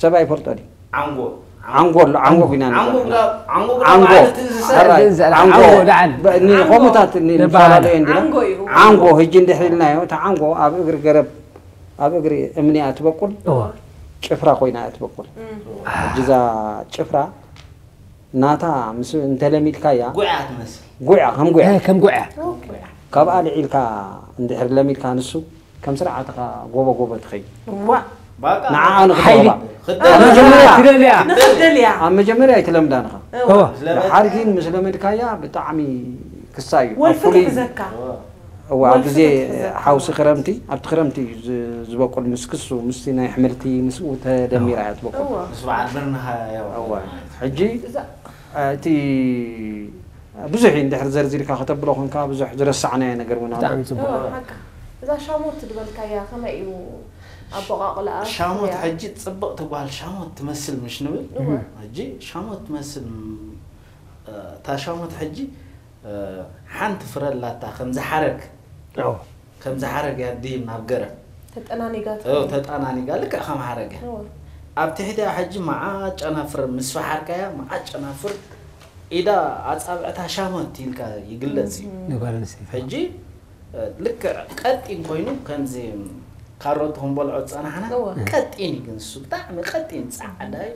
ሰብ ኣይፈልጦ ድዩ ዓንጎ ዓንጎ ኣሎ ዓንጎግ ኢና ንብሎ ዓንጎ ንሕና። ዓንጎ ዓንጎ ማለት እንስሳ ሕራይ እንዘላ ዓንጎ ዓንጎ ላዓል ብ- ን- ከምኡታት ን- ንበሃል። ንፈላለዮ እንዲና ዓንጎ እዩ። ዓንጎ ህጂ እንድሕር ኢልናዮ እታ ዓንጎ ኣብ እግሪ ገረብ ኣብ እግሪ እምኒ እያ ትበቁል እወ ጭፍራ ኮይና እያ ትበቁል ሕጂ እዛ ጭፍራ ናታ ምስ እንተለሚድካያ ጉዕያ ትመስል ጉዕያ ከም ጉዕያ እ፣ ከም ጉዕያ ካብኣ ልዒልካ እንድሕር ለሚድካ ንሱ ከም ስርዓትኻ ጎቦ ጎቦ ትኸይድ ዋ ባቃ ንዓኣ ሓይሊ። ንክትረባ ክደል መጀመርያ ትደልያ ንኽደልያ ኣብ መጀመርያ ኣይትለምዳን ኢኻ እወ ድሓር ግን ምስ ለመድካያ ብጣዕሚ ክሳ እዩ ኣብ ወልፊ ፍሉይ ትሕዘካ እዋ ኣብ ወልፊ ግዜ ትሕዘካ። ሓውሲ ክረምቲ ኣብቲ ክረምቲ እዩ ዝ- ዝበቁል ምስ ክሱ ምስቲ ናይ ኣሕምልቲ ምስኡ ተደሚራ እያ ትበቁል እዋ ምስ በዓል ብርንሃ ያው እዋ ሕጂ እዛ እቲ ብዙሕ እዩ እንድሕር ዘርዚርካ ከተብሎ ኮንካ ብዙሕ ዝረሳዕናዮ ነገር እውን ኣሎ ብጣዕሚ ጽቡቅ እዋ ሓቃ እዛ ሻሞት ትበልካያ ከመይ እዩ ኣቦቃቕላ ሻሞት ሕጂ ጽብቕቲ ጓል ሻሞት ትመስል ምሽ ንብል ሕጂ ሻሞት ትመስል ም- እታ ሻሞት ሕጂ ሓንቲ ፍረ ኣላታ ከምዚ ሓረግ እወ ከምዚ ሓረግ እያ ድይብ ናብ ገረብ ተጠናኒጋ እው ተጣናኒጋ ልክዕ ከም ሓረግ እያ ኣብ ትሕቲያ ሕጂ መዓት ጨናፍር ምስ ፈሓርካያ መዓት ጨናፍር ኢዳ ኣጻብዕታ ሻሞት ኢልካ ይግለጽ እዩ ንጓል ኣንስተይቲ ሕጂ ልክዕ ቀጢን ኮይኑ ከምዚ ካሮት ክንበልዖ ዝጸናሕና እወ። ቀጢን እዩ ግን እሱ ብጣዕሚ ቀጢን ጻዕዳ እዩ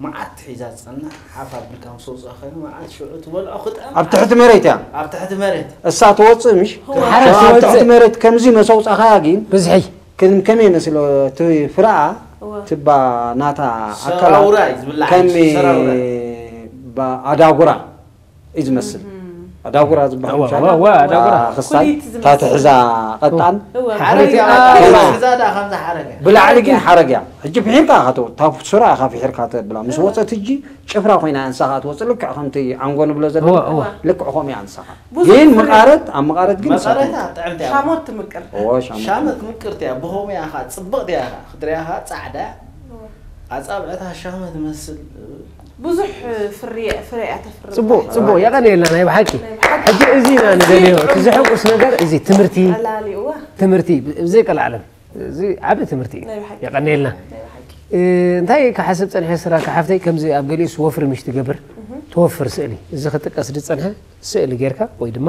መዓት ሒዛ ዝጸንሕ ሓፍ ኣቢልካ ምስ ወፅኣ ኮይኑ መዓት ሽዑ ትበልዖ ክጥዕም ኣብ ትሕቲ መሬት እያ ኣብ ትሕቲ መሬት እሳ ትወፅእ ምሽ ሓረግ ኣብ ትሕቲ ትወፅእ መሬት ከምዚ መሰውፃኻያ ግን ብዝሒ ክን ከመይ መስሎ እቲ ፍረኣ እወ። ትባ ናታ ኣካላት ሰራውራ እዩ ዝብላዕ ከም ሰራውራ ባ- ኣዳጉራ እዩ ዝመስል ኣዳጉራ ዝበሃል እወ፣ ምሻ እወ፣ እወ፣ ኣዳጉራ። ክሳይ ኩሊት ዝመስል። ታትሕዛ ቀጣን ሓረግ እያ ከማን። እዛ ዳ ከምዛ ሓረግ እያ ብላዕሊ ግን ሓረግ እያ ሕጂ ፍሒርካ ኢኻ ትወ- ታብ ሱራ ኢኻ ፍሒርካ ተብላ ምስ ወፀት ሕጂ ጭፍራ ኮይና እንሳኻ ትወፅእ ልክዕ ከምቲ ዓንጎ ንብሎ ዘለና እወ፣ እወ። ልክዕ ከምኡ እያ እንሳኻ ብዙሕ ግን ፍረ- ምቃረት ኣብ ምቃረት ግን መቐረታ ጥዕምቲ እያ ሻሞት ትምቅር እወ ሻሞት ሻመት ምቅርቲ እያ ብሆም እያ ኻ ፅብቕቲ እያ ኻ ክትሪያ ኻ ፃዕዳ ኣጻብዕታ ሻመት ትመስል ብዙሕ ፍርየ ፍረ እያ ተፍርም ጽቡቅ ጽቡቅ የቀንየልና ናይ ብሓቂ ናይ ብሓቂ። ሕጂ እዚ ኢና ንደልዮ እቲ ዘሐጉስ ነገር እዚ ትምህርቲ ኣላሊእዋ ትምህርቲ ብዘይ ቀልዓለም እዚ ዓቢ ትምህርቲ እዩ ናይ ብሓቂ። የቀንየልና ናይ ብሓቂ እ፣ እንታይ ክሓስብ ጸንሐ ስራ ሓፍተይ ከምዚ ኣብ ገሊኡስ ወፍሪ ምሽ ትገብር ትወፍር ስእሊ እዚ ክጥቀስ ዝጸንሐ ስእሊ ጌርካ ወይ ድማ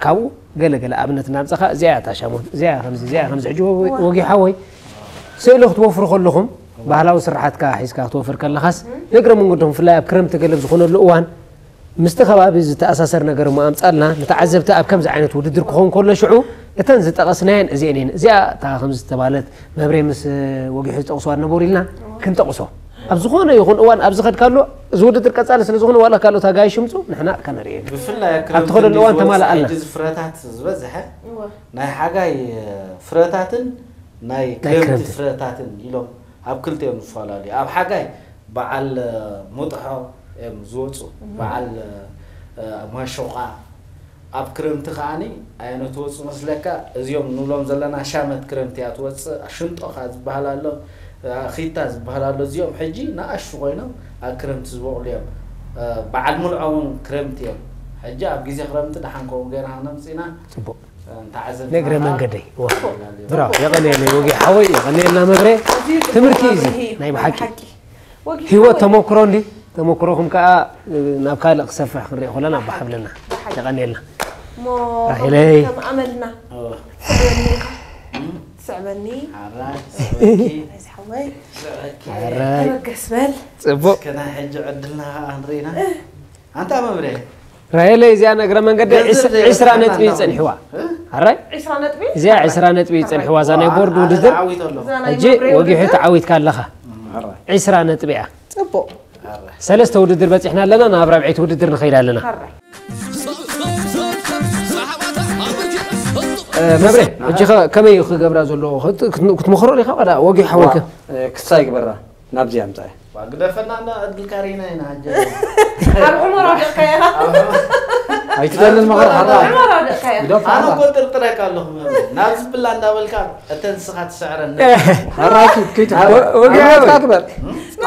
ካብኡ ገለ ገለ ኣብነት እናምጻኻ እዚኣ እያ እታ ሻሞት እዚኣ እያ ከምዚ እዚኣ እያ ከምዚ ሕጂ ወ- ወጊሓ ወይ ስእሊ ክትወፍሩ ከለኹም ባህላዊ ስርሓትካ ሒዝካ ክትወፍር ከለኻስ ንእግረ መንገዶም ብፍላይ ኣብ ክረምቲ ገለ ኣብ ዝኾነሉ እዋን ምስቲ ከባቢ ዝተኣሳሰር ነገር እሞ ኣምጻልና። ንተዓዘብቲ ኣብ ከምዚ ዓይነት ውድድር ክኸውን ከሎ ሽዑ እተን ዝጠቐስናየን እዚአን እየን። እዚኣ እታ ከምዚ ዝተባለት መብሬ ምስ ወጊሑ ዝጠቕስዋ ነበሩ ኢልና ክንጠቕሶ ኣብ ዝኾነ ይኹን እዋን ኣብ ዝኸድካሉ እዚ ውድድር ቀጻሊ ስለ ዝኾነ ዋላ ካልኦት ኣጋይሽ ይምጹ ንሕና ከነርእየሉ ብፍላይ ኣብ ኣብ ክረምቲ ትኸደሉ እዋን እንዲዝወጽእ ተማልኣልና። ሕጂ እዚ ፍረታት ዝበዝሐ እወ። ናይ ሓጋይ ፍረታትን ናይ ናይ ክረምቲ ክረምቲ። ፍረታትን ኢሎም ኣብ ክልተ እዮም ዝፈላለዩ። ኣብ ሓጋይ በዓል ሙጥሖ እዮም ዝወፁ፣ በዓል ማሾቃ። ኣብ ክረምቲ ከዓኒ ኣየኖት ወፁ መስለካ? እዚኦም ንብሎም ዘለና ሻመት ክረምቲ እያ ትወፅእ። ሽንጦኻ ዝበሃል ኣሎ፣ ኺታ ዝበሃል ኣሎ። እዚኦም ሕጂ ንኣሽቱ ኮይኖም ኣብ ክረምቲ ዝበቑሉ እዮም። በዓል ሙልዖ እውን ክረምቲ እዮም። ሕጂ ኣብ ግዜ ክረምቲ ደሓን ከምኡ ገይርና ነምፅና። ፅቡቅ። ንእግረ መንገደይ። ብራው፣ የቐንየለይ ወጊ ሓወይ፣ የቐንየልና መብሬ። ትምህርቲ እዩ እዚ፣ ናይ ብሓቂ። ወጊ ህይወት ሓወይ። ተመክሮ እንዲ፣ ተመክሮኹም ከኣ ናብ ካልእ ክሰፍሕ ክንሪኦ ከለና ኣባ ሓብለና። ብሓቂ። የቐንየልና። እሞ ራሄለይ። ከም ኣመልና ትስዕበኒ ኢኻ። ትስዕበኒ። ሓራይ፣ ትስዕበኪ። ራይስ ሓወይ። ትስዕበኪ። ሓራይ። ተበገስ በል። ጽቡቕ። እስከ ናይ ሕጂ ዕድልና ከኣ ንርኢና። ኣንታ መብሬ። ራሄለይ እዚኣ ንእግረ መንገዲ ገንዘብ ዕስ-፣ ዘይበጽሓና ዕስራ ነጥቢ እዩ እንዳኹም። ጸኒሕዋ። እ? ሓራይ? ዕስራ ነጥቢ? እዚኣ ዕስራ ነጥቢ እዩ ጸኒሕዋ፣ እዛ ናይ ቦርድ ኣነ ውድድር። ተዓዊተ ኣለኹ። እዛ ናይ ሕጂ መብሬ ወጊሑ እውን። ተዓዊትካ ኣለኻ። ሓራይ። ዕስራ ነጥቢ እያ። ጽቡቕ። ሓራይ። ሰለስተ ውድድር በጺሕና ኣለና፣ ናብ ራብዐይቲ ውድድር ንኸይድ ኣለና። ሓራይ። እ፣ መብሬ፣ ሕጂ ኸ ከመይ እዩ ክገብራ ዘለዎ? ክት-፣ ክት-፣ ክትመኽሮ ዲኻ ዋላ ወጊሑ ሓወይከ? ዋ፣ እ፣ ክሳ ይግበራ። ናብዚ ኣምጻያ። ዋ፣ ግደፈና እንዳ ዕድልካ ርኢና ኢና፣ ኣጀ። ኣብ ዑመር ኣውደቕካያ ኢኻ። ኣይትደልን መኸር ሓራ። ዑመር ኣውደቕካያ። ግደፍ ኣነ ሓራ። እኮ ጥርጥረካ ኣለኹ፣ መብሬ። ናብዚ ብላ እንዳበልካ፣ እተን ንስኻ ትስዕረን። ሓራ ኪድ፣ ኪድ ሓራ። ወ-፣ ወግዒ ሓራ ወይ? ግበር።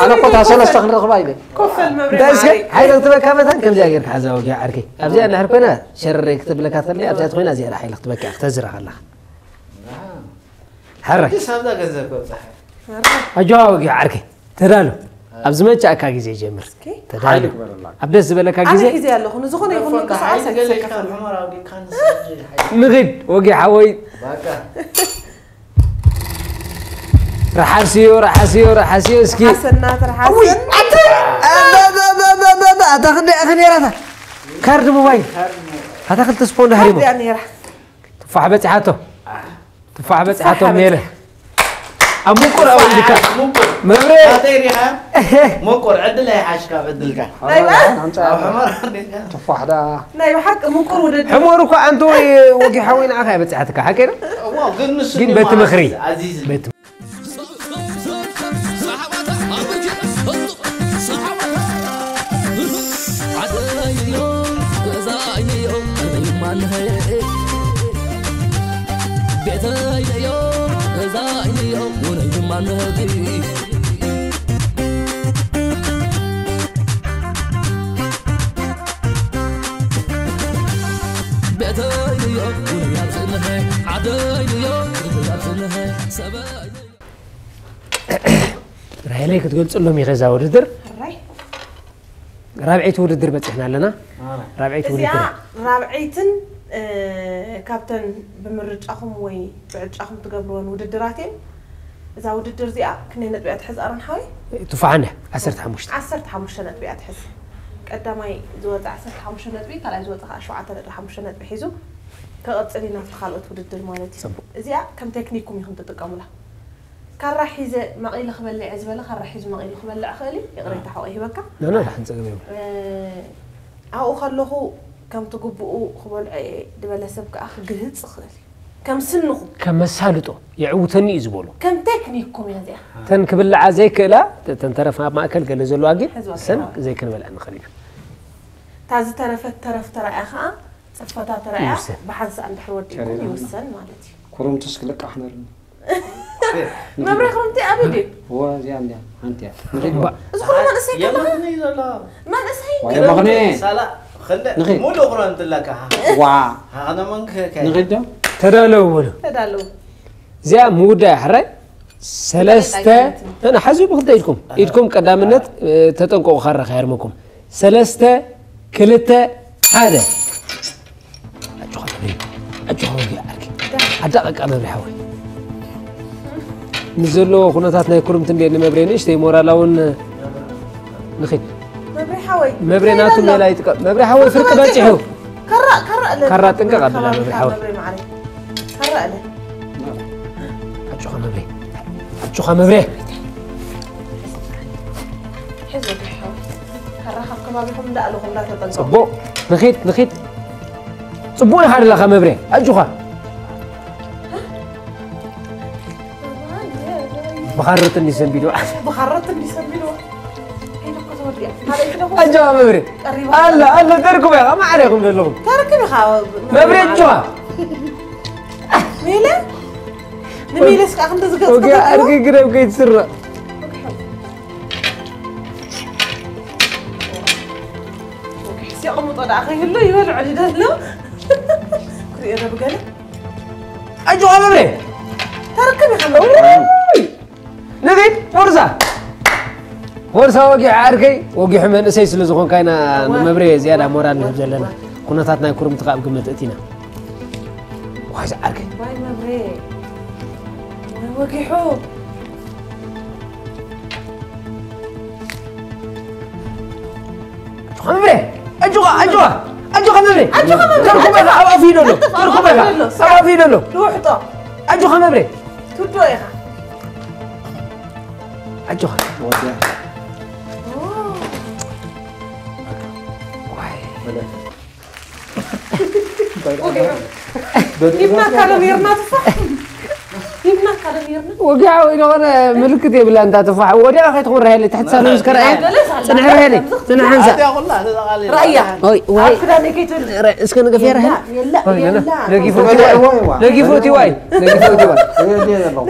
ኣነ እኮ እታ ሰለስተ ክንረኽባ ኢለ። ኮፈል መብሬ እንታይ እስከ? ማዓረይ። ሓይሊ ክትበካ መታን ከምዚኣ ጌርካ ሓዛ ወግዒ ዓርከይ። ኣብዚኣ እንድሕር ኮይና፣ ሸረረይ ክትብለካ ተለይ፣ ኣብዚኣ ተኾይና፣ እዚኣ ሓይሊ ክትበካ፣ ክተዝራ ከለኻ። ሓራይ። ሕጂ ሳብዛ ገንዘብ ከብጽሓ። ኣጆኻ ወጊ ዓርከይ። ተዳሎ። ኣብ ዝመቻእካ ግዜ ጀምር። እስኪ። ተዳሎ። ሓይሊ ግበረላ። ኣብ ደስ ዝበለካ ኣነ ግዜ። ሒዘ ኣለኹ። ንዝኾነ ይኹን ደርፎ ምንቅስቓስ ሓይሊ ገለ ኣይትሰከፍ። ኢልካ ንሕመር ኣውዲቕካ ንስጂ ሓይሊ። ንኺድ ወጊ ሓወይ። ባቃ። ርሓስዮ፣ ርሓስዮ፣ ርሓስዮ እስኪ። ርሓሰና፣ ትርሓሰን። ውይ፣ ኣታ፣ ኣታ፣ ኣታ፣ ኣታ፣ ኣታ፣ ኣታ፣ ክንደይ፣ ክንደይ ራታ? ካርድ ሞባይል። ካርድ ሞባይል። ኣታ ክልተ ስፖን ድሕሪ ሞ። ካርድ እያ ነይራ። ትፋሕ በጺሓቶ። ትፋሕ በጺሓቶ ትፋሕ ሜረ። በጺሓ። ኣብ ምቁር ኣውዲካ። ምቁር። መብሬ። ኣተይ ሪኻ? ምቁር፣ ዕድል ኣይሓሽካ፣ ዕድልካ። ናይ በዓል? ኣምጻ። ኣብ ሕመር ኣውዲካ። ትፋሕ ደኣ። ናይ ብሓቂ ምቁር ውድድር። ሕመር እኮ ኣንተ ወይ ወጊ ሓወይ ንዓኻ እያ በጺሓትካ፣ ሓቂ ዶ? እዎ፣ ግን ንሱ ግን ድማ በቲ ምኽሪ። ኣዚዝ፣ ኣዚዝ። በቲ ራሄለይ ክትገልጽሎም ኢኸ እዛ ውድድር? ሕራይ። ራብዐይቲ ውድድር በጺሕና ኣለና። ኣረ። ራብዐይቲ እዚኣ ውድድር። ራብዐይትን፣ እ፣ ካብተን ብምርጫኹም ወይ ብዕጫኹም ትገብርወን ውድድራት እየን። እዛ ውድድር እዚኣ ክንደይ ነጥቢ እያ ትሕዝ ኣሮን ሓወይ? ትፋሓነ፣ ዓሰርተ ሓሙሽተ። ዓሰርተ ሓሙሽተ ነጥቢ እያ ትሕዝ። ቀዳማይ ዝወፀ ዓሰርተ ሓሙሽተ ነጥቢ፣ ካልኣይ ዝወፀ ከዓ ሸውዓተ ነጥቢ ሓሙሽተ ነጥቢ ሒዙ ክቕፅል እዩ ናብቲ ካልኦት ውድድር ማለት እዩ። ፅቡቕ። እዚኣ ከም ቴክኒኩም ኢኹም ትጥቀሙላ። ካራ ሒዘ መቒለ ክበልዕ እየ ዝበለ፣ ካራ ሒዙ መቒሉ ክበልዕ ይኽእል እዩ። ይቕሬታ ሓወይ ሂበካ። ኖ፣ ኖ፣ ደሓን ጸገም የብሉን። እ፣ ኣብኡ ከለኹ ከምቲ ግቡኡ ክበልዖ እየ ዝበለ ሰብ ከኣ ክግህጽ ይኽእል እዩ። ከም ስንኹም። ከም መሳልጦ፣ የዕውተኒ እዩ ዝበሎ። ከም ቴክኒክኩም እያ እዚኣ። እተን ክብልዓ ዘይክእላ፣ እተን ተረፍ ኣብ ማእከል ገለ ዘለዋ ግን፣ ሕዝዋ ሰን ክብልዓ። ዘይክንበልዐን ንኽእል ኢና። እታ ዝተረፈት ተረፍ ተራእያ ከኣ፣ ጽፈታ ተራእያ ይውሰን። ብሓንሳእ እንድሕር ወዲእኩም ከሪና። ይውሰን ማለት እዩ። ኩርምትስ ክልቃሕ ነርኒ። መብሬ ክርምቲ ኣበይ ድዩ? እወ፣ እዚኣ እንድያ፣ ሓንቲ እያ። ንኺድ ባ- እዚ ኩሉ መንእሰይ ከለኻ? የመኽኒ ዘሎ። መንእሰይ? ዋ፣ የመኽኒ። ሳላ፣ ክንደ፣ ንኺድ። ሙሉእ ክረምቲ ኣለካ። ዋ። ሃኸነ መንክ ከ-? ንኺድ ዶ? ተዳለዉ በሉ። ተዳለዉ። እዚኣ ምውዳእ ሕራይ ሰለስተ፣ ቀዳይ ቀዳይ። ንሓዙ ብክልተ ኢድኩም። ኢድኩም ቀዳምነት፣ እ፣ ተጠንቀቑ፣ ካራ ከይሃርመኩም። ሰለስተ፣ ክልተ፣ ሓደ። ኣጆኻ መብሬ፣ ኣጆኻ ወጊ ዓርኪ። ኣዳቐቃ መብሬ ሓወይ። ምስ ዘሎ ኩነታት ናይ ኩርምቲ እንዴ ንመብሬ ንእሽተይ ሞራላ እውን ንኺድ። መብሬ ሓወይ መብሬ ናቱ ሜላ ይጥቀም። መብሬ ሓወይ ፍርቂ በፂሑ። ከራ ከራ ኣለ ካራ ጥንቀቕ ኣለ መብሬ ሓወይ። መብሬ ማዓረይ ከራ ኣለ ኣጆኻ መብሬ ኣጆኻ መብሬ። ሕዞ ብሓወይ ከራ ካብ ከባቢኹም እንዳኣለኹም እንዳተጠንቀቑ ፅቡቕ ንኺድ ንኺድ። ፅቡቕ ኢኻ ደለኻ መብሬ ኣጆኻ። ብኻሮት እንዲሰንቢዶ ብኻሮት እንዲሰንቢዶ ኢሉ እኮ ተወዲኣ ካልኣይ ክደኹ ኣጆኻ መብሬ። ቀሪባ ኣለ ኣለ ተርኩባ ኢኻ ማዕረ ኢኹም ዘለኹም። ተረክብ ኢኻ መብሬ ኣጆኻ። ሜለ ንሜለ እስካ ክንደ ዝገጽ ወጊ ኣርጊ ግረብ ከይትስረቕ። ሲቕምጦ ደኣ ከይህሉ ይበልዑ ድደሎ ክሪኦ ዶ ብገለ ኣጆኻ መብሬ። ተረክብ ኢኻ ንኺድ ቦርሳ ቦርሳ ወጊሑ ዓርከይ ወጊሑ መንእሰይ ስለ ዝኾንካ ኢና ንመብሬ ዝያዳ ሞራል ንህብ ዘለና። ኩነታት ናይ ኩርምቲ ከዓ ኣብ ግምት እቲና። ዋይ ዝዓርከይ ዋይ መብሬ ወይ ወጊሑ ኣጆኻ መብሬ ኣጆኻ ኣጆኻ ኣጆኻ መብሬ ኣጆኻ መብሬ፣ ተርኩባ ኢኻ ኣብ ኣፍዩ ደሎ ተርኩባ ኢኻ ኣብ ኣፍዩ ደሎ ንውሕጦ ኣጆኻ መብሬ ትውዶ ኢኻ ኣጆኻ ወዲያ ዋይ ሂብናካ ዶ ነርና ትፋሕ ሂብናካ ዶ ነርና ወጊዓ ወይ ዝኾነ ምልክት የብላ እንታ ትፋሕ ወዲያ ከይትኾን ራሄለ ትሕቲ ሳሎን እስከ ረኣየ ጽንሕ ራሄለ ጽንሕ ሓንሳ ራእያ ወይ ወይ ኣብ ክዳነይ ከይትብል እስከ ንገፍ ራሄለ የላ የላ ነጊፎቲ ዋይ ነጊፎቲ ዋይ ነጊፎቲ ዋይ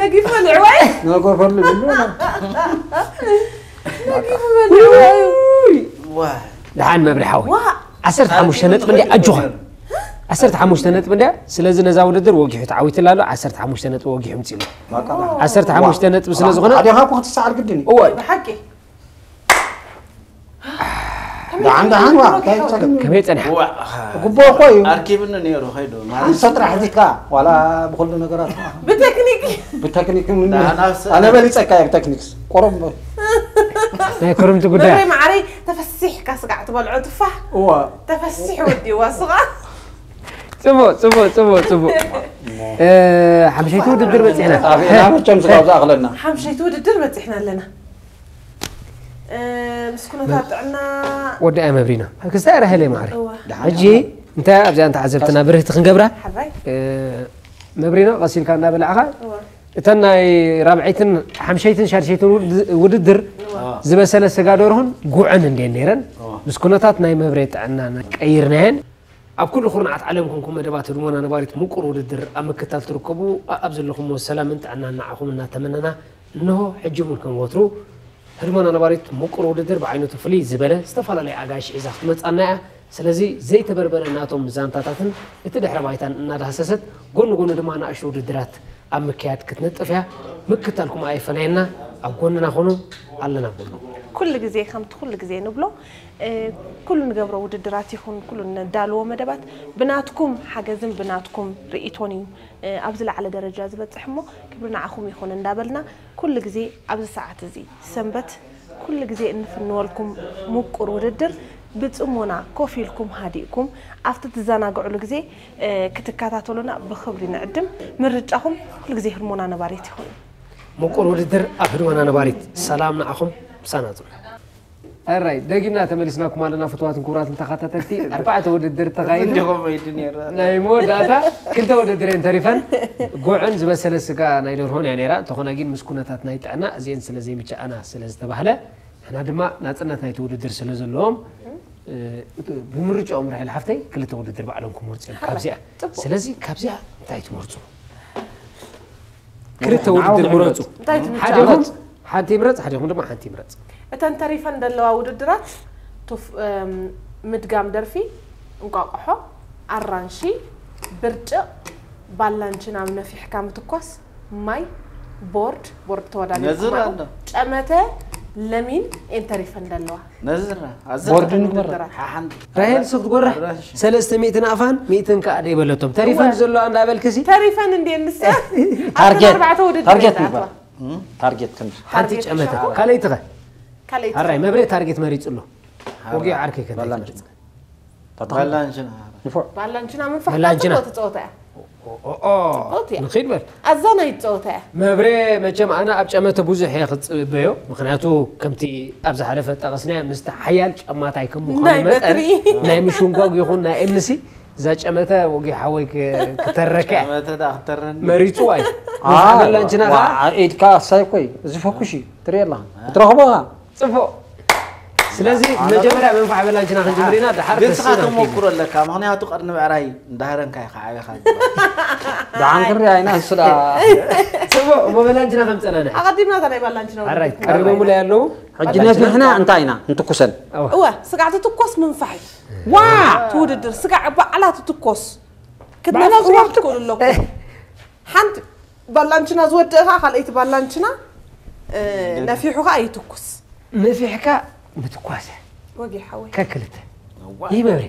ነጊፎ ንዕዋይ ነጎፈሉ ይብሉ ነጊፎ ንዕዋይ ደሓን መብሪ ሓወይ ዋ ዓሰርተ ሓሙሽተ ነጥቢ እንዲ ኣጆኻ ዓሰርተ ሓሙሽተ ነጥቢ እንዲ ስለዚ ነዛ ውድድር ወጊሑ ተዓዊትላ ኣሎ ዓሰርተ ሓሙሽተ ነጥቢ ወጊሑ ምፅሉ ዓሰርተ ሓሙሽተ ነጥቢ ስለ ዝኾነ ኣዴኻ እኮ ክትሰዓር ግድን እዩ እወ ብሓቂ ደሓን ደሓን ዋ እንታይ ይጸገም ከመይ ፀኒሓ ግቦ እኮ እዩ ኣርኪብኒ ነይሩ ከይዱ ማለት ሓንሳ ጥራሕ ሒዝካ ዋላ ብኩሉ ነገራት ብቴክኒክ ብቴክኒክ ምን ደሓን ኣብ ሰ- ኣነ በሊጸካ እየ ብቴክኒክስ ቆሮም ናይ ክርምቲ ጉዳይ መብሬ ማዕረይ ተፈሲሕካ ስጋዕ ትበልዖ ትፋሕ እዋ ተፈሲሕ ወዲዋ ስኻ ፅቡቅ ፅቡቅ ፅቡቅ ፅቡቅ ሓምሸይቲ ውድድር በፂሕና ኣቤና መቸም ስጋብ ዝኣኽለና ሓምሸይቲ ውድድር በፂሕና ኣለና ምስ ኩነታት ጥዕና ወዲ ኣያ መብሪና ክስታይ ራሄለ ማዕረ እዋ ሕጂ እንታይ ኣብዚኣ እንተዓዘብትና ብርህቲ ክንገብራ ሓራይ መብሪና ቀሲልካ እናበላዕኻ እዋ እተን ናይ ራብዐይትን ሓምሸይትን ሻድሸይትን ውድ- ውድድር ዝበሰለ ስጋ ደርሆን ጉዕን እንዴን ነይረን ምስ ኩነታት ናይ መብሬ ጥዕና ቀይርናየን ኣብ ኩሉ ኩርናዓት ዓለም ኮንኩም መደባት ህድሞና ነባሪት ምቁር ውድድር ኣብ ምክታል ትርከቡ ኣኣብ ዘለኹምዎ ሰላምን ጥዕናን ንዓኹም እናተመነና እንሆ ሕጂ እውን ከም ወትሩ ህድሞና ነባሪት ምቁር ውድድር ብዓይነቱ ፍልይ ዝበለ ዝተፈላለዩ ኣጋይሽ ሒዛ ክትመፃና እያ ስለዚ ዘይተበርበረ ናቶም ዛንታታትን እቲ ድሕረ ባይታን እናዳህሰሰት ጎኒ ጎኒ ድማ ንኣሽቱ ውድድራት ኣብ ምክያድ ክትነጥፍ እያ ምክታልኩም ኣይፈለየና ኣብ ጎንና ኾኑ ኣለና በሉ ኩሉ ግዜ ከምቲ ኩሉ ግዜ ንብሎ ኩሉ ንገብሮ ውድድራት ይኹን ኩሉ ነዳልዎ መደባት ብናትኩም ሓገዝን ብናትኩም ርእቶን እዩ ኣብዚ ላዕለ ደረጃ ዝበፅሕ እሞ ክብሪ ንዓኹም ይኹን እንዳበልና ኩሉ ግዜ ኣብዚ ሰዓት እዚ ሰንበት ኩሉ ግዜ እንፍንወልኩም ምቁር ውድድር ብፅሞና ኮፍ ኢልኩም ሃዲእኩም ኣብቲ ትዘናግዕሉ ግዜ ክትከታተሉና ብኽብሪ ንዕድም ምርጫኹም ኩሉ ግዜ ህልሞና ነባሪት ይኹን ምቁር ውድድር ኣብ ህድሞና ነባሪት ሰላም ንዓኹም ምሳና ፅኑ ኣራይ ደጊምና ተመሊስናኩም ኣለና ፍትዋትን ክቡራትን ተኸታተልቲ ኣርባዕተ ውድድር ተኻይዱ እንዲኹም ወይድ ነይሩ ናይ መወዳእታ ክልተ ውድድር እየን ተሪፈን ጉዕን ዝበሰለ ስጋ ናይ ደርሆን እያ ነይራ እንተኾነ ግን ምስ ኩነታት ናይ ጥዕና እዚአን ስለ ዘይምችኣና ስለ ዝተባህለ ንሕና ድማ ናፅነት ናይቲ ውድድር ስለ ዘለዎም ብምርጫኦም ራሒል ሓፍተይ ክልተ ውድድር ባዕሎም ክመርፁ እዮም ካብዚኣ ስለዚ ካብዚኣ እንታይ ትመርፁ ክልተ ውድድር ምረፁ ሓዲኹም ሓንቲ ይምረፅ ሓዲኹም ድማ ሓንቲ ይምረፅ እተን ተሪፈን ዘለዋ ውድድራት ቱፍ- እም፣ ምድጋም ደርፊ እንቋቋሖ ኣራንሺ ብርጭቕ ባላንቺ ናብ ነፊሕካ ምትኳስ ማይ ቦርድ ቦርድ ተወዳዲርኩም ነዝር ኣለኹም። ኣሎ። ጨመተ ለሚን እየን ተሪፈን ዘለዋ ነዝራ ኣዝር ቦርድ እተን ንግበራ። ውድድራት ራሄል ስኽትጎራ ሰለስተ ሚእቲ ንኣፋን ሚእትን ከኣ ደይበለቶም ተሪፈን ዘሎ ኣንዳ በልክሲ ተሪፈን እንድየን ንስ ታርጌት ኣርባዕተ ውድድር ታርጌት እየን ይባል ዝኣትዋ። ታርጌት ክንዲ ሓንቲ ታርጌት ጨመተ ሻ- ካልኣይቲ ኸ ካልኣይቲ ኣራይ መብሬ ታርጌት መሪጹ ኣሎ ወጊ ዓርከይ ከ እንታይ ባላንች ትመርጽ? ባላንች ባላንችና ምንፋሕ ባላንችና። ጽቡቅ ትጸወታ እያ ኦኦ ጽቡቅ እያ ንኺድ በል ኣዛናይ ትጸወታ እያ መብሬ መቸም ኣነ ኣብ ጨመተ ብዙሕ እየ ክጽበዮ ምክንያቱ ከምቲ ኣብ ዝሓለፈ ጠቐስናዮ ምስቲ ሓያል ጨማታይ ከም ምዃኑ ናይ መጠን በትሪ። ናይ ምሽንጓግ ይኹን ናይ ኤምሲ እዛ ጨመተ ወጊ ሓወይ ክ- ክተረከ እያ መተ ዳ ክትረኒ መሪጹ ኣይ አ- ባላንችና ዋ- ኸዓ ኢድካ ሳይ ኮይ እዚ ፈኩሽ እዩ ትርኢ ኣለኻ ክትረኽቦ ኻ ጽቡቅ ስለዚ መጀመርያ መንፋዕ በላንችና ክንጅምር ኢና ድሓር ግን ስኻ ተስና ተመክሮ ኣለካ ምክንያቱ ቀርኒ ብዕራይ እንዳሃረንካ ኢኻ ዓብኻ ደሓን ክሪ ኣይና እሱ ደኣ ጽቡቅ እሞ በላንችና ከም ጸናና ኣቐዲምና እታ ናይ ባላንችና ኣራይ ቀሪቦም ላይ ኣለዉ ሕጂ ነፊሕና እንታይ ኢና እንትኩሰን እወ ስጋዕ ትትኮስ ምንፋሕ እዩ ዋ ትውድድር ስጋዕ ባዕላ ትትኮስ ክትነፍሕዋ ክትክእሉ ኣለኩም ሓንቲ ባላንችና ዝወደእኻ ካልኣይቲ ባላንችና እ፣ ነፊሑ ከዓ ይትኩስ ነፊሕካ ምትኳሰ ወጊ ሓወይ ከክልተ ይህ መብሬ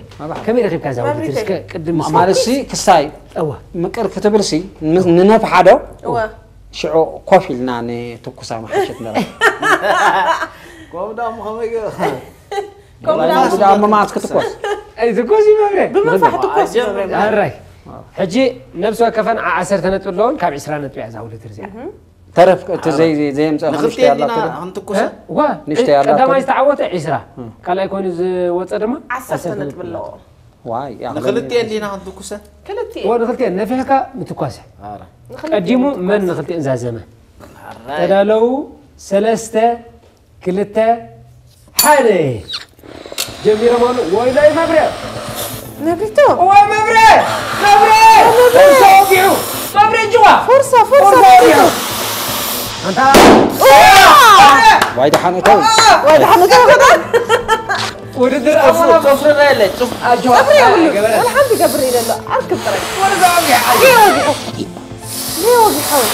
ከመይ ረኺብካ እዛ ውድድር እስከ ቅድም ማለት ሲ ክሳይ እዋ ምቅር ክትብል ሲ ን- ንነፍሓዶ እወ ሽዑ ኮፍ ኢልና ንትኩሳ መሓሸት ነረ ከምኡ ዳ እሞ ከመይ ገ- ከምኡ ዳ ዳ መማት ክትኮስ ኣይትኮስ ይህ መብሬ ብምንፋሕ ትኮስ ኣጀምር። ኣራይ ሕጂ ነብሲ ወከፈን ዓ- ዓሰርተ ነጥቢ ኣለዎን ካብ ዕስራ ነጥቢ እያ እዛ ውድድር እዚኣ ተረፍ እቲ ዘይ- ዘይ- ዘየምፀእ ንኽልተ ንኽልቲኤን ዲና ከምሽቲ ክንትኩሰን ዋ ንሽተይ ኣላ ቀዳማይ ተብሎ። ዝተዓወተ ዕስራ ካልኣይ ኮይኑ ዝወፀ ድማ ዓሰርተ ነጥቢ ኣለዎ ዋይ ያ ንኽልቲኤን ዲና ክንትኩሰን ክልቲኤ ወ ንክልቲኤን ነፊሕካ ምትኳሰ ኣረ ቀዲሙ መን ንክልቲኤን ዛዘመ ተዳለዉ ሰለስተ ክልተ ሓደ ጀሚሮም ኣሉ ወይላይ መብርያ ነግሪቶ ወይ መብርያ መብርያ ፎርሳ ወጊዑ መብርያ ጅዋ ፎርሳ ፎርሳ ነግሪቶ ኣንታ ዋይ ደሓን እተው ወይ ደሓን ተወገዳ ውድድር ጽፍሪ ኣፈና ጽፍሪ ራይለ ጽፍ ኣጆ ገብሪ የብሉ ገበረ ወላ ሓንቲ ገብሪ ይደሎ ኣርክብ ጥራይ ወርዛ ወጊ ይወጊ ሓው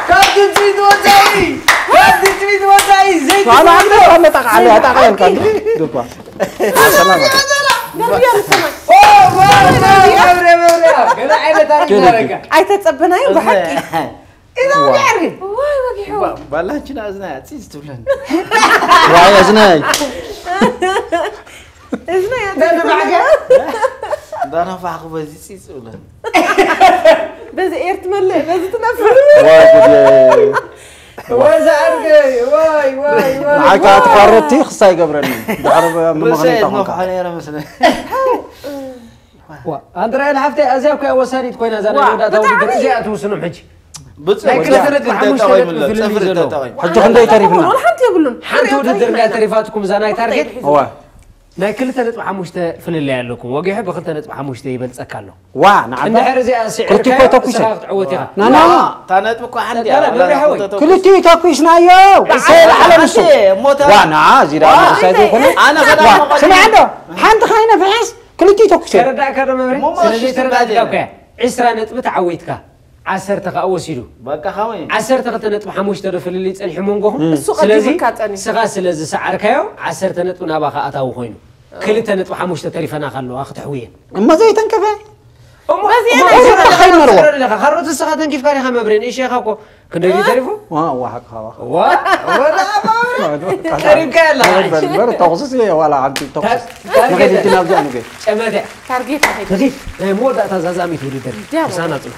ካብቲ ትሪት ወፃኢ ካብቲ ትሪት ወፃኢ ዘይቲ ዋላ ዓለ ታቃለ ያልካ ግባ ሰላም ነብያ ልሰማይ ገለ ዓይነት ኣረግ ናረጋ ኣይተጸበናዮ ብሓቂ ኢዛ ወዲ ዓርጊ ወይ ወጊሑ ባላንችና እዝና ፂዝ ትብለኒ ዋይ እዝነይ እዝና እያ ነንባዕገ እንዳነፋሕኩ በዚ ፂዝ ትብለኒ በዚ ኤርት መልእ በዚ ትነፍር ዋይ ጉድ ወዛ ዓርገ ዋይ ዋይ ዋይ ንዓካ ትፋረቲ ክሳ ይገብረኒ ድሕሪ ምምኽነይ ርእሰይ ተኾንካ ነፋሕ ነይረ መስለኒ ዋ ኣንተ ራይል ሓፍተይ ኣዝያ እኮ ወሳኒት ኮይና እዛ ናይ ዋ፣ መወዳእታ ብጣዕሚ። ውድድር እዚኣ ትውስኖም ሕጂ ብፅእ ናይ ወዲያ ክልተ ነጥቢ ክልተ ሓሙሽተ ጠቒሙ ነጥቢ ኣሎ ፍልልይ ፅፍሪ ዘሎ። ተጠቒሙ ሕጂ ክንደይ ተሪፍና ወላ ሓንቲ የብሉን ሓንቲ ውድድር ናይ ተሪፋትኩም እዛ ናይ ታርጌት እዋ ናይ ክልተ ነጥቢ ሓሙሽተ ፍልልይ ኣለኩም ወጊሑ ብክልተ ነጥቢ ሓሙሽተ ይበልፀካ ኣሎ ዋ ንዓባ እንድሕር እዚኣ ስዒርካ ክልቲኮ ተኩሰ። ንስኻ ክትዕወት ኢኻ ናና እታ ነጥቢ እኮ ሓንቲ እያ ተረ- መብርያ ሓወይ። ተተኩስ። ክልቲኡ ተኩስ ናዮ እሰይ ላዕለ ንሱ ሓንቲ ሞተ ዋ ንዓ እዚ ደኣ ንጉሳይ ዘይኮነ ኣነ ዋ ከዳሞ ስምዐ እንዶ ሓንቲ ካይነ ፍሕስ ክልቲኡ ተኩሰ ተረዳእካ ዶ መብሬ ሞሞ ስለዚ ሽሽ ተረዳእካ እንዳለ። እኮ እያ ዕስራ ነጥቢ ተዓዊትካ ዓሰርተ ከዓ ወሲዱ በቃ ከመይ ዓሰርተ ክልተ ነጥቢ ሓሙሽተ ዶ ፍልልይ ፀኒሑ መንጎኹም እሱ ስለዚ ቀዲሙካ ጸኒሑ። ስኻ ስለ ዝሰዓርካዮ ዓሰርተ ነጥቢ ናባኻ ኣታዊ ኮይኑ ክልተ ነጥቢ ሓሙሽተ ተሪፈናኻ ኣለዋ ክትሕውየን እሞ ዘይተንከፈ እሞ በዚኣ እሞ ናይ እሞ ዘረባ እንታይ ከይመርዎ። መሰረት ኣለኻ? ካሮት ንስኻ ተንኪፍካ ዲኻ መብሬ ንእሸኻ እኮ ክንደይ ድዩ ተሪፉ ዋ ዋ ሓቅኻ ዋ ዋ ወላ መብሬ ቀሪብካ ኣለኻ በል በር ተኹስስ እየ ዋላ ሓንቲ ተኹስስ ታርጌት ንኸይድ እጅ ናብዚኣ ንገይ ጨመተ ታርጌት ንኸይድ ንኺድ ናይ መወዳእታ ዛዛሚት ውድድር ዲያቦ። ምሳና ጽኑ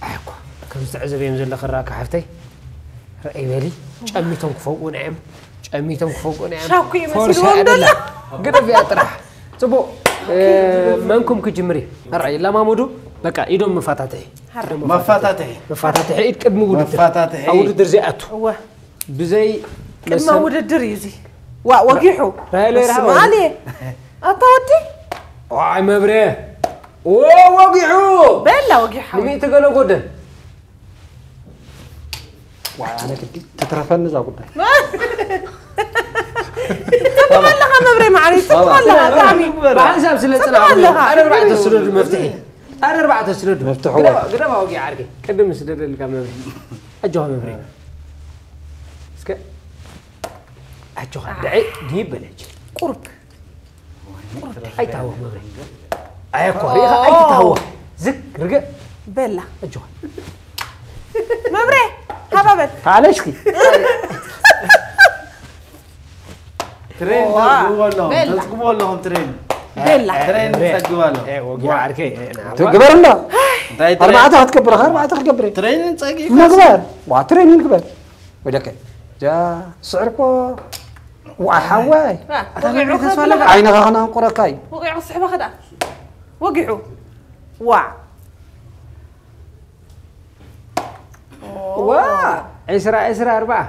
ኣኮ ከም ዝተዕዘበዮም ዘለኺ ራካ ሓፍተይ ረኣይ በሊ ጨሚቶም ክፈውቁና እዮም ጨሚቶም ክፈውቁና እዮም ሻኩ እዩ ፎርስ መሲልዎም ያደላ ደላ። ግደፍ እያ ጥራሕ ጽቡቅ እ፣ መንኩም ክጅምር እዩ ራይ ለማሙዱ በቃ ኢዶም መፋታትሒ ሃረ መፋታትሒ መፋታትሒ ኢድ ቅድሚ ውድድር መፋታትሒ። ኣብ ውድድር ዘይኣቱ እወ ብዘይ ቅድመ መሰል- ውድድር እዩ እዚ ዋ ወጊሑ ራይለ ራሃወ ስማሌ ኣታ ወዲ ዋይ መብሬ ኦ፣ ወጊሑ! በላ ወጊሑ ሓወይ። ንሚእቲ ገለ ጎደል። ዋይ ኣነ ግዲ ትትረፈኒ እዛ ጉዳይ። ትጥቕም ኣለኻ መብሬ ማዕረይ፣ ትጥቕም ኣለኻ ብጣዕሚ። ብሓንሳብ ስለ ጽቡቕ ጽናሕ ኣለኻ። ኣነ ኣርባዕተ ስደዱ መፍትሒ። ኣነ ኣርባዕተ ስደዱ። መፍትሒ ግደፋ፣ ወ- ግደፋ ወጊ ዓርኪ። ቅድም ስደደልካ መብሬ። ኣጆኻ መብሬ። እስከ ኣጆኻ ድዒ ድይበለች። ቁሩብ ኣይታወኽ መብሬ። ኣየኳ ሪኢኻ ኣይትታወኽ። ዝግ ርግእ በላ ኣጆኻ። መብሬ ሃባበት ታለሽኪ ትሬን ዋ፣ ተዝግቡ ኣለኹም በላ። ተዝግቡ ኣለኹም ትሬን በላ ትሬን ጸግቡ ኣሎ ኤ፣ ወጊ ዓርከይ፣ ኤ፣ ና። ግበር እንዳ እንታይ ትሬን ኣርባዕተ ክትገብር ኢኻ ኣርባዕተ ክትገብር ኢኻ ትሬን ጸጊ ንግበር ዋ ትሬኒንግ ግበር ወደከ ጃ ስዕርኮ ዋ ሓዋይ ወጊዑ ተስፋ ኣለካ ዓይንኻ ክነንቁረካ እዩ ወጊዑ ክስሕበ ክዳ ወጊዑ ዋ ዋ ዒስራ ዒስራ ኣርባዓ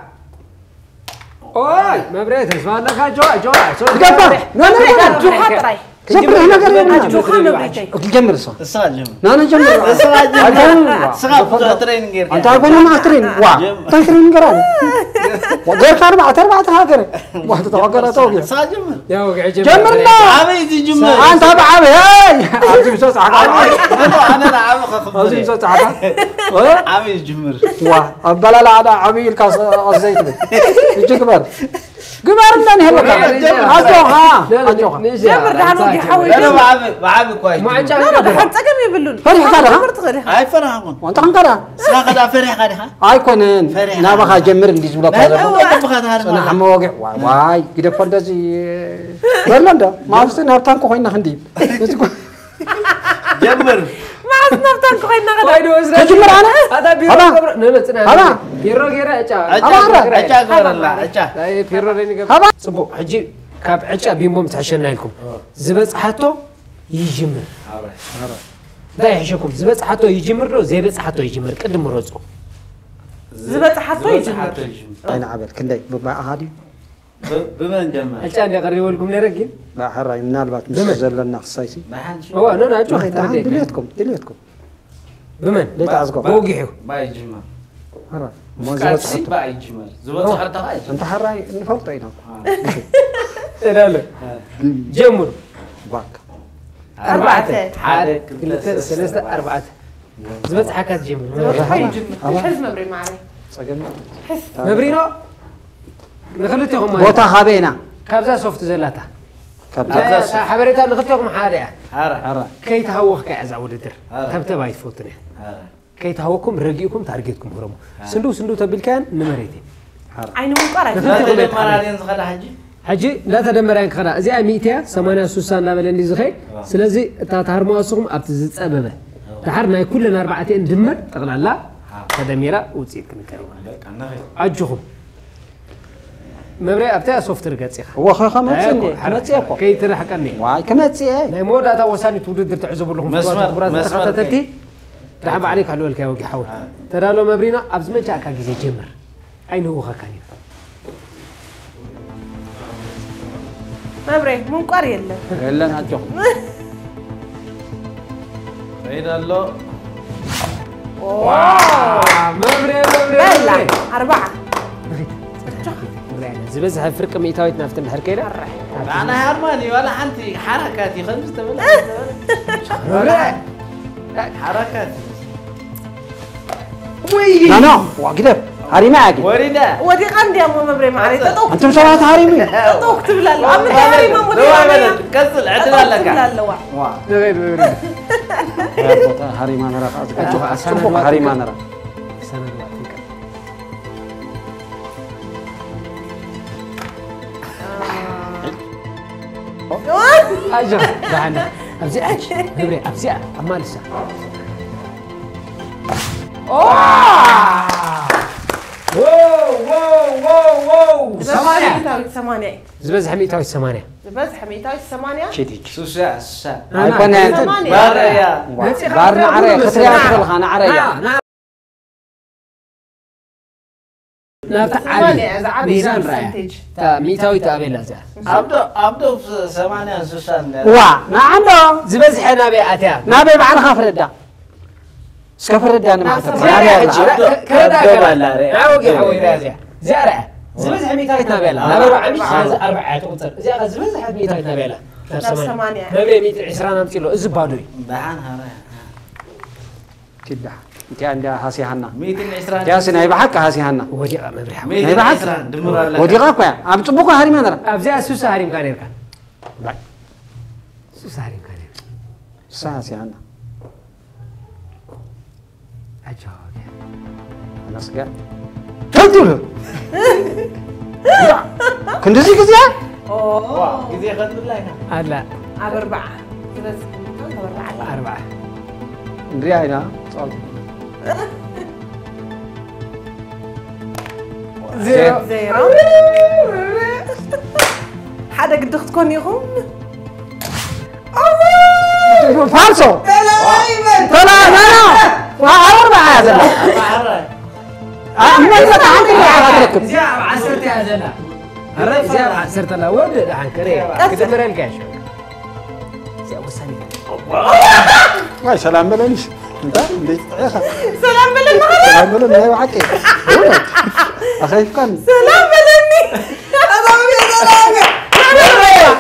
ኦይ መብሬ ተስፋ ኣለካ ጆ ጆ ጆ ገባ ና ና ና ኣጆኻ ጥራይ ዘፍርሕ ነገር የብልና ኣጆኻ መብሪተይ ክጀምር እሷ እሳ ጀምር ና ና ጀምር እሳ ጀምር ኣይኮነን እሳ ትሬን ጌርካ እንታይ ኮይነ ማስትሪን ዋ እንታይ ትሬን ገራ ዋ ገርካ ኣርባዕተ ኣርባዕተ ሃገር ዋ ተተዋገራ ተወጊ እሳ ጀምር ያው ገጀ ጀምርና ኣበይ ዝጅምር ኣንታ ብዓብ ሄይ ኣብዚ ምሶ ጻዕዳ ኣነ ንዓበ ኣብዚ ከኽብር ምሶ ጻዕዳ ኣበይ ዝጅምር ዋ ኣበላላ ኣዳ ዓብይ ኢልካ ዘይትብል እጅ ግበር ግበር እንዳ ንሄለካ ኣጆኻ ኣጆኻ ጀምር ደሓን ወጊ ሓወይ ኣነ ጀምር ብዓብ ብዓብ እኳ እዩ ማጫ ኖ ኖ ደሓን ጸገም የብሉን ፈሪሕካ ዲኻ ጀምር ትኽእል ኢኻ ኣይፈራህኹን ወንታ ኸንካዳ ስኻ ከዳ ፈሪሕካ ዲኻ ኣይኮነን ፈሪሕካ ናባኻ ጀምር እንዲ ዝብለካ ናይ ዘሎ ተወቀብኻ ትሃርማ ጽናሕ መወግዕ ዋይ ግደፎ እንደዚ በሎ እንዶ ማውስቲ ናብ ታንኮ ኮይና ክንዲ ጀምር መዓስ ናብታን ኮይና ኸዳ ወይዶ ወስዳ ከጅምር ኣነ ኣታ ቢሮ ኣባ ገብረ ነመጽና ኣባ ቢሮ ገይረ ዕጫ ዕጫ ኣባ ግበር፣ ግበር። ዕጫ ግበረላ ዕጫ ኣይ ቢሮ ለኒ ገብረ ኣባ ጽቡቕ ሕጂ ካብ ዕጫ ቢምቦም ትሕሸና ኢልኩም ዝበጽሓቶ ይጅምር እንታይ ይሕሸኩም ዝበጽሓቶ ይጅምር ዶ ዘይበጽሓቶ ይጅምር ቅድም ምረጹ ዝበጽሓቶ ይጅምር ኣይንዓበል ክንደይ ብባእኻ ድዩ ብ- ብመን ጀመር ዕጫ እንደ ቀሪበልኩም ነረ ግን ሕራይ ምናልባት ምስ ዘለና ክሳይሲ ብሓንሺ እዋ ኖ ናጩ ድሌትኩም ድሌትኩም ብመን ዘይተዓዝጎ ወጊሑ ባይ ጅመር ሕራይ እሞ ፍቃድ ሲ ዝበጽሐቶ ባይ ጅመር ዝበጽሐ እንታይ እንተ ሕራይ ንፈልጦ ኢና እዳለ ጀምሩ ባክ ኣርባዕተ ሓደ ክልተ ሰለስተ ኣርባዕተ ዝበጽሓካ ትጀምር ዝበጽሓ ይጅምር ሕዝ መብሬ ማዕረይ ጸገም መብሪኖ ንክልቴኹም ማለት ቦታ ካበይና ካብዛ ሶፍት ዘላታ ካብ እዛ ሓበሬታ ንክልቴኹም ሓደ እያ ሓራ ሕራ ከይተሃወኽካ እያ እዛ ውድድር ኣረ። ተብተብ ኣይትፈቱን እያ ሓራ ከይተሃወኩም ረጊእኩም ታርጌትኩም ህረሙ ስንድው ስንድው ተቢልካያን ንመሬት እዩ ዓይኒ ምንቋር ኣይተ ንክልቴኹም ናተይ እያ መራድየን ዝኸዳ ሕጂ ሕጂ እንዳተደመረ እየን ክኸዳ እዚኣ ሚእቲ እያ ሰማንያ ሱሳ እንዳበለ እንዲ ዝኸይድ ስለዚ እታ ተሃርሞ ኣስኹም ኣብቲ ዝፀበበ ድሓር ናይ ኩለን ኣርባዕቲአን ድምር ጠቕላላ ተደሚራ ውፅኢት ክንከይድ በቃ ነኸ ኣጆኹም መብሬ ኣብታ ሶፍት ርገጽ ኢኻ እወ ኸ ከመጽእ እንዴ ክመጽእ እኮ ከይትርሕቀኒ ዋይ ክመጽእ እየ ናይ መወዳእታ ወሳኒት ውድድር ትሕዘቡ ኣለኹም መስመር- ፍቱዋት ክቡራት መስመር ተኸታተልቲ ድሓ ባዕለይ ካለወልካ ወጊ ሓወይ ተዳሎ መብሪና ኣብ ዝመቻእካ ግዜ ጀምር ኣይንህውኸካን ኢና መብሬ ምንቋር የለን የለን ኣጆኹም ከይድ ኣሎ መብሬ መብሬ በላ መብሬ ኣርባዓ ዝበዝሐ ፍርቂ ሚእታዊት ናብቲ እንድሕር ከይዳ ኣነ ሃርማን እዩ ዋላ ሓንቲ ሓራካት እዩ ከምዚ ዝተበለ ሓራካት እዩ ናኖ ዋግደብ ሃሪማ ያጊ ወሪዳ ወዲቓ እንዲያ እሞ መብሬ ማዕረይ ጠጠው ኣንቱም ሰባት ሃሪሙ ጠጠው ክትብል ኣለ ኣብ ምንታይ ሃሪማ እሞ ወዲቓ እንዲያ ቀጽል ዕድል ጠጠው ኣለካ ክትብል ኣለዋ ዋ ቦታ ሃሪማ ነራ ከዓ ዝገ- ጽቡቕ ሃሪማ ነራ ኣጆ ብሓንዳ ኣብዚኣ ሕጂ መብሬ ኣብዚኣ ኣማልሳ ኦ! ሰማንያ ሚእታዊት ሰማንያ እዩ ዝበዝሐ ሚእታዊት ሰማንያ ዝበዝሐ ሚእታዊት ሰማንያ ቺቲች ሱሳ ሱሳ ኣይኮነን ሰማንያ ባረያ ባር ንዓረ ክትሪያ ትኽእልኻ ንዓረ እያ ናብቲ ዓቢ ሚዛን ራያ። እታ ሚእታዊት ኣበላ እዚኣ። ኣብ ዶ ኣብ ዶ ሰማንያን ስሳን ዋ ንዓንዶ ዝበዝሐ ናበይ ኣትያ? ናበይ ባዕልኻ ፍረዳ። እስከ ፍረዳ ንማዕተብ። ዛሬ ሕጂ ከረዳ ከረዳ። ናበይ ሓወይ ራያ እዚኣ። እዚኣ ራያ። ዝበዝሐ ሚእታዊት ናበይ ኣላ? ናብ ኣርባዓ ሚሽ ኣብዚ ኣርባዓ እያ ትቑጸር። እዚኣ ከ ዝበዝሐ ሚእታዊት ናበይ ኣላ? ናብ ሰማንያ። መብሬ ሚእቲ ዕስራን ኣምጺሎ እዚ ባዶ እዩ። ደሓን ሃራ። ኪዳ እንቲያ እንዲያ ሃሲሃና። ሚእትን ዕስራን። እንቲያስ ናይ ብሓቂ ሃሲሃና። ወዲቓ መብርያ። ናይ ብሓቂ። ወዲቓ እኮ እያ። ኣብ ጽቡቕ ሃሪማ ነራ። ኣብዚኣ ሱሳ ሃሪምካ ነርካ። ሱሳ ሃሪምካ ነርካ። ሱሳ ሃሲሃና። ኣጃ ወዲያ። ኣነስጋ። ተንትሉ። ክንድዚ ግዜ ግዜ ከንብላ ኢና ኣላ ኣብ ኣርባዓ ስለዚ ተበርዓ ኣላ ኣርባዓ እንድሪያ ኢና ጻውቲ ዜሮ ሓደ ግዲ ክትኮኑ ኢኹም ፋልሶ ተላ ናና ኣርባዓ እያ ዘላ እዚኣ ኣብ ዓሰርተ እያ ዘላ። ኣረ እዚኣ ኣብ ዓሰርተ ኣላ ወዲ ደሓን ከረ ክትምረልካ እያ። እዚኣ ወሳኒት እያ። ዋይ ሰላም በለኒሽ። እንታ እንዴት ጥዕኻ? ሰላም በለኒ። ሰላም በለኒ ናይ ብሓቂ። ኣኸይፍካን። ሰላም በለኒ።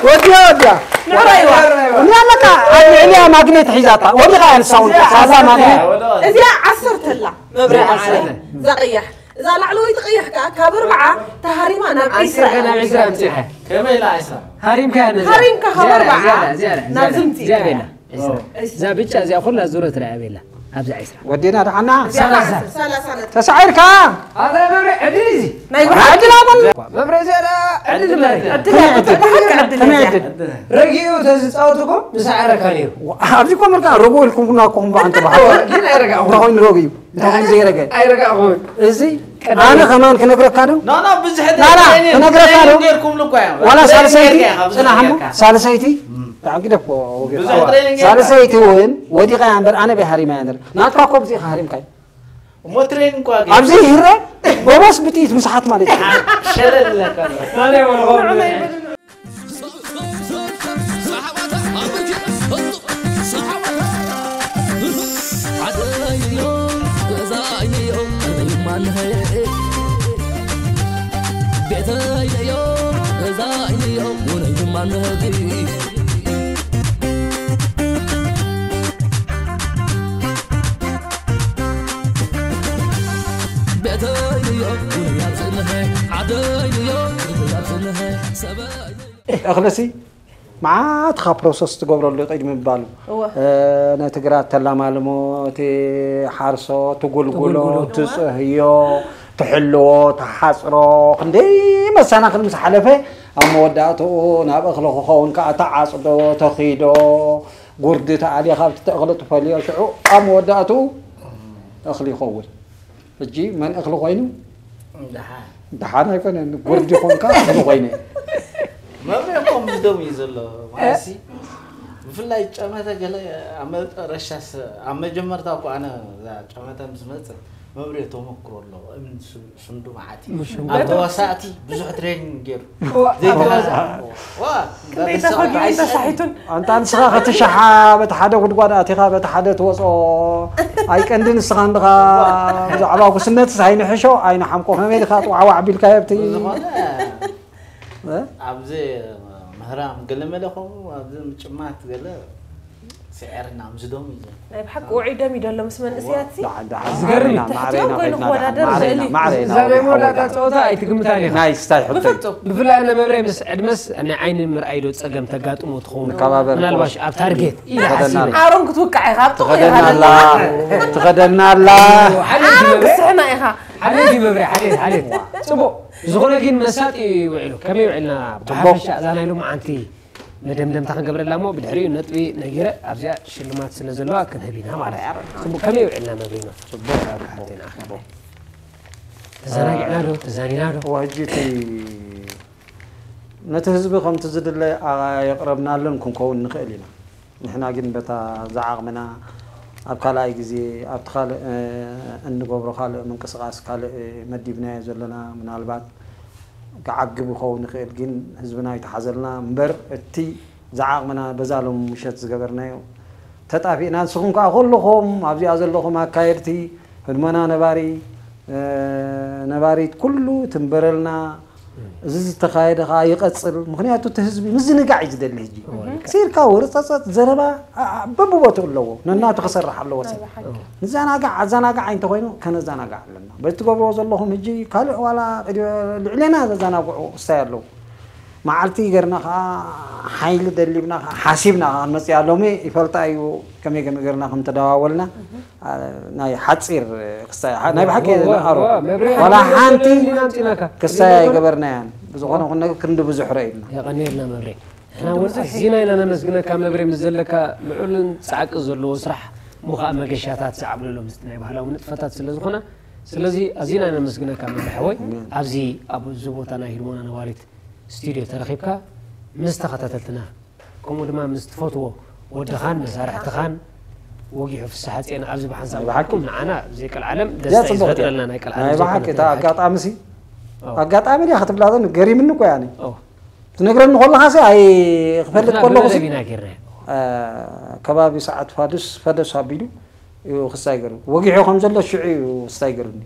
ወዲያ ወዲያ። ንዕራይዋ። እኒያ ለካ ኣብ ልዕሊያ ማግኔት ሒዛታ ወዲኻ እያ ንሳ እውን ሳዛ ማግኔት። እዚኣ ዓሰርተ ኣላ መብርያ ዓሰርተ። እዛ ቀያሕ እዛ ላዕለወይቲ ቀያሕ ከዓ ካብ ኣርብዓ ተሃሪማ ናብ ዒስራ ዓሰርተ ናብ ዒስራ ኣምፂሐ። ከመይ ኢላ ዒስራ? ሃሪምካያ ነዚኣ። ሃሪምካ ካብ ኣርብዓ ናብ ዝምቲ። እዚኣ ቤላ። እዛ ብጫ እዚኣ ኩላ ዙረት ርኣያ ቤላ። ኣብዛ ዒስራ። ወዲና ደሓና? ሰላሳ። ሰላሳ ነጥቢ። ተሳዒርካ? ኣታ መብርያ ዕድል እዚ። ናይ ብሓቂ ዕድል ኣበል። መብርያ እዚኣ ደኣ ዕድል ማለት እዩ። ዕድል እያ። ብሓቂ ዕድል ከመይ እያ። ዕድል? ረጊኡ ተዝፃወት እኮ ምሳዕረካ ነይሩ። ኣብዚ እኮ ምርካ ረጎ ኢልኩም ኩና እኮ ኩምባዕ እንተባሓ። ግን ኣይረጋእኹም። እንታይ ኮይኑ ረጊኡ? እንታይ ኮይኑ ዘይረገ? ኣይረጋእኹም። እዚ ኣነ ከማን ክነግረካ ዶ? ኖ ኖ ብዙሕ ናና ክነግረካ ዶ? ጌርኩም ልኮ እያ። ዋላ ሳልሰይቲ ጽናሕ እሞ ሳልሰይቲ ብጣዕሚ ግደፎ ወገን። ብዙሕ ትሬኒንግ ጌርካ። ሳልሰይቲ እውን ወዲቓ እያ እምበር ኣነ በይ ሃሪማ እያ ነር ናትካ እኮ ብዚኻ ሃሪምካይ እሞ ትሬኒንግ እኳ ጌርካ። ኣብዚ ህረ ጎበስ ብጥይት ምስሓት ማለት እዩ። ሸለል ለካ። እኽልሲ መዓት ኻ ፕሮሰስ ትገብረሉ ቅድሚ ምባሉ ነቲ ግራት ተላማልሞ፣ ትሓርሶ፣ ትጉልጉሎ፣ ትጽህዮ፣ ትሕልዎ፣ ትሓጽሮ ክንደይ መሰናኽል ምስ ሓለፈ ኣብ መወዳእትኡ ናብ እኽሊ ክኸውን ከኣ ተዓጽዶ፣ ተኺዶ፣ ጉርዲ ተኣልዮ ካብቲ እኽሊ ትፈልዮ ሽዑ ኣብ መወዳእትኡ እኽሊ ይኸውን። ሕጂ መን እኽሊ ኮይኑ? ደሓን። ደሓን ኣይኮነን፣ ጉርዲ ኮንካ እኽሊ ኮይነ። መብሬ እኮ ምስዶም እዩ ዘሎ። ማለትሲ ብፍላይ ጨመተ ገለ ኣብ መጠረሻስ ኣብ መጀመርታ እኮ ኣነ እዛ ጨመተ ምስ መጽእ መብሬ ተመክሮ ኣሎ። እምን ሱ- ስንዱ መዓት እዩ። ኣብ ተዋሳእቲ ብዙሕ ትሬኒንግ ገይሩ ዘይተዋሳ ክንደይ ተፈጊኡን ተሳሒቱን። ኣንታ ንስኻ ከትሻሓ በቲ ሓደ ጉድጓድ ኣቲኻ በቲ ሓደ ትወፅኦ ኣይቀንዲ ንስኻ እንድኻ ብዛዕባ ጉስነትስ ኣይንሕሾ ኣይንሓምቆ ከመይ ኢልካ ጥዋዕዋዕ ቢልካ የብቲ ዝኾነ ኣብዚ ምህራም ገለ መለ ከምኡ ኣብዚ ምጭማት ገለ ስዕርና ምስዶም እዩ ዘሎ። ናይ ብሓቂ ውዑይ ደም እዩ ዘሎ ምስ መንእስያት ሲ። ደሓን ደሓን ዝገርም እዩ። ትሕቲኦም ኮይኑ ክወዳደር ዝእል እዩ። እዛ ናይ መወዳእታ ፀወታ ኣይትግምታን ኢኻ። ናይ ስታይ ሕቶ እዩ። ብፍፁም። ብፍላይ ኣነ መብረይ ምስ ዕድመስ ናይ ዓይኒ ምርኣይ ዶ ፀገም ተጋጥሞ ትኸውን? ንከባበር ምናልባሽ ኣብ ታርጌት ኢለ ሓሲበ። ኣሮን ክትውቃዕ ኢኻ ኣብ ጥቕኡ ኢኻ ትኸደና ኣላ። ትኸደና ኣላ። ሓለይቲ ኣሮን መብረይ። ክስሕና ኢኻ። ሓለይቲ መብረይ ሓሌት ሓሌት። ፅቡቕ። ዝኾነ ግን መሳጢ እዩ ውዒሉ። ከመይ ውዒልና? ብሓፈሻ እዛ ናይ ሎማዓንቲ መደምደምታ ክንገብረላ እሞ ብድሕሪኡ ነጥቢ ነጊረ ኣብዚኣ ሽልማት ስለ ዘለዋ ክንህብ ኢና ማለት እዩ። ጽቡቅ ከመይ ውዕልና መብሪኖ? ጽቡቅ። ተዘናጊዕና ዶ ተዛኒና ዶ? ሕጂ እቲ ነቲ ህዝቢ ከምቲ ዝድለ ኣየቕረብናሉን ክንከውን ንኽእል ኢና። ንሕና ግን በታ ዝዓቕምና ኣብ ካልኣይ ግዜ ኣብቲ ካልእ እንገብሮ ካልእ ምንቅስቃስ ካልእ መዲብናዮ ዘለና ምናልባት ክዓግብ ይኸውን ይኽእል፣ ግን ህዝብና ይተሓዘልና እምበር እቲ ዝዓቕምና በዛ ሎም ምሸት ዝገበርናዮ ተጣፊእና። ንስኹም ከዓ ኩልኹም ኣብዚኣ ዘለኹም ኣካየድቲ ህድሞና ነባሪ ነባሪት ኩሉ ትንበረልና። እዚ ዝተኻየደ ከዓ ይቐፅል። ምክንያቱ እቲ ህዝቢ ምዝንጋዕ እዩ ዝደሊ። ሕጂ ሲርካ ወርፀፀት ዘረባ በብቦትኡ ኣለዎ፣ ነናቱ ክሰርሕ ኣለዎ። ንዘናጋዕ ኣዘናጋዓይ እንተኮይኑ ከነዘናጋዕ ኣለና። በቲ ትገብርዎ ዘለኹም ሕጂ ካልእ ዋላ ልዕሌና ዘዘናግዑ ክስታይ ኣለዉ። መዓልቲ ገርና ከዓ ሓይሊ ደሊብና ከዓ ሓሲብና ከዓ ክንመፅእ ኣለሚ ይፈልጣ እዩ። ከመይ ከመይ ገርና ከም ተደዋወልና ናይ ሓፂር ክስታይ ናይ ብሓቂ መብሬ ዋላ ሓንቲ ክስታይ ኣይገበርናያን። ብዝኾነ ኩነ ክንዲ ብዙሕ ረኢልና። የቐንየልና መብሬ። ንሕና እውን ኣዚና ኢና ነመስግነካ መብሬ፣ ምስ ዘለካ ልዑልን ጻዕቂ ዘለዎ ስራሕ እሞ ከዓ መገሻታት ዝዓብለሎም ናይ ባህላዊ ንጥፈታት ስለ ዝኾነ፣ ስለዚ ኣዚና ነመስግነካ መብሬ ሓወይ። ኣብዚ ኣብዚ ቦታ ናይ ህድሞና ነባሪት ስቱድዮ ተረኺብካ ምስ ተኸታተልትና ከምኡ ድማ ምስ ትፈትዎ ወድኻን መሳርሕትኻን ወጊሑ ፍስሓ ጽዮን ኣብዚ ብሓንሳብ ብሓኩም ንዓና ዘይቀልዓለም ደስታ እዩ ዝፈጥረልና። ናይ ቀልዓለም ናይ ብሓቂ እታ ኣጋጣሚ ሲ ኣጋጣሚ ድያ ክትብላ ዘን ገሪምኒ እኮ ያኒ ትነግረኒ ከለኻ ሲ ኣይ ክፈልጥ ከለኹ ሲ ከባቢ ሰዓት ፋዱስ ፈደስ ኣቢሉ እዩ ክስታይ ገሩ ወጊሑ ከም ዘሎ ሽዑ እዩ ክስታይ ገሩኒ።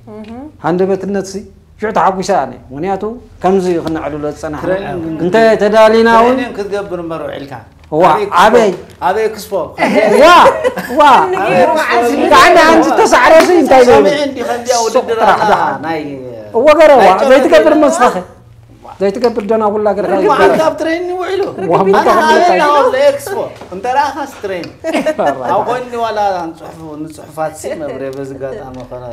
ሃንደበትነት ሲ ሽዑ ተሓጒሰ ኣነ። ምክንያቱ ከምዚ ክነዕልሎ ዝጸናሕና እንተ ተዳሊና እውን ክትገብር እምበር ውዒልካ ዋ ኣበይ ኣበይ ክስፎ ዋ ዋ ዳዕና ሓንቲ ተሳዕረሲ እንታይ ሰሚዕ እንዲ ከምዚያ ውድድር ጥራሕ ደኣ ናይ እወ ገረዋ ዘይትገብር መስኻኸ ዘይትገብር ደና ኩላ ገርካ ርክብ ዓንታ ኣብ ትሬን ውዒሉ ዋምታ ኣነ ክብለካ ኣለና ወለ ኤክስፖ እንተ ረኣኻስ ትሬን ኣብ ጎኒ ዋላ ንጽሑፍ ንጽሑፋት ሲ መብሬ በዚ ጋጣሚ ከነ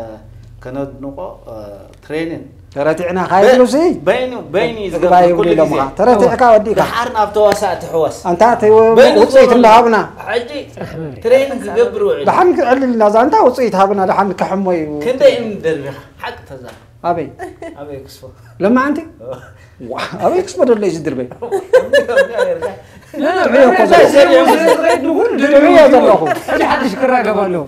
ከነድንቆ ትሬንን ተረቲዕና ካይብሉ ሲ በይኑ በይኑ እዩ ዝገብር ተግባይ ይብሉ ኩሉ ኢሎም ግዜ። ተረቲዕካ ወዲእካ ደሓር ናብ ተዋሳእቲ ሕወስ ኣንታ እቲ በይኑ ውፅኢት ዝገብሩ እንዳሃብና ሕጂ ትሬን ክገብር ውዒሉ ደሓን ክዕልልና እዛ እንታ ውፅኢት ሃብና ደሓን ከሕሞ እዩ ክንደይ እምኒ ደርቢኻ ሓቂ ተዛረብ ኣበይ ኣበይ ክስፎ ለማዓንቲ ዋ ኣበይ ክስፎ ደሎ እዩ ዝድርበይ ጥዑዮ እኮ ዘለኹ። ጥዑዮ ዘለኹ። ሕጂ ሓድሽ ክራገብ ኣለዎ።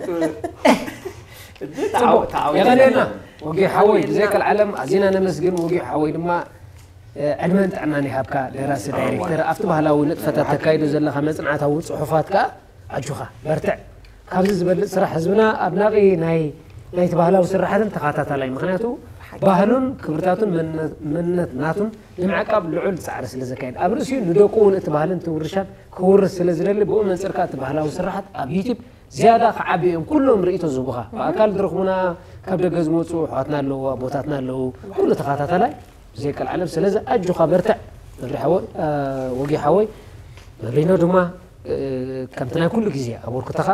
የቐንየልና ወጊ ሓወይ ብዘይ ቀልዓለም ኣዚና ነመስግን። ወጊ ሓወይ ድማ ዕድመን ጥዕናን ይሃብካ። ደራሲ ዳይሬክተር ኣብቲ ባህላዊ ንጥፈታት ተካይዶ ዘለኻ መጽናዕታዊ ጽሑፋት ከኣ ኣጆኻ በርትዕ። ካብዚ ዝበልጽ ስራሕ ህዝብና ኣድናቒ ናይ ናይቲ ባህላዊ ስራሓትን ተኸታታላይ፣ ምኽንያቱ ባህሉን ክብርታቱን መንነት ናቱን ንምዕቃብ ልዑል ጻዕሪ ስለ ዘካየድ፣ ኣብ ርእሲኡ ንደቁ እውን እቲ ባህልን እቲ ውርሻን ክውርስ ስለ ዝደሊ፣ ብኡ መንጽር ከኣ እቲ ባህላዊ ስራሓት ኣብ ዩቲብ ዝያዳ ክዓቢ እዮም ኩሎም ርእይቶ ዝህቡኻ። ብኣካል ዝረኽቡና ካብ ደገ ዝመጹ ኣሕዋትና ኣለዉ፣ ኣቦታትና ኣለዉ፣ ኩሉ ተኸታታላይ ብዘይ ቀልዓለም። ስለዚ ኣጆኻ በርትዕ መብሪ ሓወይ፣ ወጊ ሓወይ። መብሪኖ ድማ ከምቲ ናይ ኩሉ ግዜ ኣበርክቶኻ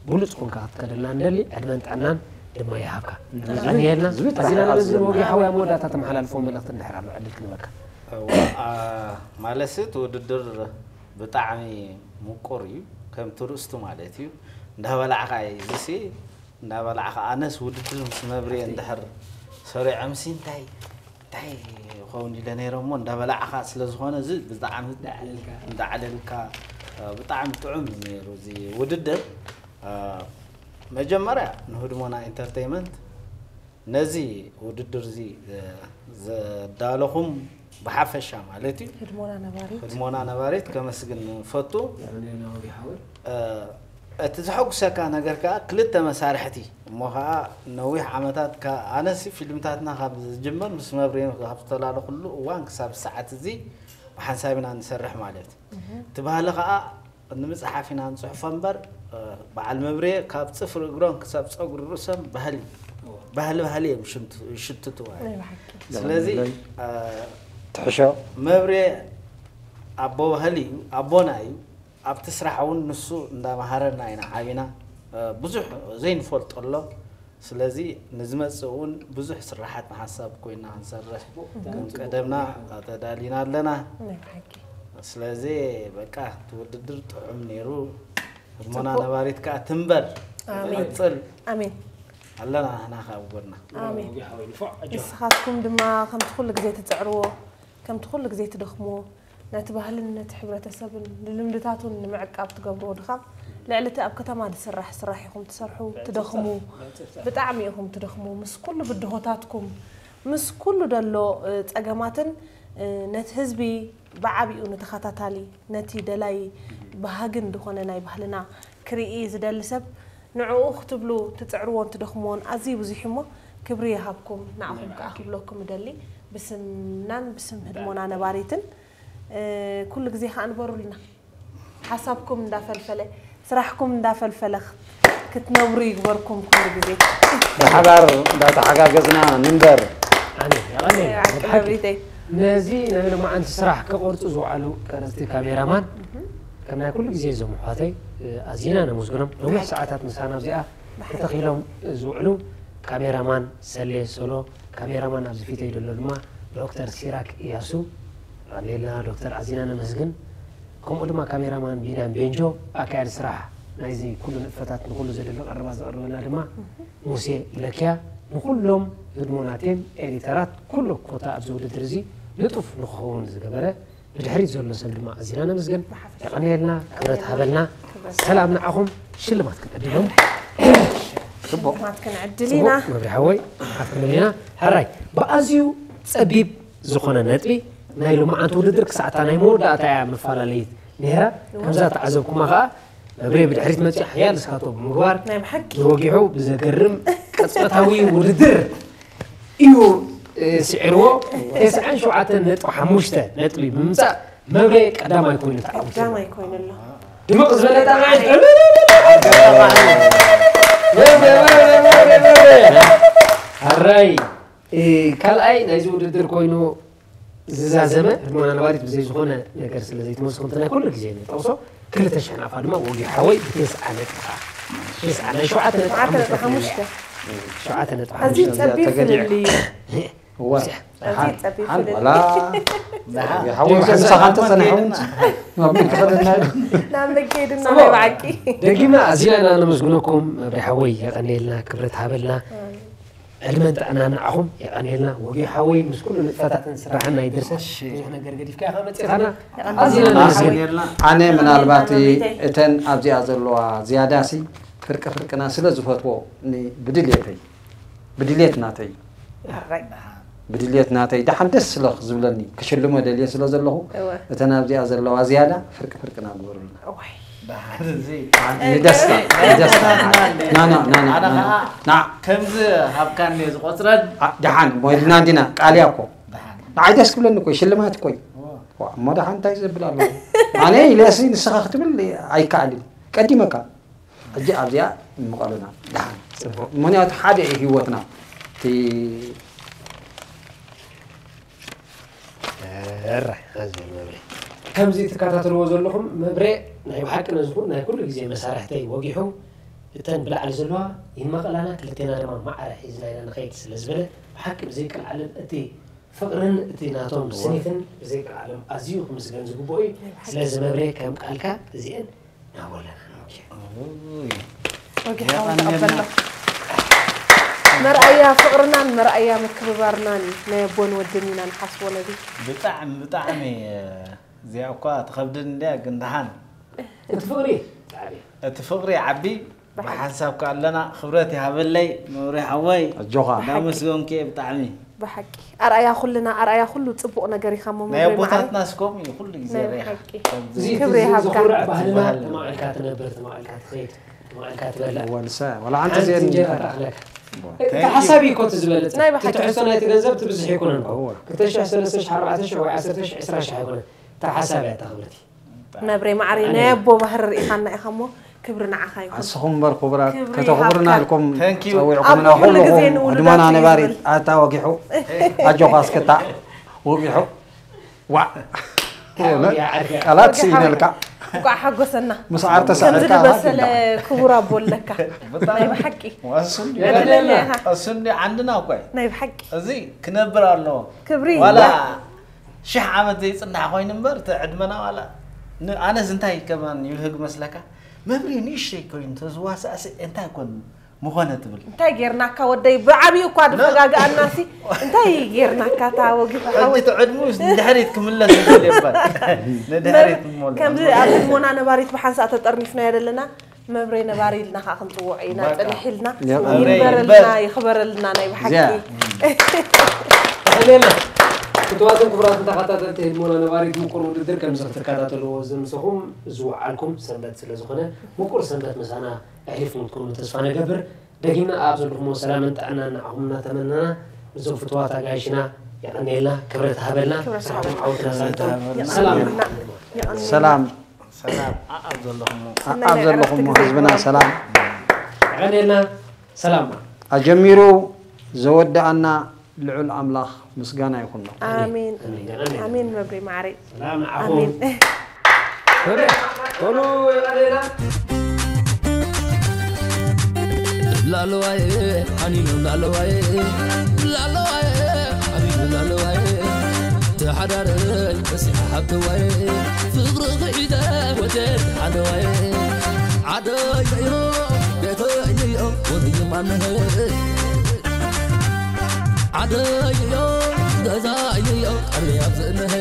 ብሉጽ ኮንካ ክትከደልና ንደሊ። ዕድመን ጥዕናን ድማ ይሃብካ። የቐንየልና። ኣዚና ነመስግን ወጊ ሓወይ። ኣብ መወዳእታ ተመሓላልፎ መልእኽቲ እንድሕር ኣሎ ዕድል ክንበካ። ማለትሲ እቲ ውድድር ብጣዕሚ ምቁር እዩ፣ ከም ትርእስቱ ማለት እዩ። እንዳበላዕካ እዩ እዚሲ፣ እንዳበላዕካ ኣነስ ውድድር ምስ መብርየ እንድሕር ሰሪዖምሲ እንታይ እንታይ ይኸውን ኢለ ነይረ እሞ እንዳበላዕካ ስለ ዝኾነ እዚ ብጣዕሚ እንዳዕለልካ ብጣዕሚ ጥዑም እዩ ነይሩ እዚ ውድድር። መጀመርያ ንህድሞና ኢንተርቴይመንት ነዚ ውድድር እዚ ዘዳለኹም ብሓፈሻ ማለት እዩ ህድሞና ነባሪት ህድሞና ነባሪት ከመስግን ፈቱ። እቲ ዘሐጉሰካ ነገር ከዓ ክልተ መሳርሕቲ እሞ ከዓ ነዊሕ ዓመታት ኣነሲ ፊልምታትና ካብ ዝጅመር ምስ መብሬን ካብ ዝተላለኹሉ እዋን ክሳብ ሰዓት እዚ ብሓንሳብ ኢና ንሰርሕ ማለት እቲ ባህሊ ከዓ ንምፅሓፍ ኢና ንፅሕፎ እምበር በዓል መብሬ ካብ ፅፍሪ እግሮም ክሳብ ፀጉሪ ርእሶም ባህሊ ባህሊ ባህሊ እዮም ይሽትቱ ስለዚ ትሕሾ መብሬ ኣቦ ባህሊ እዩ ኣቦና እዩ ኣብቲ ስራሕ እውን ንሱ እንዳመሃረና ኢና ዓቢና ብዙሕ ዘይንፈልጦ ኣሎ ስለዚ ንዝመፅእ እውን ብዙሕ ስራሓት ንሓንሳብ ኮይና ክንሰርሕ ከም ቀደምና ተዳሊና ኣለና ስለዚ በቃ እቲ ውድድር ጥዑም ነይሩ ህድሞና ነባሪት ከዓ ትንበር ትቐፅል ኣለና ንሕና ከዓ ኣብ ጎድና ንስኻትኩም ድማ ከምቲ ኩሉ ግዜ ትፅዕርዎ ከምቲ ኩሉ ግዜ ትደኽምዎ ነቲ ባህልን ነቲ ሕብረተሰብን ንልምድታቱን ንምዕቃብ ትገብርዎ ድኻም ልዕሊ እቲ ኣብ ከተማ ዝስራሕ ስራሕ ኢኹም ትሰርሑ፣ ትደኽሙ፣ ብጣዕሚ ኢኹም ትደኽሙ። ምስ ኩሉ ብድሆታትኩም፣ ምስ ኩሉ ደሎ፣ እ፣ ጸገማትን፣ እ፣ ነቲ ህዝቢ ብዓቢኡ ንተኸታታሊ፣ ነቲ ደላይ ባህግን ዝኾነ ናይ ባህልና ክርኢ ዝደሊ ሰብ፣ ንዕኡ ክትብሉ ትጽዕርዎን ትደኽምዎን ኣዝዩ ብዙሕ እሞ፣ ክብሪ ይሃብኩም። ንዓኹም ከኣ ክብለኩም እደሊ፣ ብስምናን ብስም ህድሞና ነባሪትን፣ እ፣ ኩሉ ግዜ ከኣ ንበሩልና። ሓሳብኩም እንዳፈልፈለ፣ ስራሕኩም እንዳፈልፈለ ክትነብሩ ይግበርኩም ኩሉ ግዜ። ብሓባር እንዳተሓጋገዝና ንንበር። ኣነ፣ ኣነ፣ ዓቂ ብሓቂ። መብሪተይ። ነዚ ናይ ሎማዓንቲ ስራሕ ክቐርጹ ዝውዓሉ ቀረጽቲ ካሜራማን፣ ከም ናይ ኩሉ ግዜ እዞም ኣሕዋተይ፣ እ፣ ኣዚና ነመስግኖም። ነዊሕ ሰዓታት ምሳና ኣብዚኣ ተተኺሎም ዝውዕሉ ካሜራማን ሰሌ ሶሎ፣ ካሜራማን ኣብዚ ፊተይ ዘሎ ድማ ዶክተር ሲራክ እያሱ፣ የቐንየልና ዶክተር፣ ኣዚና ነመስግን። ከምኡ ድማ ካሜራማን ቢንያም ቤንጆ፣ ኣካያዲ ስራሕ ናይዚ ኩሉ ንጥፈታት፣ ንኩሉ ዘድሊ ቀረባት ዘቕርበልና ድማ ሙሴ ለኪያ፣ ንኩሎም ህድሞና ቲም ኤዲተራት፣ ኩሉ ኮታ ኣብዚ ውድድር እዚ ንጡፍ ንክኸውን ዝገበረ፣ ብድሕሪት ዘሎ ሰብ ድማ ኣዚና ነመስግን። የቐንየልና፣ ክብረት ሃበልና። ሰላም ንዓኹም። ሽልማት ክንዕድሎም። ሽልማት ክንዕድል ኢና። ጽቡቕ፣ መብርሂ ሓወይ፣ ኣፍ ክንብል ኢና። ሕራይ፣ ብኣዝዩ ጸቢብ ዝኾነ ነጥቢ ናይ ሎማዓንቲ ውድድር ክሳዕ እታ ናይ መወዳእታ እያ መፈላለይት ነይራ። ከምዛ ተዓዘብኩማ ኸኣ፣ መብሬ ብድሕሪት መጺኡ ሓያል እስካቶ ብምግባር ናይ ብሓቂ። ንወጊሑ ብዘገርም ቅጽበታዊ ውድድር እዩ፣ እ፣ ስዒርዎ። ተስዓን ሸውዓተን ነጥቢ ሓሙሽተ ነጥቢ ብምምጻእ መብሬ ቀዳማይ ኮይኑ ተዓዊቱ። ቀዳማይ ኮይኑ ኣሎ። ድምቕ ዝበለ ጣቕዒት። ሕራይ፣ እ፣ ካልኣይ ናይዚ ውድድር ኮይኑ ዝዛዘመ ህድሞና ነባሪት ብዘይ ዝኾነ ነገር ስለ ዘይትመልሱ፣ ከምቲ ናይ ኩሉ ግዜ ንጠቕሶ፣ ክልተ ሽሕ ናቕፋ ድማ ወጊሑ ሓወይ ብተስዓ ነጥቢ ኸዓ። ተስዓ ናይ ሸውዓተ ነጥቢ ሓሙሽተ። ሸውዓተ ነጥቢ ሓሙሽተ። ኣዝዩ ጸቢብ ተገዲዑ። ፍልልይ እዩ። እወ። ኣዝዩ ጸቢብ ሓን ፍልልይ። ዋላ ሓወይ፣ ሓወይ፣ ምሳኻ እንተጸናሕውን ናብ መገድና ኢሉ። ናብ መገድና ጽቡቕ። ናይ ብሓቂ። ደጊምና ኣዚና ኢና ነመስግነኩም። መብርሂ ሓወይ፣ የቐንየልና፣ ክብረት ሃበልና። ዕድመን ጥዕናን ንዓኹም የቐንየልና። ወጊሑ ሓወይ ምስ ኩሉ ንጥፈታትን ስራሕን ናይ ድርሰት እሺ። ብዙሕ ነገር ገዲፍካ ኢኻ መጺኻና። ኣዚና ኣነ፣ ነመስግን። ኣነ ምናልባት እተን ኣብዚኣ ዘለዋ ዝያዳሲ ፍርቂ ፍርቅና ስለ ዝፈትዎ ኒ-፣ ብድልየተይ፣ ብድልየት ናተይ፣ ኣራይ። ብድልየት ናተይ ደሓን ደስ ስለ ዝብለኒ ክሽልሞ ደልየ ስለ ዘለኹ እወ። እተን ኣብዚኣ ዘለዋ ዝያዳ ፍርቂ ፍርቅና ግበሩልና። እዋይ። ደሓን እዚ ንደስታ፣ ንደስታ። ና፣ ና፣ ና፣ ና፣ ኣነ ና፣ ኸዓ ና። ከምዚ ሃብካኒ እየ ዝቖጽረን። ኣ፣ ደሓን፣ እሞ ኢልና እንዲና፣ ቃልያ እኮ። ደሓን። ንዓይ ደስ ክብለኒ እኮ፣ ሽልማት እኮ እዩ። እዎ። ዋ፣ እሞ ደሓን እንታይ ዘብል ኣሎ? ኣነ ኢለሲ ንስኻ ክትብል ኣይከኣልን። ቀዲመካ። ሕጂ ኣብዚኣ ንመቐለና። ደሓን። ጽቡቕ። ምኽንያቱ ሓደ እዩ ህይወትና። እቲ እራይ፣ ሓዘል መብሬ። ከምዚ ትከታተልዎ ዘለኹም መብሬ ናይ ብሓቂ ነዚ ኩሉ፣ ናይ ኩሉ ግዜ መሳርሕተይ ወጊሑ፣ እተን ብላዕሊ ዘለዋ ይመቐላና፣ ክልቴና ድማ ማዕረ ሒዝና ኢና ንኸይድ ስለ ዝበለ፣ ብሓቂ ብዘይቀልዓለም እቲ ፍቕርን እቲ ናቶም ስኒትን ብዘይቀልዓለም ኣዝዩ ክምስገን ዝግብኦ እዩ። ናይ ብሓቂ። ስለዚ መብሬ ከም ቃልካ እዚአን ናበለና ንወግሕ። ኦይ። ወግሕ የቐንየልና። ተቐበሎ። መርኣያ ፍቕርናን መርኣያ ምክብባርናን እዩ። ናይ ኣቦን ወድን ኢና ንሓስቦ ነዚ። ብጣዕሚ፣ ብጣዕሚ፣ እ፣ እዚኣ እኳ ትኸብድን እንድያ፣ ግን ደሓን። እቲ ፍቕሪ ዓቢ። እቲ ፍቕሪ ዓቢ፣ ብሓቂ። ብሓንሳብ ከኣ ኣለና። ክብረት ይሃበለይ፣ መብሬ ሓወይ። ኣጆኻ። ነመስገንኩ እየ ብጣዕሚ። ብሓቂ። ኣርኣያ ኩልና፣ ኣርኣያ ኩሉ ጽቡቕ ነገር ኢኻ እሞ ናይ መብሬ መዓረይ። ኣቦታትና እስከም እዩ ኩሉ ግዜ ናይ ርኢኻ። ብሓቂ። ከምዚ እዚ ክብሪ እዚ ይሃብካ። ዘኹርዕ ባህልና ዝበሃል። ተማቒልካ ትነብር፣ ተማቒልካ ትኸይድ፣ ተማቒልካ ትበልዕ። እወ፣ ንሳ፣ ወላ ሓንቲ ሓንቲ እዚአን እንጀራ ትኣኽለካ። እወ። እቲ ሓሳብ እዩ እኮ እቲ ዝበለጸ። ናይ ብሓቂ። እቲ ትሕዝቶ ናይቲ ገንዘብ ትብዝሕ ኣይኮነን እኮ። እወ። ክልተ ሽሕ፣ ሰለስተ ሽሕ፣ ኣርባዕተ ሽሕ ወይ ዓሰርተ ሽሕ፣ ዕስራ ሽሕ ኣይኮነን። እታ ሓሳብ እያ እታ ክብርቲ። መብሬ ማዕረይ፣ ናይ ኣቦ ባህሪ ርኢኻና ኢኻ እሞ፣ ክብሪ ንዓኻ ይኹን። ኣስኹም እምበር ክቡራት፣ ክብሪ ከተኽብሩና ይሃብካ። ኢልኩም Thank you። ጸዊዕኩምና ኣብ ኩሉ ግዜ ኩልኹም ንውሉዳት ህድሞና እዩ ነባሪት ዝብል። ኣታ ወጊሑ፣ ኣጆኻ እስክታ፣ ወጊሑ። ዋእ። ያ ዓርከይ። ቃላት ወጊሑ ስኢነልካ። እንኳዕ ሓጎሰና። ምስ ዓርተ ከምዚ ሰዓርካ ዝበሰለ ኣታ። ክቡር ኣቦ ኣለካ። ብጣዕሚ። ናይ ብሓቂ። እሱ እንዲ-፣ ዕድለኛ ኢኻ። እሱ እንዲ ዓንድና እኮ እዩ። ናይ ብሓቂ። እዚ ክነብር ኣለዎ። ክብሪ ዋላ ይሃብ። ሽሕ ዓመት ዘይጽናሕ ኮይኑ እምበር፣ እቲ ዕድመና ዋላ ን-፣ ኣነስ እንታይ ከማን ይብህግ መስለካ? መብርሂ ንእሽተይ ኮይኑ ተዝዋሳእሲ እንታይ ኮን ምኾነ ትብል? እንታይ ጌርናካ ወደይ? ብዓብዩ እኳ ነ- ድፈጋግኣናሲ፣ እንታይ ጌርናካ? እታ ወጊሑ ሕጂ ሓወይ። እቲ ዕድሙ ንድሕሪት ክምለስ ይኽእል እየ እባ። ንድሕሪት መር-፣ ክመለስ። ከምዚ ኣብ ህድሞና ነባሪት ብሓንሳእ ተጠርኒፍናዮ ዘለና፣ መብሬ ነባሪ ኢልና ከዓ ክንፅውዖ ኢና በቃ። ፅንሕ ኢልና የቐንየልና። ይንበረልና ይኽበረልና ናይ ብሓቂ እዚኣ። ተኸሌና ክትዋትን ክቡራትን ተኸታተልቲ ህልሞና ነባሪት ምቁር ውድድር ከምዚ ክትከታተልዎ ዝምስኹም ዝወዓልኩም ሰንበት ስለ ዝኾነ ምቁር ሰንበት ምሳና ኣሕሊፍኩም ትኮኑ ተስፋ ነገብር። ደጊምና ኣብ ዘለኹሞ ሰላምን ጥዕናን ንዓኹም እናተመነና ንዞም ፍትዋት ኣጋይሽና የቐንየልና ክብረት ሃበልና ክብረት ስራሕኩም ሃበልና። ዓወት ናሳልጦም ክብረት ሰላም ሃበልና። ይኹን። የቐንየልና። ሰላም ሰላም ኣኣብ ዘለኹም ሰናይ ናይ ኣብ ዘለኹም ዕረፍቲ ህዝብና ግዜ ሰላም የቐንየልና ሰላም ኣጀሚሩ ዘወደኣና ልዑል ኣምላኽ ምስጋና ይኹኖ። ኣሜን ኣሜን። ኣሜን መብሬ ማዕረይ ሰላም ንዓኹም ኣሜን በሉ የቐንየልና ላሎዋይ ሓኒኑ ላሎዋይ ላሎዋይ ሓኒኑ ላሎዋይ ተሓዳረይ በሲሓ ሓብተዋይ ፍቕሪ ኺዒደ ወደድ ሓደዋይ ዓደይ እዮ ቤተይ እዮ ወንድማንህ ዓደይ እዮ ገዛይ እዮ ቀልቢ ኣብዝእንህ